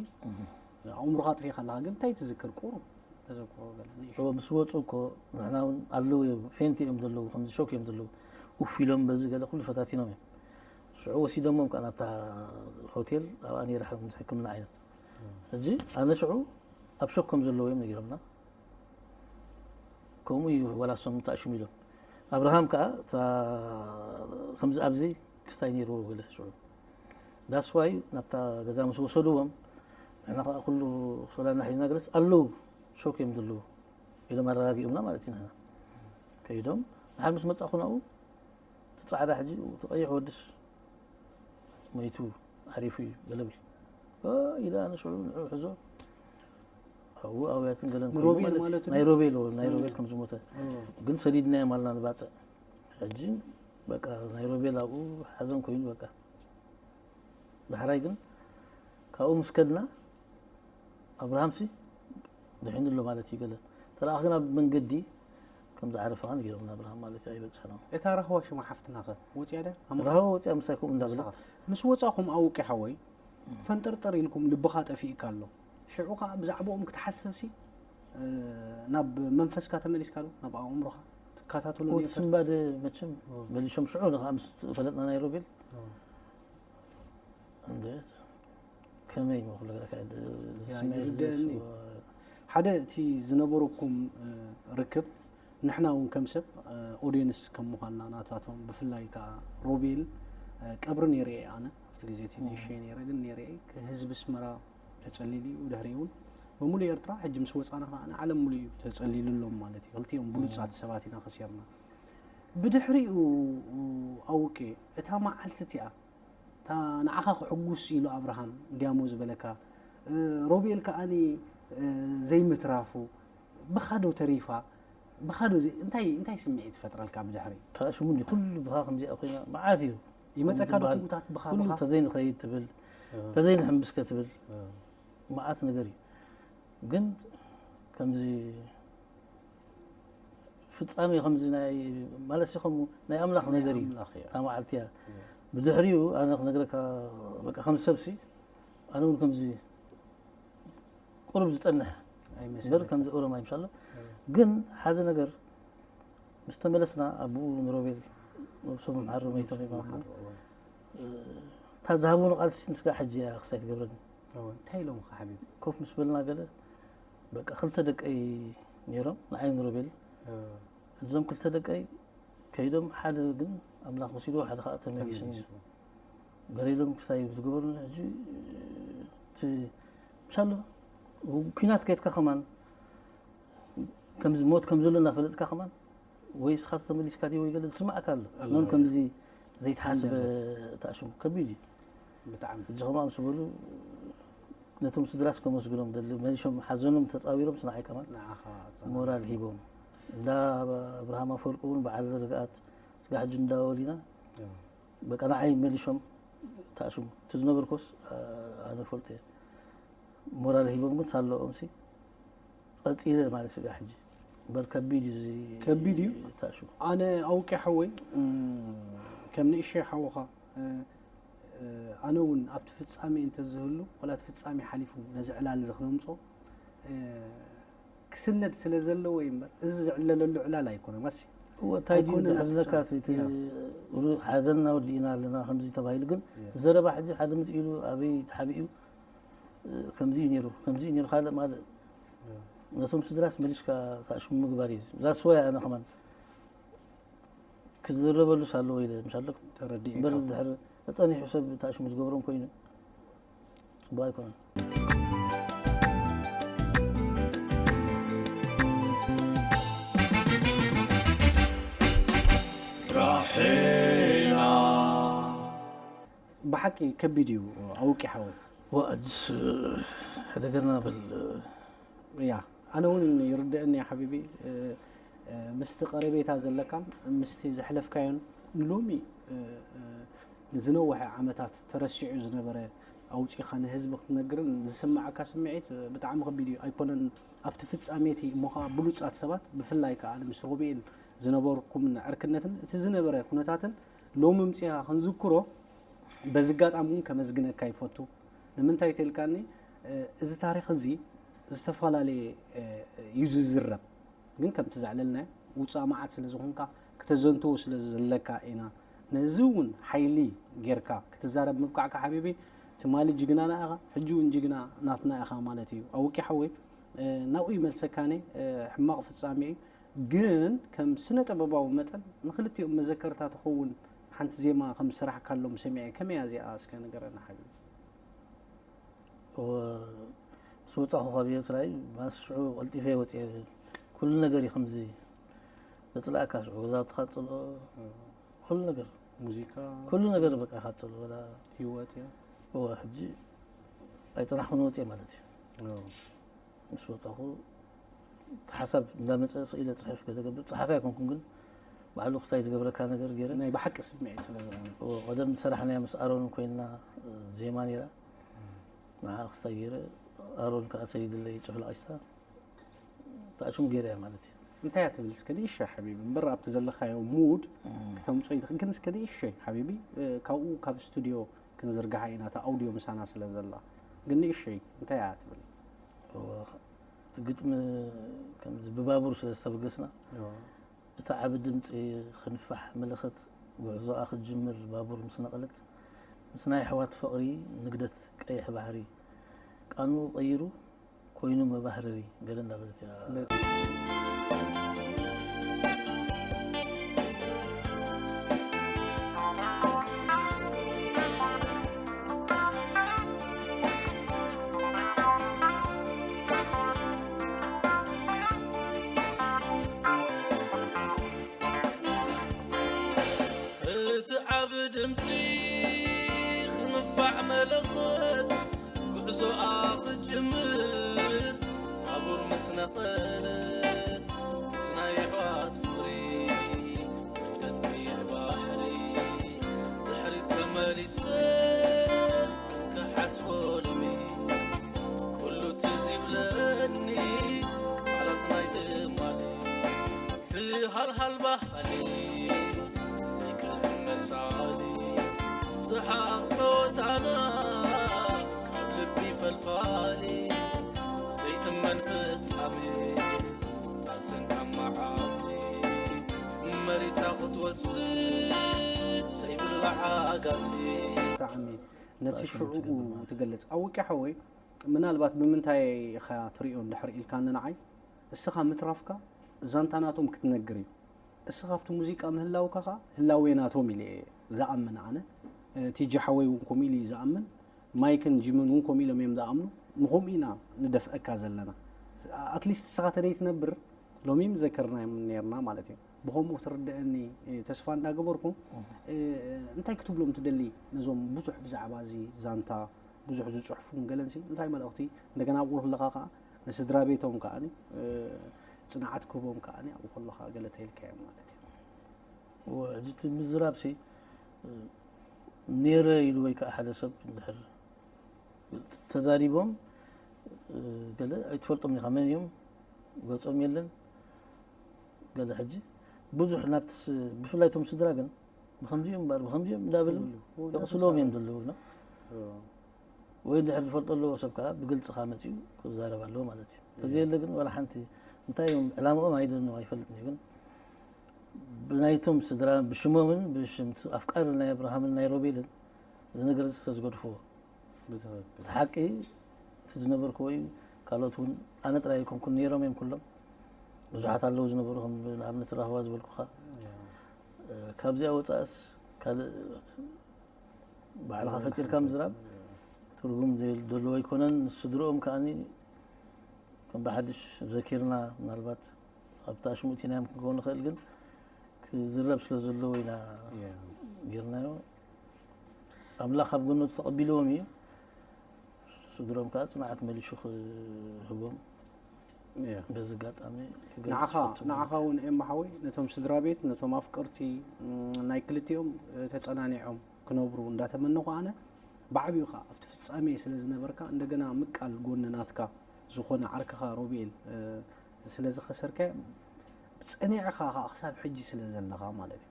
ኣእምሮኻ ኣጥፊእካ ኣለኻ ግን እንታይ ትዝክር ቁሩብ ተዘክሮ ገለ ንእሽቶ እወ ምስ ወፁ እኮ ንሕና እውን ኣለዉ እዮም ፌንቲ እዮም ዘለዉ ከምዚ ሾክ እዮም ዘለዉ ኡፍ ኢሎም በዚ ገለ ኩሉ ፈታቲኖም እዮም ሽዑ ወሲዶሞም ከዓ ናብታ ሆቴል ኣብኣ ነይራ ከምዚ ሕክምና ዓይነት ሕጂ ኣነ ሽዑ ኣብ ሾክ ከም ዘለዉ እዮም ነጊሮምና ከምኡ እዩ ዋላ እሶም ተኣሽሙ ኢሎም ኣብርሃም ከዓ እታ ከምዚ ኣብዚ ክስታይ ነይርዎ ገለ ሽዑ ዳስዋይ ናብታ ገዛ ምስ ወሰድዎም ንሕና ከዓ ኩሉ ክሶላና ሒዝና ገለስ ኣለዉ ሾክ እዮም ዘለዉ ኢሎም ኣረጋጊኦምና ማለት ኢና ከይዶም ድሓር ምስ መፃኹ ናብኡ እቲ ፃዕዳ ሕጂ እቲ ቀይሕ ወድስ መይቱ ዓሪፉ እዩ ገለብል ኢለ ኣነ ሽዑ ንዑ ሕዞ ኣብኡ ኣውያትን ገለን ኮይኑ ንሮቤል ማለት ማለት እዩ? ናይ ሮቤል ናይ ሮቤል ከም ዝሞተ ግን ሰዲድናዮም ኣልና ንባፅዕ ሕጂ በቃ ናይ ሮቤል ኣብኡ ሓዘን ኮይኑ በቃ ዳሕራይ ግን ካብኡ ምስ ከድና ኣብርሃምሲ ድሒኑ ኣሎ ማለት እዩ ገለ ተለኣኽ ግን ኣብ መንገዲ ከም ዝዓረፈ ኸን ገይሮም ኣብርሃም ማለት እዩ ኣይበፅሐና እታ ራህዋ ሽማ ሓፍትና ከ ወፅያ ደ ራህዋ ወፅያ ምሳይ ከምኡ እንዳበለት ምስ ወፃኹም ኣውቂ ሓወይ ፈንጠርጠር ኢልኩም ልብኻ ጠፊእካ ኣሎ ሽዑ ከዓ ብዛዕባኦም ክትሓስብ ሲ ናብ መንፈስካ ተመሊስካ ዶ ናብ ኣእምሮኻ ትከታተሎ ወዲ ነይርካ? ስምባደ መቸም መሊሾም ሽዑ ንኸዓ ምስ ፈለጥና ናይ ሮቤል እንዴት ከመይ እሞ ክብለካ ያ፣ ይርደአኒ። ሓደ እቲ ዝነበረኩም ርክብ ንሕና እውን ከም ሰብ ኦድየንስ ከም ምዃንና ናታቶም ብፍላይ ከዓ ሮቤል ቀብሪ ነይረ እየ ኣነ ኣብቲ ግዜ እቲ ንእሸ ነይረ ግን ነይረ ህዝቢ ኣስመራ ተፀሊሉ እዩ ድሕሪኡ እውን በሙሉ ኤርትራ ሕጂ ምስ ወፃና ከዓ ዓለም ሙሉ እዩ ተፀሊሉሎም ማለት እዩ ክልቲኦም ብሉፃት ሰባት ኢና ከሲርና ብድሕሪኡ ኣውቄ እታ መዓልቲ እቲኣ እታ ንዓኻ ክሕጉስ ኢሉ ኣብርሃም ዲያሞ ዝበለካ ሮቤል ከዓኒ ዘይምትራፉ ብኻዶ ተሪፋ ብኻዶ እንታይ እንታይ ስምዒት ይፈጥረልካ ብድሕሪ ታሽሙ እንዲ ኩሉ ብኻ ከምዚኣ ኮይና መዓት እዩ ይመፀካ ዶ ከምታት ብኻ ኩሉ ብኻ ተዘይንኸይድ ትብል ተዘይንሕምብስ ከትብል መዓት ነገር እዩ ግን ከምዚ ፍጻሜ ከምዚ ናይ ማለት ሲ ከምኡ ናይ ኣምላኽ ነገር እዩ ኣምላኽ እያ። እታ መዓልቲ እያ ብድሕሪኡ ኣነ ክነግረካ በቃ ከም ሰብ ሲ ኣነ እውን ከምዚ ቁሩብ ዝጸንሕ እምበር ኣይመስለካ ከምዚ ኦሮማይ ምሻሎ ግን ሓደ ነገር ምስ ተመለስና ኣቦኡ ንሮቤል ነብሶም ይምሓሩ መይቶም ይማሙ እታ ዝሃቡኒ ቃልሲ ንስጋ ሕጂ እያ ክሳይ ትገብረኒ እወ፣ እንታይ ኢሎምኻ ሓቢቢ? ኮፍ ምስ በልና ገለ በቃ ክልተ ደቀይ ነይሮም ንዓይ ንሮቤል እዞም ክልተ ደቀይ ከይዶም ሓደ ግን ኣምላኽ ወሲድዎ ሓደ ከዓ ተመሊሱኒ ተመሊሱ። ገለ ኢሎም ክሳይ ዝገበሩኒ ሕጂ እቲ ምሻሎ ኩናት ከየድካ ከማን ከምዚ ሞት ከም ዘሎ እናፈለጥካ ከማን ወይ ስኻ ተመሊስካ ድዩ ወይ ገለ ዝስማዓካ ኣሎ ኣሎ፣ መን ኣሎ። ከምዚ ዘይተሓስበ ተኣሽሙ ከቢድ እዩ ብጣዕሚ ሕጂ ከምኣ ምስ በሉ ነቶም ስድራስ ከመስግኖም ደሊ መሊሾም ሓዘኖም ተፃዊሮም ስንዓይ ከማን ንዓኻ ኣፀናንዓ። ሞራል ሂቦም እንዳ ኣብርሃም ኣፈወርቂ እውን በዓል ርግኣት ስጋ ሕጂ እንዳወሊና በቃ ንዓይ መሊሾም ተኣሽሙ እቲ ዝነበርኩስ ኣነ ፈልጦ እየ ሞራል ሂቦም ግን ሳለኦም ሲ ቀፂለ ማለት ስጋ ሕጂ እምበር ከቢድ እዩ እዚ ከቢድ እዩ። ተኣሽሙ ኣነ ኣውቄ ሓወይ እም፣ ከም ንእሸ ሓወኻ እ፣ እ፣ ኣነ እውን ኣብቲ ፍጻሜ እንተዝህሉ ወላ እቲ ፍጻሜ ሓሊፉ ነዚ ዕላል እዚ ክነምጾ እ፣ ክስነድ ስለ ዘለዎ እዩ እምበር እዚ ዝዕለለሉ ዕላል ኣይኮነ ማሲ እወ እንታይ ድዩ ኣይኮነን ዝሕዝነካ ኣብቲ እቲ ያ። ሩ- ሓዘንና ወዲእና ኣለና ከምዚ ተባሂሉ ግን ያ። እቲ ዘረባ ሕጂ ሓደ ምፅእ ኢሉ ኣበይ ተሓቢኡ እ፣ ከምዚ እዩ ነይሩ ከምዚ እዩ ነይሩ ካልእ ማለት ነቶም ስድራስ መሊሽካ ታሽሙ ምግባር እዩ ዛስዋይ ኣነ ከማን ክዝረበሉስ ኣለዎ ኢለ ምሻለኩም ተረዲኤካ እምበር ድሕር ተፀኒሑ ሰብ ታሽሙ ዝገብሮም ኮይኑ ፅቡቅ ኣይኮነን ብሓቂ ከቢድ እዩ ኣውቂ ሓወይ ዋእጅስ ሕደገና በል ያ ኣነ እውን ይርድአኒ ሓቢቢ ምስቲ ቀረቤታ ዘለካን ምስቲ ዘሕለፍካዮን ንሎሚ ንዝነውሐ ዓመታት ተረሲዑ ዝነበረ ኣውፂኻ ንህዝቢ ክትነግርን ዝስማዓካ ስምዒት ብጣዕሚ ከቢድ እዩ ኣይኮነን ኣብቲ ፍፃሜቲ እሞ ከዓ ብሉፃት ሰባት ብፍላይ ከዓ ምስ ሮቤል ዝነበርኩም ዕርክነትን እቲ ዝነበረ ኩነታትን ሎሚ ምፅኻ ክንዝክሮ በዚ ኣጋጣሚ እውን ከመስግነካ ይፈቱ ንምንታይ ተልካኒ እዚ ታሪክ እዚ ዝተፈላለየ እዩ ዝዝረብ ግን ከምቲ ዘዕለልናዮ ውፃእ መዓት ስለ ዝኾንካ ክተዘንትዎ ስለ ዘለካ ኢና ነዚ እውን ሓይሊ ጌርካ ክትዛረብ ምብቃዕካ ሓቢቢ ትማሊ ጅግናና ኢኻ ሕጂ እውን ጅግና ናትና ኢኻ ማለት እዩ ኣውቂ ሓወይ ናብኡ ይመልሰካኒ ሕማቕ ፍፃሜ እዩ ግን ከም ስነ ጥበባዊ መጠን ንክልቲኦም መዘከርታ ትኸውን ሓንቲ ዜማ ከም ዝሰራሕካሎም ሰሚዐ ከመይ እያ እዚኣ እስከ ንገረና ሓቢቢ እወ ምስ ወፃኹ ካብ ኤርትራ እዩ ማስ ሽዑ ቀልጢፈ ወፅአ ኩሉ ነገር እዩ ከምዚ ዘፅላእካ ሽዑ ገዛውትኻ ፅልኦ ኩሉ ነገር ሙዚቃ ኩሉ ነገር በቃ ካፅልኦ ወላ ህይወት እያ እወ ሕጂ ኣይፅናሕኩን ወፅአ ማለት እዩ ምስ ወፃኹ እቲ ሓሳብ እንዳመፀ ስኢለ ፅሕፍ ገለ ገብር ፀሓፊ ኣይኮንኩን ግን ባዕሉ ክስታይ ዝገብረካ ነገር ገይረ ናይ ብሓቂ ስምዒት ስለ ዝኾነ እዎ፣ ቀደም ዝሰራሕናዮ ምስ ኣሮን ኮይንና ዜማ ነይራ ንዓ ክስታይ ገይረ ኣሮን ከዓ ሰሊድለይ ጭፍላቂስታ ብኣሽሙ ገይረ እያ ማለት እዩ እንታይ እያ ትብል እስከ ንእሸ ሓቢቢ እምበር ኣብቲ ዘለካዮ ሙድ ክተምፅኦ ይትኽእል ግን እስከ ንእሸ ሓቢቢ እ፣ ካብኡ ካብ ስቱዲዮ ክንዝርግሓ ኢና እታ ኣውዲዮ ምሳና ስለ ዘላ ግን ንእሸይ እንታይ እያ ትብል እዎ፣ እቲ ግጥሚ ከምዚ ብባቡር ስለ ዝተበገስና እታ ዓቢ ድምጺ ክንፋሕ መለኸት ጉዕዞኣ ክትጅምር ባቡር ምስ ነቐለት ምስ ናይ ኣሕዋት ፍቕሪ ንግደት ቀይሕ ባሕሪ፣ ቃንኡ ቀይሩ ኮይኑ መባህረሪ፣ ገለ እንዳበለት እያ። እቲ ዓብ ድምጺ ክንፋዕ መለኸት፣ ጉዕዞኣ ክትጅምር ባቡር ምስ ነቐለት፣ ምስ ናይ ኣሕዋት ፍቕሪ ንግደት ቀይሕ ባሕሪ፣ ድሕሪት ተመሊሰ እንክሓስቦ ሎሚ፣ ኩሉ ትዝ ይብለኒ ቃላት ናይ ትማሊ። ትሃልሃል ባህሊ ዘይክህን መሳሊ፣ ሰሓቕ ጨወታና ካብ ልቢ ፈልፋሊ፣ ዘይእመን ፍጻሜ ታሰንካ መዓልቲ፣ መሪታ ክትወስድ ዘይብላ ዓጋቲ። ብጣዕሚ ነቲ ሽዑኡ ትገልጽ። ኣውቂ ሓወይ፣ ምናልባት ብምንታይ ኢኻ ትሪኦ እንድሕር ኢልካኒ ንዓይ፣ እስኻ ምትራፍካ ዛንታ ናቶም ክትነግር እዩ። እስኻ ኣብቲ ሙዚቃ ምህላውካ ኸኣ ህላዌ ናቶም ኢለ እየ ዝኣምን ኣነ። እ፣ ቲጂ ሓወይ እውን ከምኡ ኢሉ እዩ ዝኣምን። ማይክን ጂምን እውን ከምኡ ኢሎም እዮም ዝኣምኑ። ንኸምኡ ኢና ንደፍአካ ዘለና። ኣትሊስት እስኻ ተደይትነብር ሎሚ ምዘከርናዮም ነርና ማለት እዩ። ብኸምኡ ትርድአኒ፣ እ፣ ተስፋ እንዳገበርኩ፣ እ፣ እንታይ ክትብሎም ትደሊ ነዞም ብዙሕ ብዛዕባ እዚ ዛንታ ብዙሕ ዝጽሕፉን ገለንሲ እንታይ መልእኽቲ እንደገና ኣብኡ ከለኻ ከኣ ንስድራ ቤቶም ከኣኒ፣ እ፣ ጽንዓት ክህቦም ከኣኒ ኣብኡ ከለኻ ገለ ተይልካዮም ማለት እዩ። እወ፣ ሕጂ እቲ ምዝራብሲ፣ እ፣ ነይረ ኢሉ ወይ ከኣ ሓደ ሰብ እንድሕር ተዛሪቦም፣ እ፣ ገለ ኣይትፈልጦም ኢኻ፣ መን እዮም? ገጾም የለን። ገለ ሕጂ ብዙሕ ናብቲ ስ-፣ ብፍላይ እቶም ስድራ ግን ብኸምዚኦም እምበር ብኸምዚኦም እንዳበሉ ይብሉ። እዎ፣ የቕስልዎም እዮም እንዳተዛረቡ። ዘለዉ፣ ኖ? እዎ። ወይ እንድሕር ዝፈልጦ ኣለዎ ሰብ ከኣ ብግልጺ ከኣ መጺኡ ክዛረብ ኣለዎ ማለት እዩ። እዎ። ተዘየለ ግን ዋላ ሓንቲ እንታይ እዮም ዕላምኦም ኣይደኑ ኣይፈልጥን እዩ፣ ግን ብናይቶም ስድራ ብሽሞምን ብሽም ኣፍቃሪ ናይ ኣብርሃምን ናይ ሮቤልን እዚ ነገር እዚ ዝተዝገድፍዎ። ብትኽክል። እቲ ሓቂ እቲ ዝነበርክዎ እዩ። ካልኦት እውን ኣነ ጥራይ ኣይኮንኩን፣ ነይሮም እዮም ኩሎም። ብዙሓት ኣለዉ ዝነበሩ፣ ከም ንኣብነት ራህዋ ዝበልኩኻ። እያ። እ፣ ካብዚኣ ወጻእስ ካልእ ባዕልኻ ገለ ፈጢርካ ሓንቲ ምዝራብ እያ። ትርጉም ዘየል-፣ ዘለዎ ኣይኮነን። ንስድርኦም ከኣኒ ከም ብሓድሽ ዘኪርና፣ ምናልባት ኣብቲ ኣሽሙእቲናዮም ክንከውን ንኽእል፣ ግን ክዝረብ ስለ ዘለዎ ኢና እያ። ጌርናዮ። ኣምላኽ ኣብ ጎነቱ ተቐቢልዎም እዩ። ስድሮም ከኣ ጽንዓት መሊሹ ክህቦም እያ። በዚ ኣጋጣሚ ክገልጽ ንዓኻ፣ ይፈቱ ማለት ንዓኻ እዩ። እውን ኤማ ሓወይ፣ ነቶም ስድራ ቤት፣ ነቶም ኣፍቀርቲ፣ ም፣ ናይ ክልቲኦም፣ እ፣ ተጸናኒዖም ክነብሩ እንዳተመነኹ ኣነ፣ ብዓቢኡ ኸኣ ኣብቲ ፍጻሜ ስለ ዝነበርካ፣ እንደገና ምቃል ጎኒ ናትካ ዝኾነ ዓርክኻ ሮቤል፣ እ፣ ስለ ዝኸሰርካዮ፣ ጸኒዕኻ ኸኣ ክሳብ ሕጂ ስለ ዘለኻ ማለት እዩ።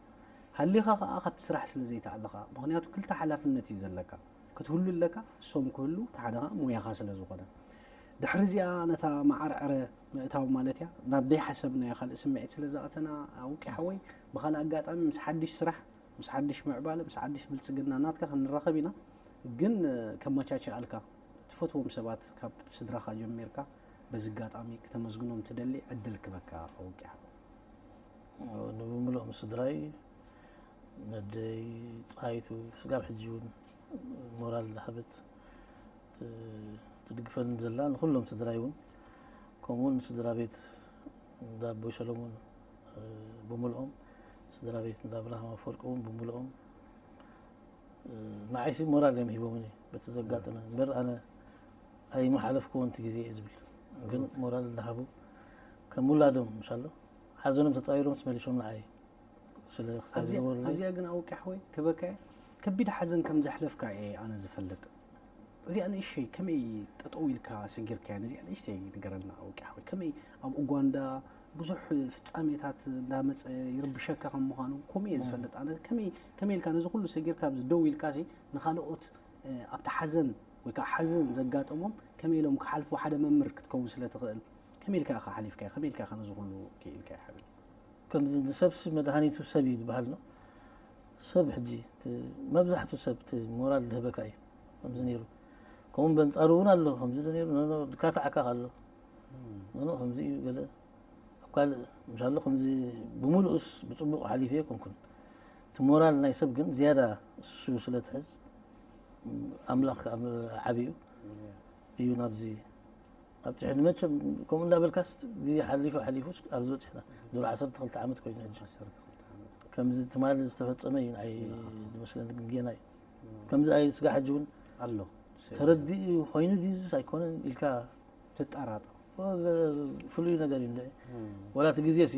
ሃሊኻ ኸኣ ካብቲ ስራሕ ስለ ዘይተኣለኻ፣ ምኽንያቱ ክልተ ሓላፍነት እዩ ዘለካ። ክትህሉ ኣለካ፣ እሶም ክህሉ፣ እቲ ሓደ ኸኣ ሞያኻ ስለ ዝኾነ። ድሕሪ እዚኣ ነታ መዓርዐረ ምእታው ማለት እያ፣ ናብ ዘይሓሰብናዮ ካልእ ስምዒት ስለ ዝኣተና፣ ኣውቂ ሓወይ፣ ብኻልእ ኣጋጣሚ ምስ ሓድሽ ስራሕ፣ ምስ ሓድሽ ምዕባለ፣ ምስ ሓድሽ ብልጽግና ናትካ ክንራኸብ ኢና። ግን፣ እ፣ ከመቻችኣልካ፣ ትፈትዎም ሰባት ካብ ስድራኻ ጀሚርካ፣ በዚ ኣጋጣሚ ክተመስግኖም ትደሊ ዕድል ክበካ፣ ኣውቂ ሓወይ። ንብምልኦም ስድራይ፣ ነደይ ጸሃይቱ፣ ስጋብ ሕጂ እውን ሞራል እንዳሃበት ት-፣ ትድግፈኒ ዘላ፣ ንኹሎም ስድራይ እውን፣ ከምኡውን ስድራ ቤት እንዳ ኣቦይ ሰሎሞን፣ እ፣ ብምልኦም፣ ስድራ ቤት እንዳ ኣብርሃም ኣፈወርቂ እውን ብምልኦም፣ እ፣ ንዓይሲ ሞራል እዮም ሂቦምኒ በቲ ዘጋጠመ። እምበር ኣነ ኣይመሓለፍክዎን እቲ ግዜ እየ ዝብል። ግን ሞራል እንዳሃቡ ከም ውላዶም፣ ምሻሎ፣ ሓዘኖም ተጻዊሮም ተመሊሶም ንዓይ ስለ ክሳብ ኣብዚ-፣ ዝነበሩለይ። ኣብዚኣ ግን ኣውቂ ሓወይ ክበካ እየ። ከቢድ ሓዘን ከም ዘሕለፍካ እየ ኣነ ዝፈልጥ። እዚኣ ንእሽተይ ከመይ ጠጠው ኢልካ ሰጊርካያ? ነዚኣ ንእሽተይ ንገረና ኣውቂ ሓወይ። ከመይ ኣብ ኡጋንዳ ብዙሕ ፍጻሜታት እንዳመጸ ይርብሸካ ከም ምዃኑ ከምኡ እየ ዝፈልጥ። ኣነ ከመይ፣ ከመይ ኢልካ ነዚ ኩሉ ሰጊርካ ኣብዚ ደው ኢልካሲ ንኻልኦት፣ እ፣ ኣብቲ ሓዘን ወይ ከዓ ሓዘን ዘጋጠሞም ከመይ ኢሎም ክሓልፉ ሓደ መምህር ክትከውን ስለ ትኽእል፣ ከመይ ኢልካ ኢኻ ሓሊፍካዮ? ከመይ ኢልካ ኢኻ ነዚ ኩሉ ክኢልካዮ ሓቢር? ከምዚ ንሰብሲ መድሃኒቱ ሰብ እዩ ዝበሃል ነው። ሰብ ሕጂ እቲ መብዛሕቱ ሰብ እቲ ሞራል ዝህበካ እዩ ከምዚ ነይሩ። ከምኡ በንጻሩ እውን ኣሎ ከምዚ ዶ ነይሩ ኖኖ ድካታዓካ ኣሎ ኖኖ ከምዚ እዩ ገለ ኣብ ካልእ ምሻሎ ከምዚ ብምሉኡስ ብጽቡቕ ሓሊፈ ኣይኮንኩን። እቲ ሞራል ናይ ሰብ ግን ዝያዳ እሱ ስለ ትሕዝ ኣምላኽ ከኣ ዓብዩ እዩ ናብዚ ኣብፅሑ ንመቸም ከምኡ እንዳበልካስ ግዜ ሓሊፉ ሓሊፉ ኣብዚ በፅሕና ድሮ ዓሰርተ ክልተ ዓመት ኮይኑ ሕጂ ከምዚ ትማሊ ዝተፈፀመ እዩ ንዓይ ዝመስለኒ ግን ጌና እዩ ከምዚ ኣይ ስጋ ሕጂ እውን ኣሎ ተረዲኡ ኮይኑ ድዩስ ኣይኮነን ኢልካ ትጠራጠር ፍሉይ ነገር እዩ እንድዒ ወላ እቲ ግዜ ሲ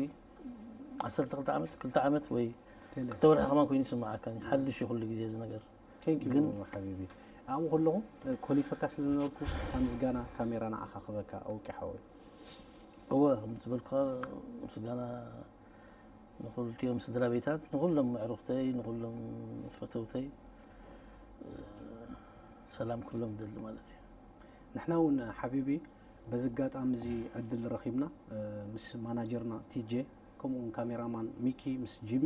ዓሰርተ ክልተ ዓመት ክልተ ዓመት ወይ ክልተ ወርሒ ከማን ኮይኑ ይስምዓካ ሓድሽ እዩ ኩሉ ግዜ እዚ ነገር ግን ሓቢቢ ኣብኡ ከለኹ ኮሊፈካ ስለዝነበርኩ እታ ምስጋና ካሜራ ንዓኻ ክበካ ኣውቂ ሓወይ እወ ከምዝበልኩኻ ምስጋና ንክልቲኦም ስድራ ቤታት ንኩሎም ኣዕሩኽተይ ንኩሎም ፈተውተይ ሰላም ክብሎም ዝደሊ ማለት እዩ ንሕና እውን ሓቢቢ በዚ ኣጋጣሚ እዚ ዕድል ረኺብና ምስ ማናጀርና ቲጄ ከምኡ እውን ካሜራማን ሚኪ ምስ ጂሚ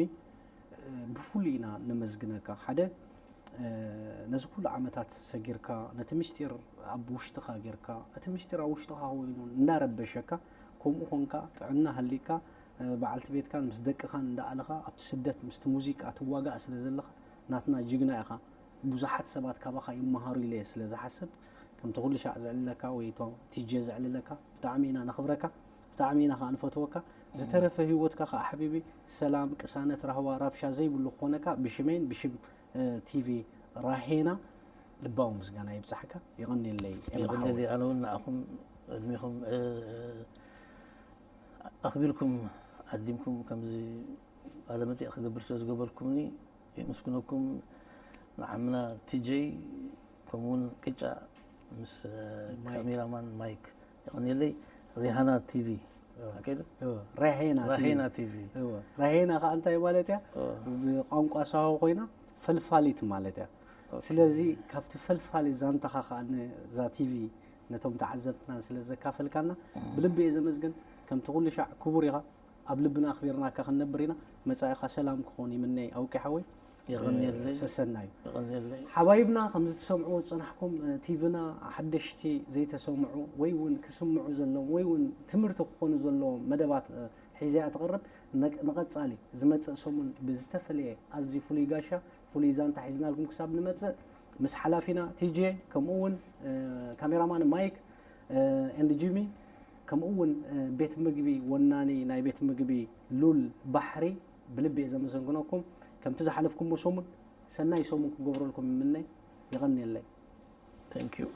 ብፍሉይ ኢና ነመስግነካ ሓደ ነዚ ኩሉ ዓመታት ሰጊርካ ነቲ ምስጢር ኣብ ውሽጥኻ ጌርካ እቲ ምስጢር ኣብ ውሽጥኻ ኮይኑ እንዳረበሸካ ከምኡ ኮንካ ጥዕና ሃሊካ በዓልቲ ቤትካን ምስ ደቅኻን እንዳኣለኻ ኣብቲ ስደት ምስቲ ሙዚቃ ትዋጋእ ስለ ዘለኻ ናትና ጅግና ኢኻ ብዙሓት ሰባት ካባኻ ይመሃሩ ኢለ ስለ ዝሓስብ ከምቲ ኩሉ ሻዕ ዘዕልለካ ወይ ቲጄ ዘዕልለካ ብጣዕሚ ኢና ነኽብረካ ብጣዕሚ ኢና ከዓ ንፈትወካ ዝተረፈ ህይወትካ ከዓ ሓቢቢ ሰላም ቅሳነት ራህዋ ራብሻ ዘይብሉ ክኾነካ ብሽመይን ብሽም ቲቪ ራሄና ልባዊ ምስጋና ይብፃሕካ የቐንየለይ ኣነ እውን ንዓኹም ዕድሜኹም ኣኽቢርኩም ዓዲምኩም ከምዚ ቃለ መጠይቕ ክገብር ስለ ዝገበርኩምኒ የመስግነኩም ንዓምና ቲጀይ ከምኡውን ቅጫ ምስ ካሜራማን ማይክ የቐንየለይ ሪሃና ቲቪ ራሄና ራሄና ቲቪ ራሄና ከዓ እንታይ ማለት እያ ብቋንቋ ሳሆ ኮይና ፈልፋሊት ማለት እያ ስለዚ ካብቲ ፈልፋሊት ዛንታኻ ከዓ እዛ ቲቪ ነቶም ተዓዘብትና ስለ ዘካፈልካና ብልቢ እየ ዘመስግን ከምቲ ኩሉ ሻዕ ክቡር ኢኻ ኣብ ልብና ኣኽቢርናካ ክንነብር ኢና መጻኢኻ ሰላም ክኾን ይምነይ ኣውቂ ሓወይ የቐንየለይ ሰሰናዩ የቐንየለይ ሓባይብና ከም ዝተሰምዕዎ ዝጸናሕኩም ቲቪና ሓደሽቲ ዘይተሰምዑ ወይ እውን ክስምዑ ዘለዎም ወይ እውን ትምህርቲ ክኾኑ ዘለዎም መደባት ሒዘያ ትቐርብ ንቐጻሊ ዝመጽእ ሰሙን ብዝተፈለየ ኣዝዩ ፍሉይ ጋሻ ፍሉይ ዛንታ ሒዝናልኩም ክሳብ ንመጽእ ምስ ሓላፊና ቲጄ ከምኡ እውን ካሜራማን ማይክ ኤንድ ጂሚ ከምኡ እውን ቤት ምግቢ ወናኒ ናይ ቤት ምግቢ ሉል ባሕሪ ብልቢ እየ ዘመሰግነኩም ከምቲ ዝሓለፍኩሞ ሰሙን ሰናይ ሰሙን ክገብረልኩም ይምነይ የቐንየለይ Thank you.